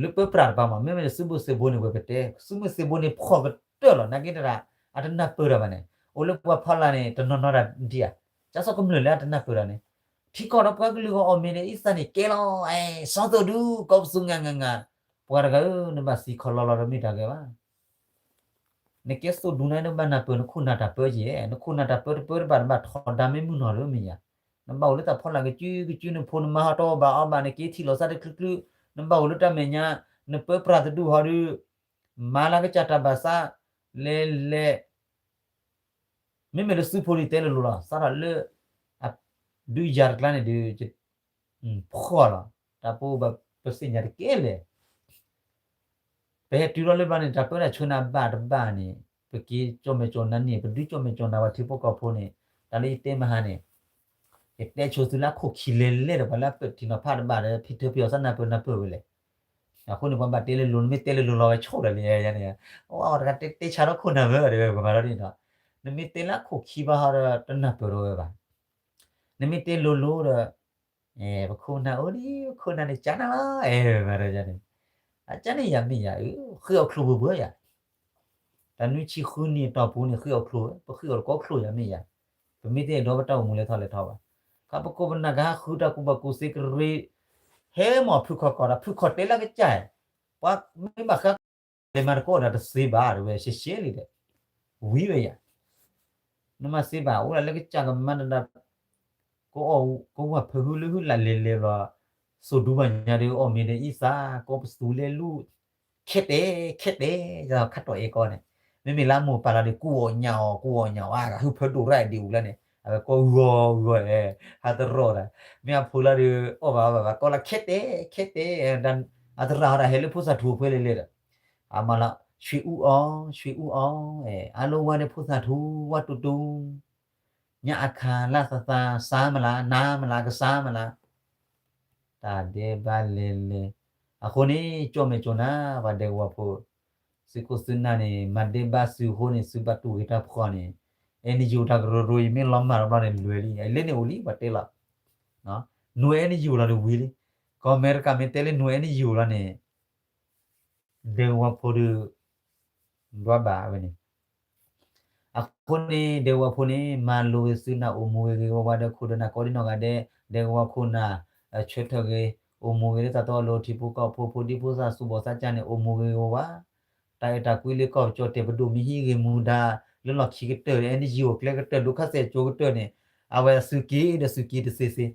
လၢပၢပြးတပၤမး မ့မ့ၢ်လၢစုမုၢ်သ့ၣ်ဘိန့ၣ် ဝဲပတဲ စုမုၢ်သ့ၣ်ဘိန့ၣ် ဖှီၣ်ကတၢၢ်လီၤ နာ်က့တရၣ် အတနၢ်ပၢၢ်တၢ်ဘၣ်န့ၣ်, အိၣ်လၢပှၤဖီလာ်န့ၣ် တနီၤနီၤတၢ်ဒံးဧါ, ကၢ်စီၣ်ကမျၢၢ်လၢအတနၢ်ပၢၢ်တၢ်န့ၣ်, ထံကီၢ်ဒီးပှၤကလုာ်ဂီၢ်အီၣ်မ့ၤဒီး အံသၣ်န့ၣ်ကဲလီၤ, အဲ စီၤသိၣ်ဒူ ကီၢ်ပသူ ငါငါငါ, ပှၤတဂၤဧၢ နဘၣ်သံခီလီၤလီၤဒီးမ့ၢ်တၢ်ဂ့ၤဘၣ် နကဲသိၣ်ဒူန့ၣ် နဘၣ်နၢ်ပၢၢ်နခိၣ်နၢ်တၢ်ပၢက့ၤ, နခိၣ်နၢ်တၢ်ပၢတပၢတဘၣ် နဘၣ်ထီဒါမ့ၢ်မုၢ်နီၢ်လၢမ့ၢ်ယၤ, နဘၣ်အိၣ်လၢတၢ်ဖီလာ်ကစုကစု နဖိနမါဟီတအီၣ်ဘၣ်အီဘၣ် နက့ၤထံၣ်လိာ်သးတချုးချုး, နဘၣ်အိၣ်လၢတၢ်မဲာ်ညါ, နပၢပြးတဒူၣ်ဟီဒီး မၤလၢကစၢ်တၢ်ဘၣ်သး လဲၤလဲၤ မ့မ့ၢ်လၢစုဖိဒုးတဲလိၤလိၤလီၤ စးထီၣ်လၢ ဒုးယၤတကျါန့ၣ်ဒီး ဖှီၣ်လီၤ, တၢ်ပအိၣ်ဘၣ်ပသ့ၣ်ညါတကဲလဲၣ်, ပဟဲတုၤထီၣ်လၢဘျီန့ၣ် တၢ်ပၢတၢ်ဆှၢနၤဘၣ်တဘၣ်န့ၣ် ပက့ၤကၠီၣ်မဲာ်ကၠီၣ်နါန့ၣ် ပဒုးကၠီၣ်မဲာ်ကၠီၣ်နါပှၤထံဖိကီၢ်ဖိန့ၣ်, တၢ်လၢယတဲမဟါန့ၣ် ယတဲဆိသုလၢအခိၣ်ခံလဲၤလဲၤဒီး ပှၤလၢအပၢၢ်ထံနီၤဖးတဘၣ်ဒီး ဖံထၢပယီၤသးနၢ်ပၢၢ်နၢ်ပၢၢ်ဝဲလဲၣ်, အဃိန့ၣ် ပှၤဘၣ်တဲလိၤလိၤ နမ့ၢ်တဲလိၤလိၤလီၤဝဲဆိၣ်ဒီးလံယၤန့ၣ်, အဝဲတဂၤတဲဆါထီၣ်ခိၣ်နၢ်မ့ၢ်ဒီး ပမၤထီၣ်ဒ်န့ၣ်ဒီး, နမ့ၢ်တဲလၢအခိၣ်ခံဘၣ်ဟီဒီး တနၢ်ပၢၢ်ဒီးဝဲဘၣ်, နမ့ၢ်တဲလိၤလိၤဒီး ပခိၣ်နၢ်အိၣ်ဒံး ပခိၣ်နၢ်န့ၣ် ကၢ်နၢ်လီၤ အဲၣ်မၤဒီးယၤန့ၣ်, အကၢ်န့ၣ်ယၤမ့ၢ်ယၤ ဃ့အီၣ်ချိၣ်ဘှီဘှီယၤ, တၢ်နွံဆံဃုနံၣ်အတီၢ်ပူၤန့ၣ် ဃ့အီၣ်ချိၣ်ဝဲ ပဃ့အီၣ်တကီချိၣ်ယၤမ့ၢ်ယၤ, ပမ့ၢ်တအဲၣ်ဒိးပတၢ်အိၣ်မူလဲၤထီၣ်လဲၤထီဘၣ်, ခါပခိၣ်ပနၢ်ကဟးဃုတၢ်ကူၣ်ဘၣ်ကူၣ်သ့ကရ့, ဟဲမၤဖုၣ်ခီၣ်ကီၢ်ဒီး ဖုၣ်ခီၣ်တဲလၢကစၢ်, ပှၤမ့ၢ်ဘၣ်ဃး လဲၤမၤတကီဒီးတသ့ဘၣ် တဲဝဲ ရှဲရှဲလံဒီး, ဝံၤဝဲယၤ, နမၤသ့ဘၣ် အိၣ်ဒၣ်လၢကစၢ်ကမၤတဒၣ်, ကအိၣ်ကဝၢ်ဖၢဟုလၢဟုလၢ်လဲၤလဲၤဘျီ, သိၣ်ဒူဘၣ်ညါဒီး အီၣ်မ့ၤဒီးအံသၣ် ကီၢ်ပသူလဲၤလူၤ, ခဲတဲ, ခဲတဲ, ခးတီၢ်အဲၣ်ကီန့ၣ်, မ့မ့ၢ်လၢအမိၢ်ပၢ်လီၤဒီး ကူအီၣ်ညၣ်အီၤ ကူအီၣ်ညၣ်အီၤ အဂၤဟုဖၢဒိၣ်ရၣ်ဒံးအူလၢန့ၣ် အဝဲကီၢ်ဂီၤဂီၤ, ဟးတရီၣ်ဒီး, မ့ၢ်အဖိလီၤဒီး အီၣ်ဘၣ်အီဘၣ်ဘၣ် ကီၢ်လၢခဲတဲ, ခဲတဲ, အသရၣ်ဟီဒီးဟဲလၢဖိသၣ်ထူအဖၢလဲၤလဲၤဒီး, အမၤလီၤ ဆွေဦးအောင်, ဆွေဦးအောင်, အဲ အားလုံးဝါဒီးဖိသၣ်ထူ ဝါတူတူ, ညါအခါလၢသးသး စါမလား နါမလား ကစါမလား, တၢ်ဒဲးဘးလဲၤလဲၤ, အဃိန့ၣ် ကၠီၣ်မဲာ်ကၠီၣ်နါ ပှၤဒဲကဝီၤဖိ, သုးခိၣ်သုးနၢ်န့ၣ် မၤဒဲးဘးသုးအဃိန့ၣ် သုဘၣ်တူၢ်ဂ့ၤတၢ်ဖှီၣ်န့ၣ်, အဲနယိၤတၢ်ကရၢကရိအံၤ မ့ၢ်လီၤမၢ်တဘျီန့ၣ် လွဲၤလံ, လၢန့ၣ်အိၣ်လံ ပှၤတဲလီၤ, နွဲအဲနယိၤလီၤဒီးဝံၤလံ, ကီၢ်အမဲရကၤမ့ၢ်တဲလၢနွဲအဲနယိၤလီၤန့ၣ် ဒဲကဝီၤဖိဒီး ဒွးဘၣ်ဝဲန့ၣ်, အဃိန့ၣ် ဒဲကဝီၤဖိန့ၣ် မၤလိဂ့ၤသုနၢ်အိၣ်မူဂ့ၤဂ့ၤဝါဝါဒီးခိၣ်ဒီးနၢ်ကိးဒံနီၢ်ဂၤဒဲး, ဒဲကဝီၤခိၣ်နၢ်, ဆၢထၢၣ်ဂ့ၤ, အိၣ်မူဂ့ၤလၢတၢ်တီအလိၤ ထံဖိကီၢ်ဖိ ဖိဒံဖိသၣ်သူၣ်ဘီၣ်သးစၢ်န့ၣ် အိၣ်မူဂ့ၤဂ့ၤဝါဝါ, တၢ်အဲၣ်တၢ်ကွံလၢကီၢ်ကၠီၣ်တဲၣ်ပဒိၣ်မ့ၢ်ဟံးဂ့ၤမူဒါ, လၢလီၢ်ခံကတၢၢ်ဒီး အဲနယိၤကျဲကတၢၢ် ဒိခါသဲးကၠိကတၢၢ်န့ၣ်, အဝဲသုးက့ဒီးသုးက့တသ့သ့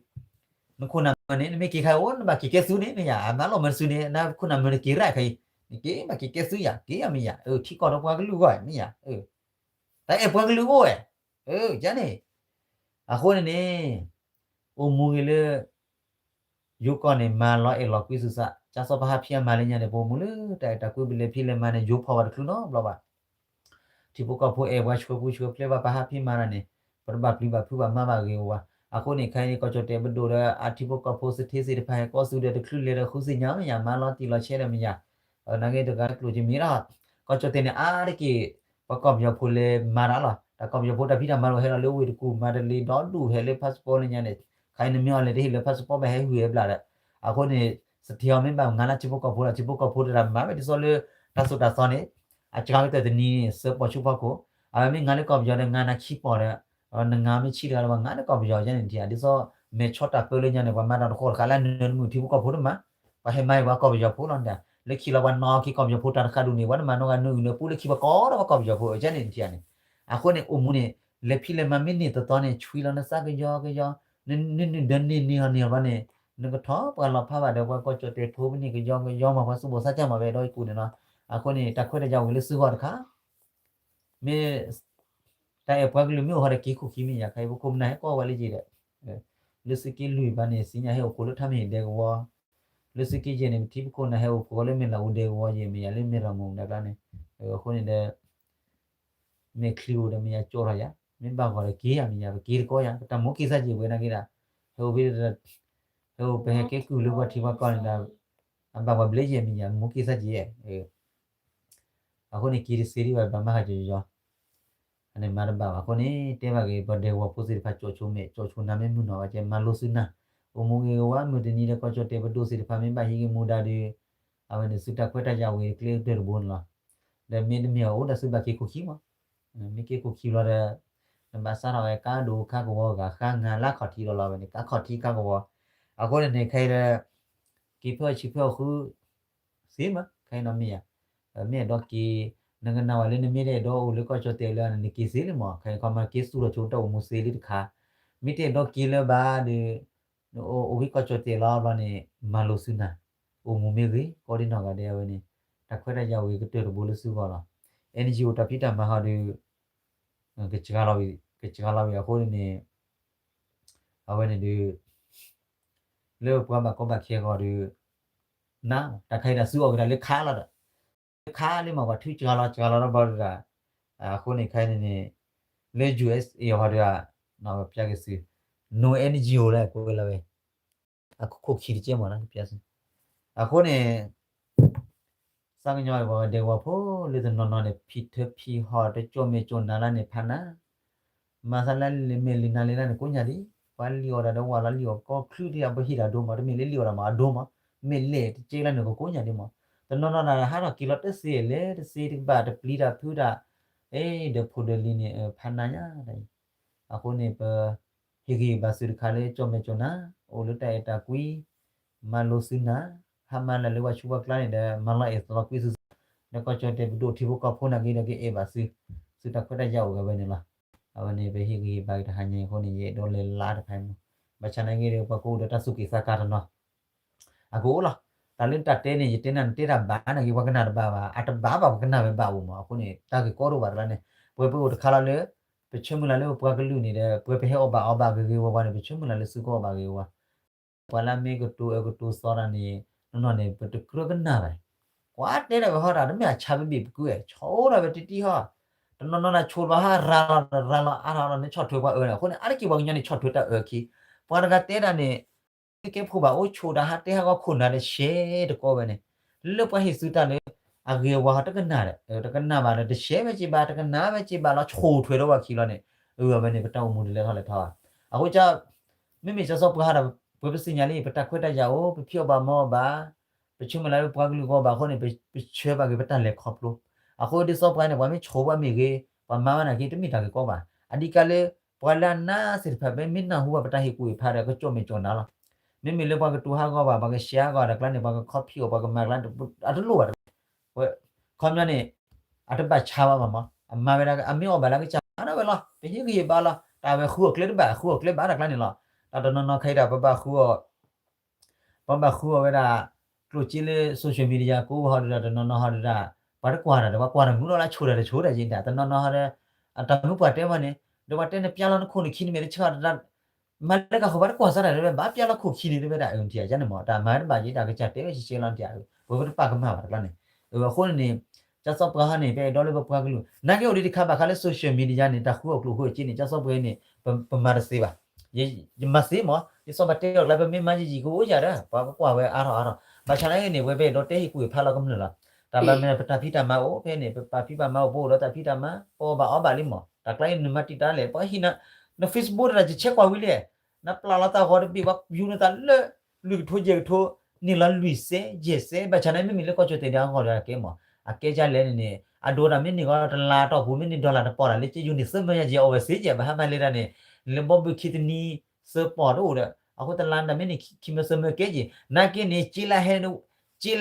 နခိၣ်နၢ်မၢန့ၣ် နမ့ၢ်က့ၤခါအိၣ် နဘၣ်က့ၤကဲသုန့ၣ် မ့ၢ်ယၤ, အမၤလီၤမၢတစုန့ၣ် နခိၣ်နၢ်မၢတက့ၤရၣ်ခါအံၤ, နက့ၤဘၣ်က့ၤကဲသုယၤ က့ၤယၤမ့ၢ်ယၤ, ထံကီၢ်ဒီးပှၤကလုာ်ဂီၢ်မ့ၢ်ယၤ, တၢ်အဲၣ်ပှၤကလုာ်အိၣ်ဝဲ, ယၤန့ၣ်, အဃိန့ၣ်န့ၣ်, အိၣ်မူဂ့ၤလၢ ယိၤကီၢ်န့ၣ် မၤလီၤအဲၣ်လီၤကွံသုသး, ကၢ်စီၣ်ပဟးဖံးအမၤလၢညါန့ၣ် ပအိၣ်မူလၢ တၢ်အဲၣ်တၢ်ကွံပလဲၤဖံးလဲၤမၤန့ၣ် ယိၤဖီၣ်ဝဲတချုးနီတဘျီဘၣ် ထံဖိကီၢ်ဖိအဲၣ်ပှၤဆှၢပူၤဆှၢပျဲၢ်ဘၣ် ပဟးဖံးမၤတၢ်န့ၣ်, ပတဘၣ်ပျံၤဘၣ်ဖုးဘၣ်မၤဘၣ်ဂ့ၤဝါ, အဃိန့ၣ် ခဲအံၤန့ၣ် ကီၢ်ကၠီၣ်တဲၣ်ပဒိၣ်ဒီး အထံဖိကီၢ်ဖိသထ့သ့ၣ်တဖၣ်ဟဲကီၢ်သူဒီးတချုးလဲၤဒီးဃုသ့ၣ်ညါမ့ၢ်ယၤ, မၤလီၤတံၢ်လီၤဆဲးဒီးမ့ၢ်ယၤ, နာ်က့တဂၤကျိၣ်ကမ့ၢ်ဒီး, ကီၢ်ကၠီၣ်တဲၣ်န့ၣ် အါတက့ၢ် ပှၤကီၢ်ပယီၤဖိလဲၤမၤတၢ်လီၤ, တၢ်ကီၢ်ပယီၤဖိတၢ်ဖံးတၢ်မၤလိာ်ဟဲလီၤလၢဝ့ၢ်တကူၣ် မၤတလ့ဒီဒူၣ်ဟဲလၢ passport လၢညါန့ၣ်, ခဲအံၤနမ့ၢ်အီၤလဲၤတဟ့ၣ်လၢ passport ဘၣ်ဟဲဂုာ်ဟဲဘျးဒီး, အဃိန့ၣ် သထ့အီၤမ့ၢ်ဘၣ်ငါလၢထံဖိကီၢ်ဖိဒီး ထံဖိကီၢ်ဖိတဂၤမၤဝဲဒ်သိးလၢ တၢ်သိၣ်တၢ်သီန့ၣ်, အစှၤကတၢၢ်တနံၤန့ၣ် သၢပီၢ်ဆူဖီခိၣ်, အဝဲမ့ၢ်ငါလၢကီၢ်ပယီၤဒီး ငါနၤခံပီၢ်ဒီး, နငါမ့ၢ်ဆံးတဂၤဒီး ပှၤငါလၢကီၢ်ပယီၤယဲန့ၣ် ဒ်သိး မဲာ်ဆီတၢ်ပၢလၢညါန့ၣ် ပှၤမၤတၢ်တဃီတဃာ်လၢနၢၤတမုာ်ထံဖိကီၢ်ဖိတမၤ, ပှၤဟဲမၤအံၤပှၤကီၢ်ပယီၤဖိလီၤ, လၢခံလီၤပှၤနီၣ်က့ၤကီၢ်ပယီၤဖိတၢ်တဃာ်ဒူၣ်န့ၣ် ပှၤတမၤနီတဂၤနၢၤအုၣ်နၢၤပူလၢခံပှၤကိးဒီးပှၤကီၢ်ပယီၤဖိယဲန့ၣ် နထံၣ်ဧါန့ၣ်, အဃိန့ၣ် အိၣ်မူန့ၣ် လဲၤဖံးလဲၤမၤမ့ၢ်န့ၢ်တသီန့ၣ် ဆွံလီၤနသးကယီကယီ, နနုာ်ဒၢန့ၢ်န့ၢ်အီၤန့ၢ်အီၤဘျီန့ၣ်, နကထီၣ်ပှၤလီၤဖးဘၣ်ဒီးပှၤကီၢ်ကၠီၣ်တဲၣ်ဖိမ့ၢ်န့ၢ်ကယီကယီမး ပှၤသူၣ်ဘီၣ်သးစၢ်မးဝဲဒီးအံၤကူၣ်န့ၣ်လီၤ, အဃိန့ၣ် တၢ်ခွဲးတၢ်ယာ်အိၣ်လၢသုဂီၢ်တခါ မ့ၢ် တၢ်အဲၣ်ပှၤကလုာ်မ့ၢ်အိၣ်ဟီဒီးက့ၤခိၣ်ခံမ့ၢ်ယၤ ခဲအံၤပခိၣ်ပနၢ်ဟဲကီၢ်ဝဲလၢယံၤဒီး, လၢသုးက့လွံၢ်ဘၣ်န့ၣ် သ့ၣ်ညါဟဲအိၣ်ဖှိၣ်လၢထါမ့ၢ်ဟ့ၣ်ဒဲကဝီၤ, လၢသုးက့ယဲၢ်န့ၣ် ပထံပခိၣ်နၢ်ဟဲအိၣ်ဖှိၣ်လၢမ့ၢ်လၢအူဒဲကဝီၤယဲၢ်မ့ၢ်ယၤ လၢမ့ၢ်ရၤမုၣ်ဒၣ်ကျါန့ၣ်, အဃိန့ၣ်ဒီး မ့ၢ်ချံအိၣ်ဒီးမ့ၢ်ယၤကၠီထီၣ်ယၤ, မ့ၢ်ဘၣ်ဂီၤဒီးက့ၤယၤမ့ၢ်ယၤ ပက့ၤတကီယၤ ပတၢ်မိၣ်က့ၤသးယံာ်ဝဲနာ်က့ဒၣ်, ဟဲအိၣ်ဖဲဒီး ပဟဲကဲကုၢ်လၢပှၤထံပှၤကီၢ်န့ၣ်ဒီး အဘၣ်ပှၤဘျ့ယဲၢ်မံၤယဲၢ် မူက့ၤသၣ်က့ၤယဲၢ် အဃိန့ၣ် က့ၤတသ့ဒံးဘၣ် ဘၣ်မၤဟးကၠီကၠီ အန့ၣ်မၤတဘၣ်ဘၣ်အဃိန့ၣ် တဲဘၣ်က့ၤ ပှၤဒဲကဝီၤဖိသ့ၣ်တဖၣ် ကၠီၣ်ဆိမဲာ် ကၠီၣ်ဆိနၤမ့ၢ်မုၢ်နီၢ်ဘၣ်ကဲ မၤလိသုနၤ အိၣ်မူဂ့ၤဂ့ၤဝါ မုၢ်တနံၤဒီး ကီၢ်ကၠီၣ်တဲာ်ပဒိၣ်သ့ၣ်တဖၣ် မ့ၢ်ဘၣ်ဟံးဂ့ၤမူဒါဒီး အဝဲန့ၣ် သုတၢ်ခွဲးတၢ်ယာ်ဝဲၤကျဲကတၢၢ်တဘိန့ၣ်လီၤ. ဒီးမ့တမ့ၢ်အအိၣ်ဒီးသုဘၣ်က့ၤခိၣ်ခံမး မ့ၢ်က့ၤခိၣ်ခံဘျီဒီး နဘၣ်စးထီၣ်ဝဲကါဒိၣ်ခါကဝီၤ ဂၤဃါငါလါခီၣ်ထံးလီၤလီၤဝဲန့ၣ် ကါခီၣ်ထံးကါကဝီၤ အဃိန့ၣ်န့ၣ် ခဲအံၤဒီး က့ၤဖၢအီၤဆံးဖၢအီၤဃု သ့မး ခဲအံၤနီၢ်မ့ၢ်ယၤ မ့ၢ်အဲၣ်ဒိးက့ၤ နကနၣ်ဝဲလၢနမ့ၢ်တအဲၣ်ဒိးအိၣ်လၢကီၢ်ကၠီၣ်တဲာ်လၢန့ၣ် နက့ၤသ့လံမး ခဲအံၤခီမ့ၢ်က့ၤသူၣ်ထီၣ်ဆိတၢ်အိၣ်မူသ့လံတခါ မ့ၢ်တအဲၣ်ဒိးက့ၤလၢၤဘၣ်ဒီး နအိၣ်ဝဲကီၢ်ကၠီၣ်တဲာ်လီၤဘျီန့ၣ် မၤလိသုနၤ အိၣ်မူမ့ၢ်ဂ့ၤ ကိးဒံနီၢ်ဂၤဒဲးအဝဲန့ၣ် တၢ်ခွဲးတၢ်ယာ်ဝဲၤကတၢၢ်တဘိလၢသုဂီၢ်လီၤ. အန်ၣ်ယူၣ်အိၣ်တၢ်ဖံးတၢ်မၤဟီဒီး ကစှၤလီၤဝံၤ ကစှၤလီၤဝံၤအဃိန့ၣ်န့ၣ် အဝဲန့ၣ်ဒီး လၢပှၤဘၣ်ကီဘၣ်ခဲအဂီၢ်ဒီး နး တၢ်ခဲအံၤဒၣ်စုအီၣ်က့ၤတၢ်လၢခါလီၤဒီး လၢခါလံမး ပှၤထုစှၤလီၤစှၤလီၤတဘျီဒီး အဃိန့ၣ်ခဲအံၤန့ၣ်န့ၣ် လၢ ယူၢ်အ့းအ့း ဟီဒီး ပျဲက့ၤစု no N G O လၢကွဲးလီၤဝဲ အခိၣ်ခံတကဲမး အဃိန့ၣ် သးကညီၤပှၤဒဲကဝီၤဖိလၢတနီၤနီၤန့ၣ် ဖံးထၢဖံးဟီၣ်တကၠီၣ်မဲာ်ကၠီၣ်နါလၢန့ၣ်ဖးနါ မၤသးလၢလံာ်မဲာ်လံာ်နါလံာ်လၢန့ၣ် ကိးညါဒံး ပှၤလံၣ်အီၣ်တၢ်ဒီးဝၢ်လီၤလံၣ်အီၣ်ကီၢ်ချူဒံး အပဟ့ၣ်တၢ်ဒိမး တမ့ၢ်လၢလံၣ်အီၣ်တၢ်မး အဒိမး မ့ၢ်လဲၣ်တကဲလၢန့ၣ် ကကိးညါဒံးမး တနီၤနီၤဒၣ်ဟးထီၣ်က့ၤလီၤတသ့လဲၣ်တသ့တကဘၣ်တပျံၤတၢ်ဖုးတၢ် အ့ ဒီးဖိဒီးလံၤန့ၣ် ဖးနါညါတၢ်အံၤ အဃိန့ၣ် ပဟ့ၣ်ဂံၢ်ဟ့ၣ်ဘါသုတခါလၢကၠီၣ်မဲာ်ကၠီၣ်နါ အိၣ်လၢတၢ်အဲၣ်တၢ်ကွံ မၤလိသုနၤ ဟးမၤလၢလၢပှၤဆူးပှၤကျါန့ၣ်ဒီး မၤလီၤအဲၣ်သလီၤကွံသု ဒီးကီၢ်ကၠီၣ်တဲာ်ပဒိၣ်ထံဖိကီၢ်ဖိနာ်က့ဒီးကအဲၣ်ဘၣ်သု သုတၢ်ခွဲးတၢ်ယာ်အိၣ်ဂၤဝဲန့ၣ်လီၤ. အဝဲန့ၣ် ပဟ့ၣ်ဂံၢ်ဟ့ၣ်ဘါက့ၤတဟါညါအံၤအဃိန့ၣ် ယအဲၣ်ဒိးလဲၤလါတဖၣ်မး ဘၣ်ဆၣ်နာ်က့ဒီး ပှၤကအိၣ်ဒီးတၢ်သူၣ်က့ၣ်သးကါတနီၤ အကအိၣ်လီၤ. တၢ်လၢတၢ်တဲန့ၣ် ယတဲနၤနတဲတၢ်ဘၣ်နာ်က့ ပှၤကနၣ်တဘၣ်ဘၣ် အတဘၣ်ဘၣ်ပှၤကနၣ်ဝဲဘၣ်အိၣ်မး အဃိန့ၣ် တၢ်ဂ့ၢ်ကီတအိၣ်ဘၣ်တကျါန့ၣ် ပဝဲပအိၣ်တခါလီၤလၢ ပဆၢမုၢ်လၢ်လၢပပှၤကလုာ်န့ၣ်ဒီး ပဝဲပဟဲအီၣ်ဘၣ်အီဘၣ်ဂ့ၤဂ့ၤဝါဝါန့ၣ် ပဆၢမုၢ်လၢ်လၢသုကအီၣ်ဘၣ်ဂ့ၤဂ့ၤဝါ ပှၤလၢအမ့ၢ်ကတိၤအၢကတိၤသီတၢ်န့ၣ် နီၢ်နီၢ်န့ၣ် ပတကြၢးကနၣ်ဘၣ် ကွၢ်တဲဒၣ်ဝဲဟီတၢ် တမ့ၢ်အဆါဘ့ၣ်ဘ့ၣ်ပကုအဲၣ် ဆီအိၣ်ဒၣ်ဝဲတံၢ်တံၢ်ဟီ တနီၤနီၤဒၣ်ဆိးဘၣ်ဟးရၤလီၤရၤလီၤအါထီၣ်လီၤန့ၣ် ဆီၣ်ထွဲပှၤအၢန့ၣ် အဃိန့ၣ် အါတက့ၢ်ပှၤကညီန့ၣ် ဆီၣ်ထွဲတၢ်အၢခံ ပှၤတဂၤတဲဒၣ်န့ၣ် ကဲဖိဘၣ်အိၣ်ဆိးတၢ်ဟးတဲဟးဂီၤခိၣ်နၢ်တဆဲးတကီဝဲန့ၣ် လၢပှၤဟ့ၣ်သုတၢ်လၢ အဂ့ၤအဝါဟီတကနၣ်ဒီး တကနၣ်ဘၣ်ဒီး တဆဲးဝဲက့ၤဘၣ် တကနၣ်ဝဲက့ၤဘၣ်လီၤ ဆိၣ်ထွဲဒီးပှၤခံလီၤန့ၣ် အဝဲန့ၣ် ပတၢ်အိၣ်မူတလဲၤထီၣ်လဲၤထီၣ်ဘၣ် အဃိ မ့မ့ၢ်ကစီၣ်ပှၤဟးဒီး ပှၤပသ့ၣ်ညါလံ ပတၢ်ခွဲးတၢ်ယာ်အိၣ် ပဖံးအီၣ်ဘၣ်မၤအီၣ်ဘၣ် ပဆၢမုၢ်လၢ်လၢပှၤကလုာ်ဂီၢ်ဘၣ်အဃိန့ၣ် ပဆၢဘၣ်က့ၤပတၢ်လဲၤခီဖျိ အဃိဒ်သိးပှၤန့ၣ် ပှၤမ့ၢ်ဆိးပှၤမ့ၢ်ဂ့ၤ ပှၤမၤဝဲနာ်က့ တမ့ၢ်တၢ်ဂ့ၢ်ကီဘၣ် အဓိကလၢ ပှၤလၢအနၢ်သ့ၣ်တဖၣ် မ့ၢ်မ့ၢ်နၢ်ဟူဘၣ်ပတၢ်ဟ့ၣ်ကူၣ်ဟ့ၣ်ဖးဒီး ကကၠီၣ်မဲာ်ကၠီၣ်နါလီၤ မ့မ့ၢ်လၢပှၤကတိၤဟးဂီၤဘၣ် ပှၤကရှဲဟးဂီၤတၢ်ကျါန့ၣ် ပှၤကခီဖံးအီၣ် ပှၤကမၤကျါန့ၣ် အတလိၣ်ဘၣ် ခီပညီန့ၣ် အတဘၣ်ဆါဘၣ်မး အမၤဝဲဒၣ် အမ့ၢ်အီၣ်ဘၣ်လၢကစၢ်မၤဒၣ်ဝဲလီၤ ပဟ့ၣ်ဂံၢ်ဟ့ၣ်ဘါလီၤ တၢ်ဝဲဃုအီၣ်ကျဲတဘၣ် ဃုအီၣ်ကျဲဘၣ်တၢ်ကျါန့ၣ်လီၤ တၢ်တနီၤနီၤခဲအံၤဒၣ် ပဘၣ်ဃုအီၣ် ပဘၣ်ဃုအီၣ်ဝဲဒၣ် ကျိၣ်စ့လၢ social media ကိးဟီဒုးဒၣ် တနီၤနီၤဟီဒုးဒၣ် ပှၤတကွၢ်တၢ်ဒီး ပှၤကွၢ်တမုာ်လီၤလၢဆိၣ်တၢ်တဆိၣ်တၢ်ယံၤဒၣ် တနီၤနီၤဟီဒီး အတၢ်မုၢ်ပှၢ်တဲဝဲန့ၣ် ဒီးပှၤတဲန့ၣ် ပျါလီၤနခိၣ်နခံန့ၣ်မ့ၢ်တဆၢတၢ် မၤလၢကဃိဘၣ်တကွၢ်စၢ်တၢ်တဲဝဲ ဘၣ်ပျါလီၤခိၣ်ခံန့ၣ်တဲဝဲဒၣ် အၢ နထံၣ်ဧါန့ၣ်မး တၢ်မၤတဘၣ်ယံၤ တၢ်ကစၢ်တဲဝဲရှဲရှဲလီၤနထံၣ်ဧါ ပဝဲပတပာ်ကမၣ်ဘၣ်တကျါန့ၣ် အဃိန့ၣ်န့ၣ် ကၢ်သီပှၤဟီန့ၣ် ပအဲၣ်ဒိးလၢပပှၤကလုာ် နာ်က့အိၣ်ဒံးတခါဘၣ်ဃးလၢ social media န့ၣ် တၢ်ဃုအီၣ်ကျိၣ်ဃုအီၣ်စ့န့ၣ် ကၢ်သီပှၤန့ၣ် ပမၤတသ့ဘၣ် ယမၤသ့မး ယစီၤပၤတဲအီၤကျါ ပမ့ၢ်မၤယံာ်ယံာ်ကအိၣ်ယၤဒီး ပှၤကကွၢ်ဝဲအါထီၣ်အါထီၣ် ဘၣ်ဆၣ်နာ်က့န့ၣ် ပဝဲပအဲၣ်ဒိးတဲဟ့ၣ်ကူၣ်ဟ့ၣ်ဖးလီၤကမျၢၢ်လီၤ တၢ်ဘၣ်မနုၤ ပတၢ်ဖံးတၢ်မၤအိၣ်ဖဲန့ၣ် ပပာ်ဖံးပာ်မၤအိၣ် ပအိၣ်ဒီးတၢ်ဖံးတၢ်မၤ ပအီၣ်ဘၣ်အီဘၣ်လံမး တၢ်ကျါအံၤနမၤတံာ်တာ်လဲၣ် ပှၤဟံးနၤ န Facebook တဒၣ် ယဆဲးကွၢ်ဝံၤလံ နပျၢ်လီၤတၢ်ဂီၤတဘ့ၣ် ပှၤယူနသးလၢ လွံၢ်ကထိယဲၢ်ကထိ န့ၢ်လီၤလွံၢ်စဲ ယဲၢ်စဲ ဘၣ်ဆၣ်န့ၣ် မ့မ့ၢ်လၢကီၢ်ကၠီၣ်တဲာ်ဒၣ်အဂီၢ်ဒီးအကဲမး အကဲဒ်လဲၣ်န့ၣ်န့ၣ် အဒိဒၣ်မ့ၢ်န့ၢ်ဂီၤတလါတီၢ်ပူၤ မ့ၢ်န့ၢ် dollar တပီၢ်ဒၣ်လၢကယူနံၣ်သၢမၢယၤ ယအီၣ်ဝဲစ့ယဲၢ် ဘၣ်ဟးမၤလဲၤတၢ်န့ၣ် လၢဘီဘုၣ်ခံတနံၤသၢပီၢ်တအိၣ်ဒီး အဃိတလါန့ၣ် မ့ၢ်န့ၢ်ခံမၢသၢမၢကဲက့ၤ နာ်က့န့ၣ် က့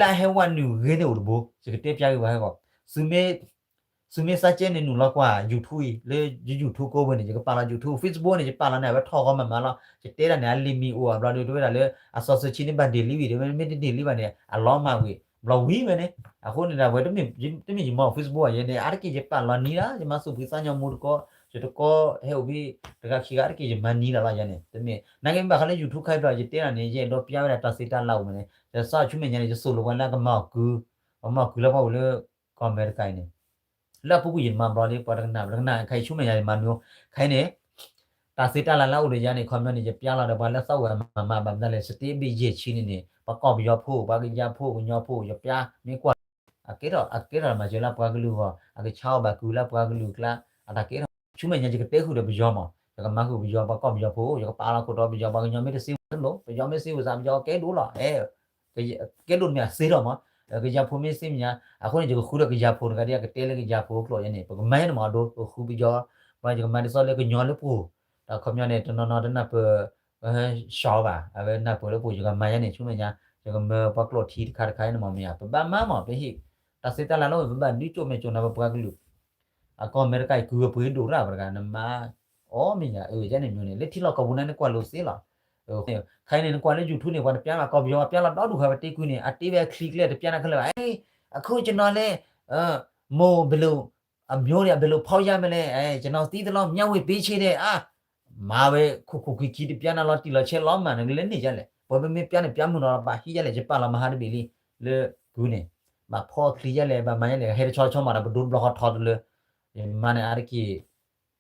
လၢဟဲဝဲနုာ်ဂ့ၤန့ၣ်အိၣ်တဘိ ယကတဲပျါက့ၤပှၤဟဲဂီၢ် သုမ့ၢ် သုမ့ၢ်စးကဲန့ၣ် နုာ်လီၤကွၢ် YouTube အံၤ လၢယ YouTube ကိးဝဲန့ၣ် ယကပာ်လီၤ YouTube Facebook န့ၣ် ယပာ်လီၤန့ၣ် အဝဲထီၣ်ဂီၤမးမးလီၤ ယတဲဒၣ်န့ၣ် အလံာ်မံၤအိၣ်အဘျီဒီး တဝဲဒၣ်လၢ အစီၤစၢဆံန့ၣ်ဘၣ်ဒ့ၣ်လံဝံၤဒီး မ့ၢ်တဒ့ၣ်လံဘၣ်န့ၣ် အလီၤမၢ်ဝံၤ ဘျီဝံၤဝဲန့ၣ် အဃိန့ၣ်ဒီး အဝဲတမ့ၢ်ယမီၢ် Facebook အယဲန့ၣ် အါတက့ၢ်ယပာ်လီၤနံၤလီၤ ယမၤသူၣ်ဖှံသးညီမူတကီ ယတကီဟဲအိၣ်ဖဲ တဂၤခံဂၤအါတက့ၢ်ယမၤနံၤလီၤလီၤယဲန့ၣ် တမ့ၢ် နာ်က့မ့ၢ်ဘၣ်ဃးလၢ YouTube ခါဘျီ ယတဲဒၣ်န့ၣ် ယအဲၣ်ဒိးပျါဝဲဒၣ်တၢ်သ့တၢ်လၢ်အိၣ်မးန့ၣ် ယသးဆူမဲာ်ညါန့ၣ် ယသိၣ်လိဝဲလၢကမၤအီၣ်ကုၢ် ပမၤအီၣ်ကုၢ်လၢပှၤအိၣ်လၢ ကီၢ်အမဲရကၤအံၤန့ၣ် လၢအပူၤကွံာ်ယမၤဘျီလံ ပှၤတကနၣ် ပှၤတကနၣ် ခဲအံၤဆူမဲာ်ညါယမၤမနုၤ ခဲအံၤန့ၣ် တၢ်သ့တၢ်လၢ်လၢအအိၣ်ဒီးယၤန့ၣ် ခီပညီန့ၣ် ယပျါလီၤဒီးပှၤလၢသီၣ်ဝဲမၤမၤဘၣ်မတၤလဲၣ် စတ့ဘ့ၣ်ယဲၢ်ဆံန့ၣ်န့ၣ် ပှၤကီၢ်ပယီၤဖိ ပှၤကယၤဖိ ကညီဖိ ယပျါမ့ၢ်ကွၢ် အကဲထီၣ် အကဲထီၣ်မၤစၢၤလၢပှၤကလုာ်အဂီၢ် အကဆါအီၣ်ဘၣ်ကုၢ်လၢပှၤကလုာ်ကျါ အတၢ်ကဲထီၣ် ဆူမဲာ်ညါယကတဲဃုာ်ဒီးပယီၤမး ယကမၤဃုာ်ပယီၤ ပှၤကီၢ်ပယီၤဖိ ယကပာ်လီၤခိၣ်တီပယီၤ ပှၤကညီမ့ၢ်တစံးဝဲတလိၣ် ပယီၤမ့ၢ်စံးဝဲစးပယီၤကဲဒိၣ်လီၤ ကဲဒိၣ်မ့ၢ်အစ့ထီၣ်မး ကယၤဖိမ့ၢ်စံးမဲာ်ညါ အဃိန့ၣ် ယကဃုဒီးကယၤဖိတဂၤဒ် အကတဲလၢကယၤဖိကျိာ်ယဲန့ၣ် ပကမၤယဲန့ၣ်မးအဒိ ပဃုပယီၤ ပှၤယကမၤဒ်သိးလၢကညီလၢပှိၤ တၢ်ခီပညီန့ၣ် တနီၤနီၤတနၢ်ပၢၢ် စီၤဘၣ် အဝဲနၢ်ပၢၢ်လၢပှိၤ ယကမၤယဲန့ၣ် ဆူမဲာ်ညါ ယကမၢပှၤကျိာ်ထံတခါတခါယဲန့ၣ်မးမ့ၢ်ဧါ ပဘၣ်မၤမး ပဟ့ၣ် တၢ်သ့တၢ်လၢ်လီၤ ပဘၣ်ဒုးကၠိၣ်မဲာ်ကၠိၣ်နၤပပှၤကလုာ် အကီၢ်အမဲရကၤအံၤ ကုၢ်အပှ့ၤဒိၣ်ရၣ်ပတဂၤ နမၤ အီၣ်မ့ၢ်ညါ အၢ ယဲန့ၣ်မ့ၢ်န့ၣ် လၢထံလီၢ်ကီၢ်ပူၤန့ၣ် နကွၢ်လိာ်သ့လီၤ ခဲအံၤန့ၣ် နကွၢ်လၢ YouTube န့ၣ် ပှၤတပျါဘၣ် ကီၢ်ပယီၤပျါလီၤဒီဒူၣ်ဃာ် ပတ့ကွံာ်န့ၣ် အတ့ဝဲအချံကျဲ တပျါနၤခဲလၢာ်ဘၣ် အခုကျွန်တော်လည်း မော်ဘယ်လို အမျိုးတွေ ဘယ်လိုဖောက်ရမလဲ ကျွန်တော်သိသလောက် မျှဝေပေးချင်တယ် အာ မၤဝဲ ခိၣ်ခိၣ်ခံခံ တပျါနၤလီၤတံၢ်လီၤဆဲးလီၤမး နကလဲၤန့ၢ်ယလဲၣ် ပှၤမ့မ့ၢ်ပျါန့ၣ် ပျါမုၢ်နီၤ ဘၣ်ဟံးယလဲၣ် ယပာ်လီၤမဟါတဘ့ၣ်လံ လၢကုၢ်န့ၣ် ဘၣ်ဖီချံယလဲၣ် ဘၣ်မၤယလဲၣ် ဟဲတဆီတဆီမးဒီး ပဒိတဘျီဃီထီတလၢ ယမၤန့ၣ်အါတက့ၢ်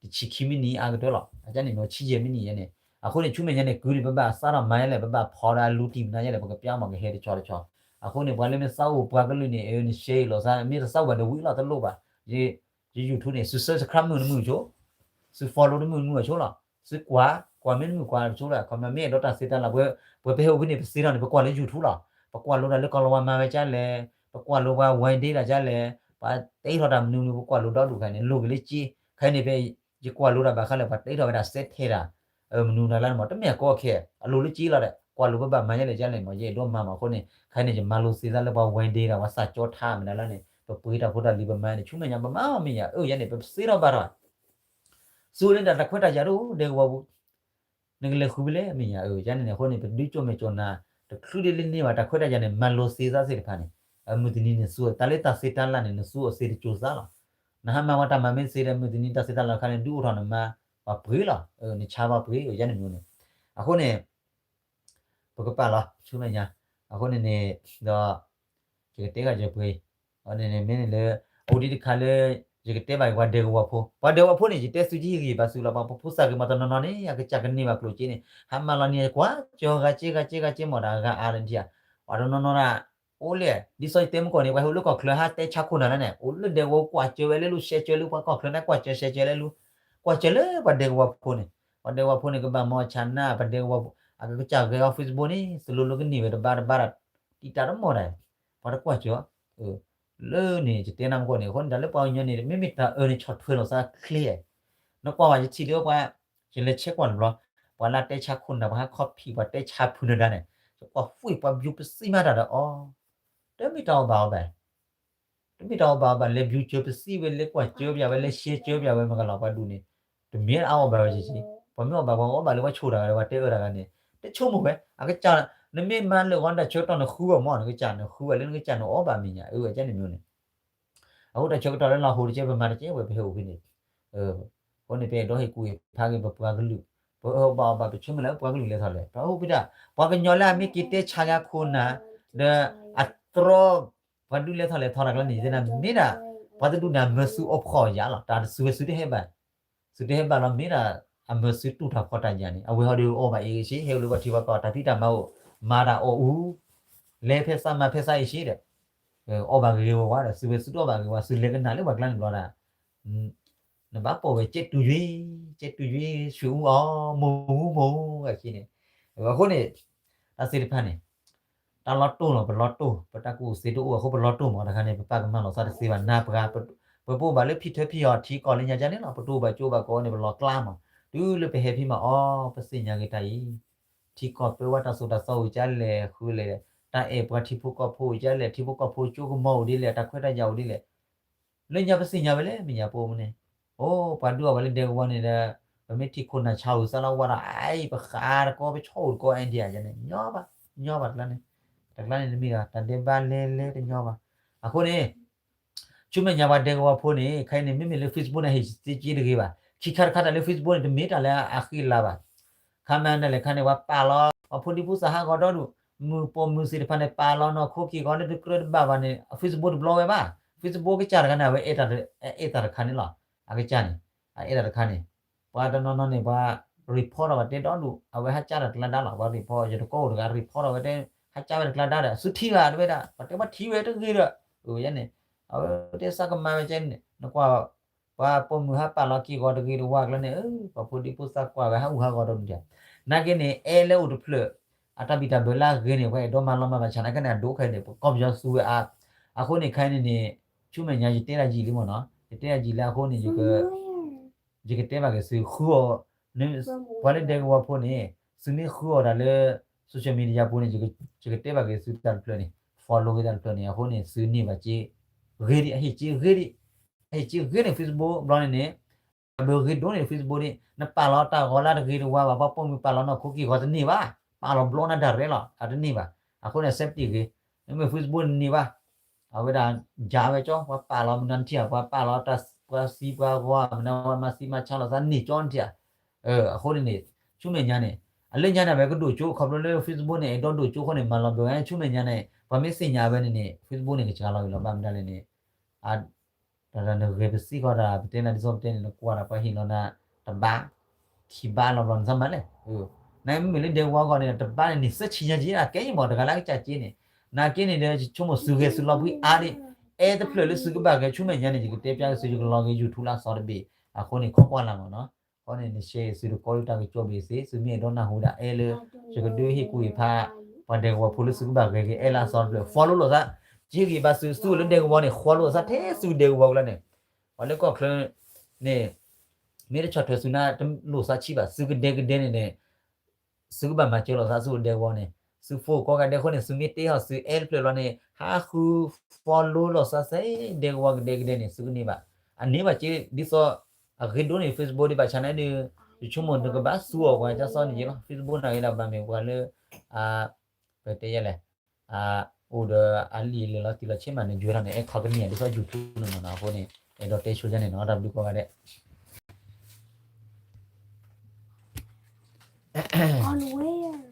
တဆံခံမံးနံးအါကတၢၢ်လီၤ အကန့ၣ်မ့ၢ်ဆံယဲၢ်မံးနံးယဲန့ၣ် အဃိန့ၣ် ဆူမဲာ်ညါန့ၣ် ကုၢ်န့ၣ် ပဘၣ်စးထီၣ်မၤယလဲၣ် ပဘၣ်ဖီဒီးလူၤတံၢ်မနုၤယလဲၣ် ပကပျါမးကဟဲတဆီတဆီ အဃိန့ၣ် ပှၤလၢမ့ၢ်သးအိၣ်ပှၤကလုာ်န့ၣ် အၢ န share လိာ်သး မ့ၢ်တသးအိၣ်ဘၣ်ဒီးဝံၤလီၤတလိၣ်ဘၣ် ယ YouTube န့ၣ် သု subscribe မုၢ်တမုၢ်ဆိ သု follow တမုၢ်တမုၢ်အဆိလီၤ သုကွၢ် ကွၢ်မ့ၢ်တမုၢ်ကွၢ်တဆိလီၤ ခီမ့ၢ်အဲၣ်ဒိးတၢ်သ့တၢ်လၢ် ပှၤပဟဲအိၣ်ဖဲန့ၣ် ပသ့ထီၣ်န့ၣ် ပကွၢ်လၢ YouTube လီၤ ပကွၢ်လိဒီးလၢကီၢ်လီၤဝါမၤဝဲကလဲၣ် ပကွၢ်လိပှၤ ဝဲဒ့တၢ်ကလဲၣ် ပှၤတဲထီၣ်တၢ်မနုၤမနုၤ ပကွၢ်လိဒီဒူၣ်ခါန့ၣ် လိၣ်က့ၤလၢက့ ခဲအံၤန့ၣ်ဖဲ ယကွၢ်လိတၢ်ဘၣ်ဃးလၢ ပှၤတဲထီၣ်ဝဲဒၣ်စဲထဲတၢ် မနုၤတၢ်လၢန့ၣ်မး တမ့ၢ်အကီအခဲ အလိၣ်လၢက့လီၤဒီး ကွၢ်လိပဘၣ်မၤယဲလဲၣ်ကလဲၣ်မး ယအဲၣ်ဒိးမၤမးအဃိန့ၣ် ခဲအံၤန့ၣ် ယမၤလိသ့သးလၢပှၤ ဝဲဒ့တၢ် ပှၤစးကၠီထါမနုၤလၢန့ၣ် ပပှ့ၤတၢ်ဖိတၢ်လံၤပမၤန့ၣ် ဆူမဲာ်ညါပမၤအီၤမ့ၢ်ယၤ အၢ ယဲန့ၣ် ပသ့ထီၣ်ဘၣ်ထီၣ် စူလၢတၢ်တၢ်ခွဲးတၢ်ယာ်တအိၣ်ဒဲကဝီၤပူၤ နကလဲၤဃုဖဲလဲၣ်မ့ၢ်ယၤ အၢ ယဲန့ၣ်န့ၣ် အဃိန့ၣ် ပဒုးကၠိၣ်မဲာ်ကၠိၣ်နၤ တချုးဒ်လၢန့ၢ်ဘၣ်တၢ်ခွဲးတၢ်ယာ်န့ၣ် မၤလိသ့သးသ့ၣ်တဖၣ်န့ၣ် မုၢ်တနံၤန့ၣ် သူ တၢ်လၢတၢ်သ့တၢ်လၢ်န့ၣ် နသူအိၣ်သ့တကၠိၢ်သးလီၤ နဟးမၤဝဲတၢ်မၤမ့ၢ်သ့ဒီး မုၢ်တနံၤတၢ်သ့တၢ်လၢ်တခါန့ၣ် ဒုးအိၣ်ထီၣ်နမၤ ပှၤပှ့ၤလီၤ နဆါပှၤပှ့ၤ အၢ ယဲန့ၣ်မ့ၢ်န့ၣ် အဃိန့ၣ် ပကပာ်လီၤ ဆူမဲာ်ညါ အဃိန့ၣ်န့ၣ် ဒီး ယကတဲဂၤယပှ့ၤ အန့ၣ်န့ၣ် မ့ၢ်န့ၣ်လၢ အဝဲဒ်တခါလၢ ယကတဲဘၣ်ပှၤဒဲကဝီၤဖိ ပှၤဒဲကဝီၤဖိန့ၣ် ယတဲသုကဟံးဂ့ၤဘၣ်သုလီၤ ပှၤဖိသၣ်ဂ့ၤမးတနီၤနီၤန့ၣ် အကစၢ်ကန့ၢ်ဘၣ်ကျိၣ်စ့န့ၣ် ဟးမၤလီၤန့ၣ် ကွၢ်ကၠီဂၤက့ဂၤက့ဂၤက့မး တၢ်ဂၤအါဒံးဧါ ပှၤတနီၤနီၤဒၣ် အိၣ်လဲၣ် ဒ်သိးယတဲမုၢ်ကီၢ်န့ၣ် ပှၤဟဲအိၣ်လၢကီၢ်ချၢဟးတဲဆါခိၣ်နၢ်လၢန့ၣ် အိၣ်လၢဒဲကဝီၤ ကွၢ်ကၠီဝဲလၢလူ ရှဲကၠီလၢပှၤကီၢ်ချၢန့ၣ် ကွၢ်ကၠီရှဲကၠီလၢလူ ကွၢ်ကၠီလၢပှၤဒဲကဝီၤဖိန့ၣ် ပှၤဒဲကဝီၤဖိန့ၣ် ကဘၣ်မၤဆါနၢ် ပှၤဒဲကဝီၤဖိ အကစၢ်ဂဲၤအီၤ Facebook န့ၣ် သလိၤလိကန့ၢ်ဝဲတဘၣ်တဘၣ်ဒီး တံာ်တာ်တမီၢ်ဒၣ် ပှၤတကွၢ်ကၠီ လၢန့ၣ် ယတဲနၢ်မုၢ်ကီၢ်န့ၣ် အဃိန့ၣ် တၢ်လၢပှၤကညီန့ၣ် မ့မ့ၢ်တၢ်အၢန့ၣ် ဆီၣ်ထွဲလိာ်သးချ့ နကွၢ်ဝဲ ယထံၣ်လၢပှၤ ယလဲၤဆဲးကွၢ်တဘျီ ပှၤလၢတဲဆါခိၣ်နၢ် ပှၤဟး copy ပှၤတဲဆါဖုနၢ်ဒါန့ၣ် ယကွၢ် ဝံၣ် ပှၤ view ပစံးမးတၢ်ဒီးအီၤ တမ့ၢ်တၢ်အီၣ်ဘၣ်အီၤဘၣ် တမ့ၢ်တၢ်အီၣ်ဘၣ်အီၤဘၣ် လဲၤ view ကၢပစံးဝဲ လဲၤကွၢ်ကၢပျးဝဲ လဲၤ share ကၢပျးဝဲ မ့ၢ်ကလီၤ ပှၤဒူၣ်န့ၣ် တမ့ၢ်အအီၣ်ဘၣ်ဝဲက့ၤက့ၤ ပှၤမ့ၢ်အီၣ်ဘၣ် ပှၤအီၣ်ဘၣ်လၢပှၤဆိၣ်တၢ်ဂၤဒီး ပှၤတဲအၢတၢ်ဂၤန့ၣ် တဆိကမိၣ်ဝဲ အကစၢ် နမ့ၢ်မၤလၢာ်ဂီၤတၢ်ဆၢကတီၢ် နဃုအီၤမး နကစၢ် နဃုအီၤလၢနကစၢ် နအီၣ်ဘၣ်မဲာ်ညါ အၢ အကဲန့ၣ်မ့ၢ်န့ၣ် အဃိတၢ်ဆၢကတီၢ်လၢလီၤဟိတကဲ ပမၤတကဲဝဲ ပဟဲအိၣ်ဖဲန့ၣ် အဃိန့ၣ် ပအဲၣ်ဒိးဟ့ၣ်ကူၣ်ဟ့ၣ်ဖးက့ၤ ပပှၤကလုာ် ပအၢဘၣ်အီၤဘၣ် ပဆၢမုၢ်လၢ် ပှၤကလုာ်လဲၤထီၣ်လဲၤထီ ပှၤကညီလၢအမ့ၢ်က့ၤတဲဆါက့ၤအခိၣ်နၢ် ဒီးအတြီ ပှၤဒုးလဲၤထီၣ်လဲၤထီတၢ်ကျါန့ၣ် ယတဲနၤ မ့ၢ်ဒၣ် ပှၤတဒူၣ်န့ၣ် အမၢသုအိၣ်ဖှီၣ်ယၤလီၤ တၢ်တစုဝဲသုတဟဲဘၣ် သုတဟဲဘၣ်လီၤ မ့ၢ်ဒၣ် အမၢသုတူၢ်တၢ်ဖှီၣ်တၢ်ယာ်န့ၣ် အဝဲဟီဒီးအီၣ်ဘၣ်အ့ၣ်ဂ့ၤဆ့ ဟဲအိၣ်လၢပှၤထံပှၤကီၢ် တၢ်ဖံးတၢ်မၤအိၣ် မၤတၢ်အီၣ်အူ လဲၤဖဲသးမၤဖဲသးအ့ၣ်ဆ့ဒီး အီၣ်ဘၣ်ဂ့ၤဂ့ၤဝါဝါဒီး သုဝဲသုတအီၣ်ဘၣ်ဂ့ၤဝါ သုလဲၤကနၣ်လၢပှၤကျါန့ၣ်ဘျီဒၣ် နဘၣ်ပိာ်ဝဲ ကဲတူၢ်ယွံ ကဲတူၢ်ယွံ ဆူအူအီၤ မိၢ်အူမိၢ်အူ အခံန့ၣ် အဃိန့ၣ် တၢ်သ့ၣ်တဖၣ်န့ၣ် တၢ်လီၤတိၢ်လီၤ ပလီၤတိၢ် ပတၢ်ကူၣ်သ့တအိၣ်အဃိ ပလီၤတိၢ်မး တခါန့ၣ် ပပာ်ကမၣ်လီၤသးတသ့ဘၣ် နၢ်ပှၤ ပပအိၣ်ဘၣ်လၢဖံထၢဖံအီၤ ထံကီၢ်လၢညါကန့ၣ်လီၤ ပတအိၣ်ဘၣ်ကၠိဘၣ်ကီးန့ၣ် ပလီၤကျါမး တုၤလၢပဟဲဖံမးအီၤ ပသ့ၣ်ညါက့ၤတၢ်အံၤ ထံကီၢ်ပၢဝဲတၢ်သိၣ်တၢ်သီအိၣ်ကလဲၣ် ဃုလဲၣ် တၢ်အဲၣ်ပှၤထံဖိကီၢ်ဖိအိၣ်ကလဲၣ် ထံဖိကီၢ်ဖိကၠိကမီၤအိၣ်ဒ်လဲၣ် တၢ်ခွဲးတၢ်ယာ်အိၣ်ဒ်လဲၣ် လၢညါပသ့ၣ်ညါဝဲလဲၣ် မဲာ်ညါပအိၣ်မူန့ၣ် အိ ပှၤဒုးအီၣ်ဘၣ်လၢဒဲကဝီၤန့ၣ်ဒီး ပမ့ၢ်ထံၣ်ခိၣ်နၢ်ဆါအိၣ်သးလီၤဝါဒီး အအံၤ ပဃးတကီ ပဆီအိၣ်တကီ idea ယန့ၣ် ညီဘၣ် ညီဘၣ်တကျါန့ၣ် တကျါန့ၣ်တမ့ၢ်ဒီး တၢ်ဒဲးဘးလဲၤလဲၤတညီဘၣ် အဃိန့ၣ် ဆူမဲာ်ညါပှၤဒဲကဝီၤဖိန့ၣ် ခဲအံၤန့ၣ် မ့မ့ၢ်လၢ Facebook န့ၣ် ဟ့ၣ်သ့က့တဂ့ၤဘၣ် ခံခါတခါတၢ်လၢ Facebook န့ၣ် တမ့ၢ်တၢ်လၢအဃံအလၤဘၣ် ခါမ့ၢ်ဒၣ်လဲာ်ခါန့ၣ် ပှၤပာ်လီၤ ပှၤဖိဒံဖိသၣ်ဟးဂီၤဒီဒူၣ် မုၢ်ပိာ်မုၢ်သ့ၣ်တဖၣ်န့ၣ် ပာ်လီၤနီၢ်ခိက့ၤဂီၤလၢတကြၢးတဘၣ်ဘၣ်န့ၣ် Facebook တဘျီဝဲဘၣ် Facebook ကစၢ်တဂၤန့ၣ် အဝဲအဲၣ်တၢ်တခါန့ၣ်လီၤ အကစၢ်န့ၣ် အအဲၣ်တၢ်တခါန့ၣ် ပှၤတနီၤနီၤန့ၣ် ပှၤ report ဒီးပှၤတဲဒီဒူၣ် အဝဲဟးကၢ်ဒီးတကျါဒါလီၤ ပှၤ report ယတကိးအိၣ်တဂၤ report ဒီးဝဲတဲ ဟးကၢ်ဝဲတကျါဒါဒီး သုထံၣ်ဘၣ်တဝဲဒၣ် ပှၤတဲပှၤထံၣ်ဝဲတဂ့ၤဒီး အဝဲန့ၣ် အဝဲတဲစးကမၤဝဲကဲန့ၣ် နကွၢ် ပှၤပိာ်မုၣ်ဟးပာ်လီၤက့ၤဂီၤတဂ့ၤတဝါကျါန့ၣ် ပှၤဖိဒံဖိသၣ်ကွၢ်ဝဲဟးအူဟးဂီၤဒီးဒ် နာ်က့န့ၣ် အဲၣ်လၢအိၣ်တဖျၢၣ် အတၢ်ဘံၣ်တၢ်ဘၢလၢအဂ့ၤန့ၣ် ပှၤအဲၣ်ဒိးမၤလီၤမၤဘၣ်ဆၣ်နာ်က့န့ၣ် အဒိခဲအံၤန့ၣ် ပကီၢ်ပယီၤသူဝဲအါ အဃိန့ၣ် ခဲအံၤန့ၣ်န့ၣ် ဆူမဲာ်ညါယတဲဒၣ်ယံာ်လံမ့ၢ်နီၤ ယတဲဒၣ်ယံာ်လံအဃိန့ၣ် ယကတဲဘၣ်က့ၤသုဃုအီၤ ပှၤလၢဒဲကဝီၤဖိန့ၣ် သုမ့ၢ်ဃုအီၤဒၣ်လၢ social media ပူၤန့ၣ် ယကတဲဘၣ်က့ၤသုတၢ်တဖျၢၣ်န့ၣ် follow က့ၤတၢ်တဖျၢၣ်န့ၣ် အဃိန့ၣ် သုန့ၢ်ဘၣ်က့ၤ ဂ့ၤဒံး အဟ့ၣ်က့ၤဂ့ၤဒံး အဟ့ၣ်က့ၤဂ့ၤန့ၣ် Facebook ဘျီန့ၣ်န့ၣ် အဘၢဂ့ၤဒိၣ်န့ၣ် Facebook န့ၣ် နပာ်လီၤတၢ်ဂီၤလၢတဂ့ၤတဝါဘၣ် ပှၤပိာ်မုၣ်ပာ်လီၤနီၢ်ခိက့ၤဂီၤတန့ၢ်ဘၣ် ပာ်လီၤဘျီနၤ direct လီၤ အတန့ၢ်ဘၣ် အဃိန့ၣ် safety ဂ့ၤ မ့မ့ၢ် Facebook န့ၣ်န့ၢ်ဘၣ် အဝဲဒၣ် ယၤဝဲကၠီ ပှၤပာ်လီၤမနုၤနထံၣ်ဧါ ပှၤပာ်လီၤ ပှၤသံပှၤဂီၤ မနုၤပှၤမၤသံမၤဆါလိာ်သးန့ၢ်ကၠီနထံၣ်ဧါ အဃိန့ၣ်န့ၣ် ဆူမဲာ်ညါန့ၣ် အလၢညါန့ၣ် အဝဲကဒိၣ်ကၠိ ခီဖျိလၢ Facebook န့ၣ် အဲၣ်ဒိးဒိၣ်ကၠိအဃိန့ၣ် မၤလီၤဘၢဝဲ ဆူမဲာ်ညါန့ၣ် ပှၤမ့ၢ်သ့ၣ်ညါဝဲန့ၣ်န့ၣ် Facebook န့ၣ် ကစှၤလီၤဂ့ၤလီၤ ဘၣ်မတၤလဲၣ်န့ၣ် တၢ်နဂဲၤပစံးဃီတၢ် ပတဲနၤဒ်သိးပတဲန့ၣ် နကွၢ်တၢ်ပှၤဟ့ၣ်လီၤနၤ တဘး ခံဘးလီၤဘျီနသးမၤလဲၣ် နမ့မ့ၢ်လၢဒဲကဝီၤအဂီၢ်န့ၣ် တဘးန့ၣ်န့ၣ် သၢဆံညါက့ အကဲယမီၢ် တဂၤလၢကစၢ်က့န့ၣ် နာ်က့န့ၣ်ဒီး ဆိကမိၣ်သုဂဲၤသုလီၤဖှံအါဒံး အဲၣ်တဖျၢၣ်လၢသုကဘၣ်ဂဲၤ ဆူမဲာ်ညါန့ၣ် ယကတဲပျါက့ၤသု ယကလီၤက့ၤ YouTube လၢအသီတဘ့ၣ် အဃိန့ၣ် ခိးကွၢ်လၢ်မ့ၢ်နီၤ အဃိန့ၣ် နshare သုတကီၢ်လၢတၢ်ကစီၣ်ဘ့ၣ်သ့ သုမ့ၢ်အဲၣ်ဒိးနၢ်ဟူဒၣ်အဲၣ်လၢ ယကဒုးဟ့ၣ်ကူၣ်ဟ့ၣ်ဖး ပှၤဒဲကဝီၤဖိလၢသုကဘၣ်ဂဲၤက့ၤ အဲၣ်လၢအသီတဖျၢၣ် followလိာ်သး က့ဂ့ၤဘၣ်သု သုအိၣ်လၢဒဲကဝီၤန့ၣ် followလိာ်သး ထဲသုဒဲကဝီၤကလၢန့ၣ် ပှၤလၢကီၢ်ချၢန့ၣ် မ့ၢ်တဆီၣ်ထွဲသုနၤ တလိၣ်သးဆံးဘၣ် သုကဒဲကဒဲန့ၣ်န့ၣ် သုကဘၣ်မၤစၢၤလိာ်သး သုအိၣ်ဒဲကဝီၤန့ၣ် သုfollowကိးဂၤဒဲးအဃိန့ၣ် သုမ့ၢ်တဲအီၤသုအဲၣ်တဖျၢၣ်လီၤန့ၣ် ဟးဃုfollowလိာ်သးစဲ ဒဲကဝီၤကဒဲကဒဲန့ၣ် သုကန့ၢ်ဘၣ် အန့ၢ်ဘၣ်က့ ဒ်သိး အဂ့ၤဒိၣ်န့ၣ် Facebook ဒ်ဘၣ်ဆၣ်န့ၣ်ဒီး ယဆိကမိၣ်နကဘၣ်သူအီၤပှၤကစီၣ်န့ၣ်ယ့လီၤ Facebook န့ၣ်ဂ့ၤဒီး ဘၣ်မ့ၢ်ပှၤလၢ ပတဲယဲလဲၣ် အိၣ်ဒီးအလံာ်လဲၤလီၤတံၢ်လီၤဆဲးမးန့ၣ် ယွဲလီၤန့ၣ် အဲၣ်ခီကန့ၢ် ဒ်သိး YouTube န့ၣ်မ့ၢ်နီၤ အဃိန့ၣ် အဲၣ်ဒိးတဲဆိယဲန့ၣ်နီၤ တၢ်ဘျုးကိးဂၤဒဲး On where?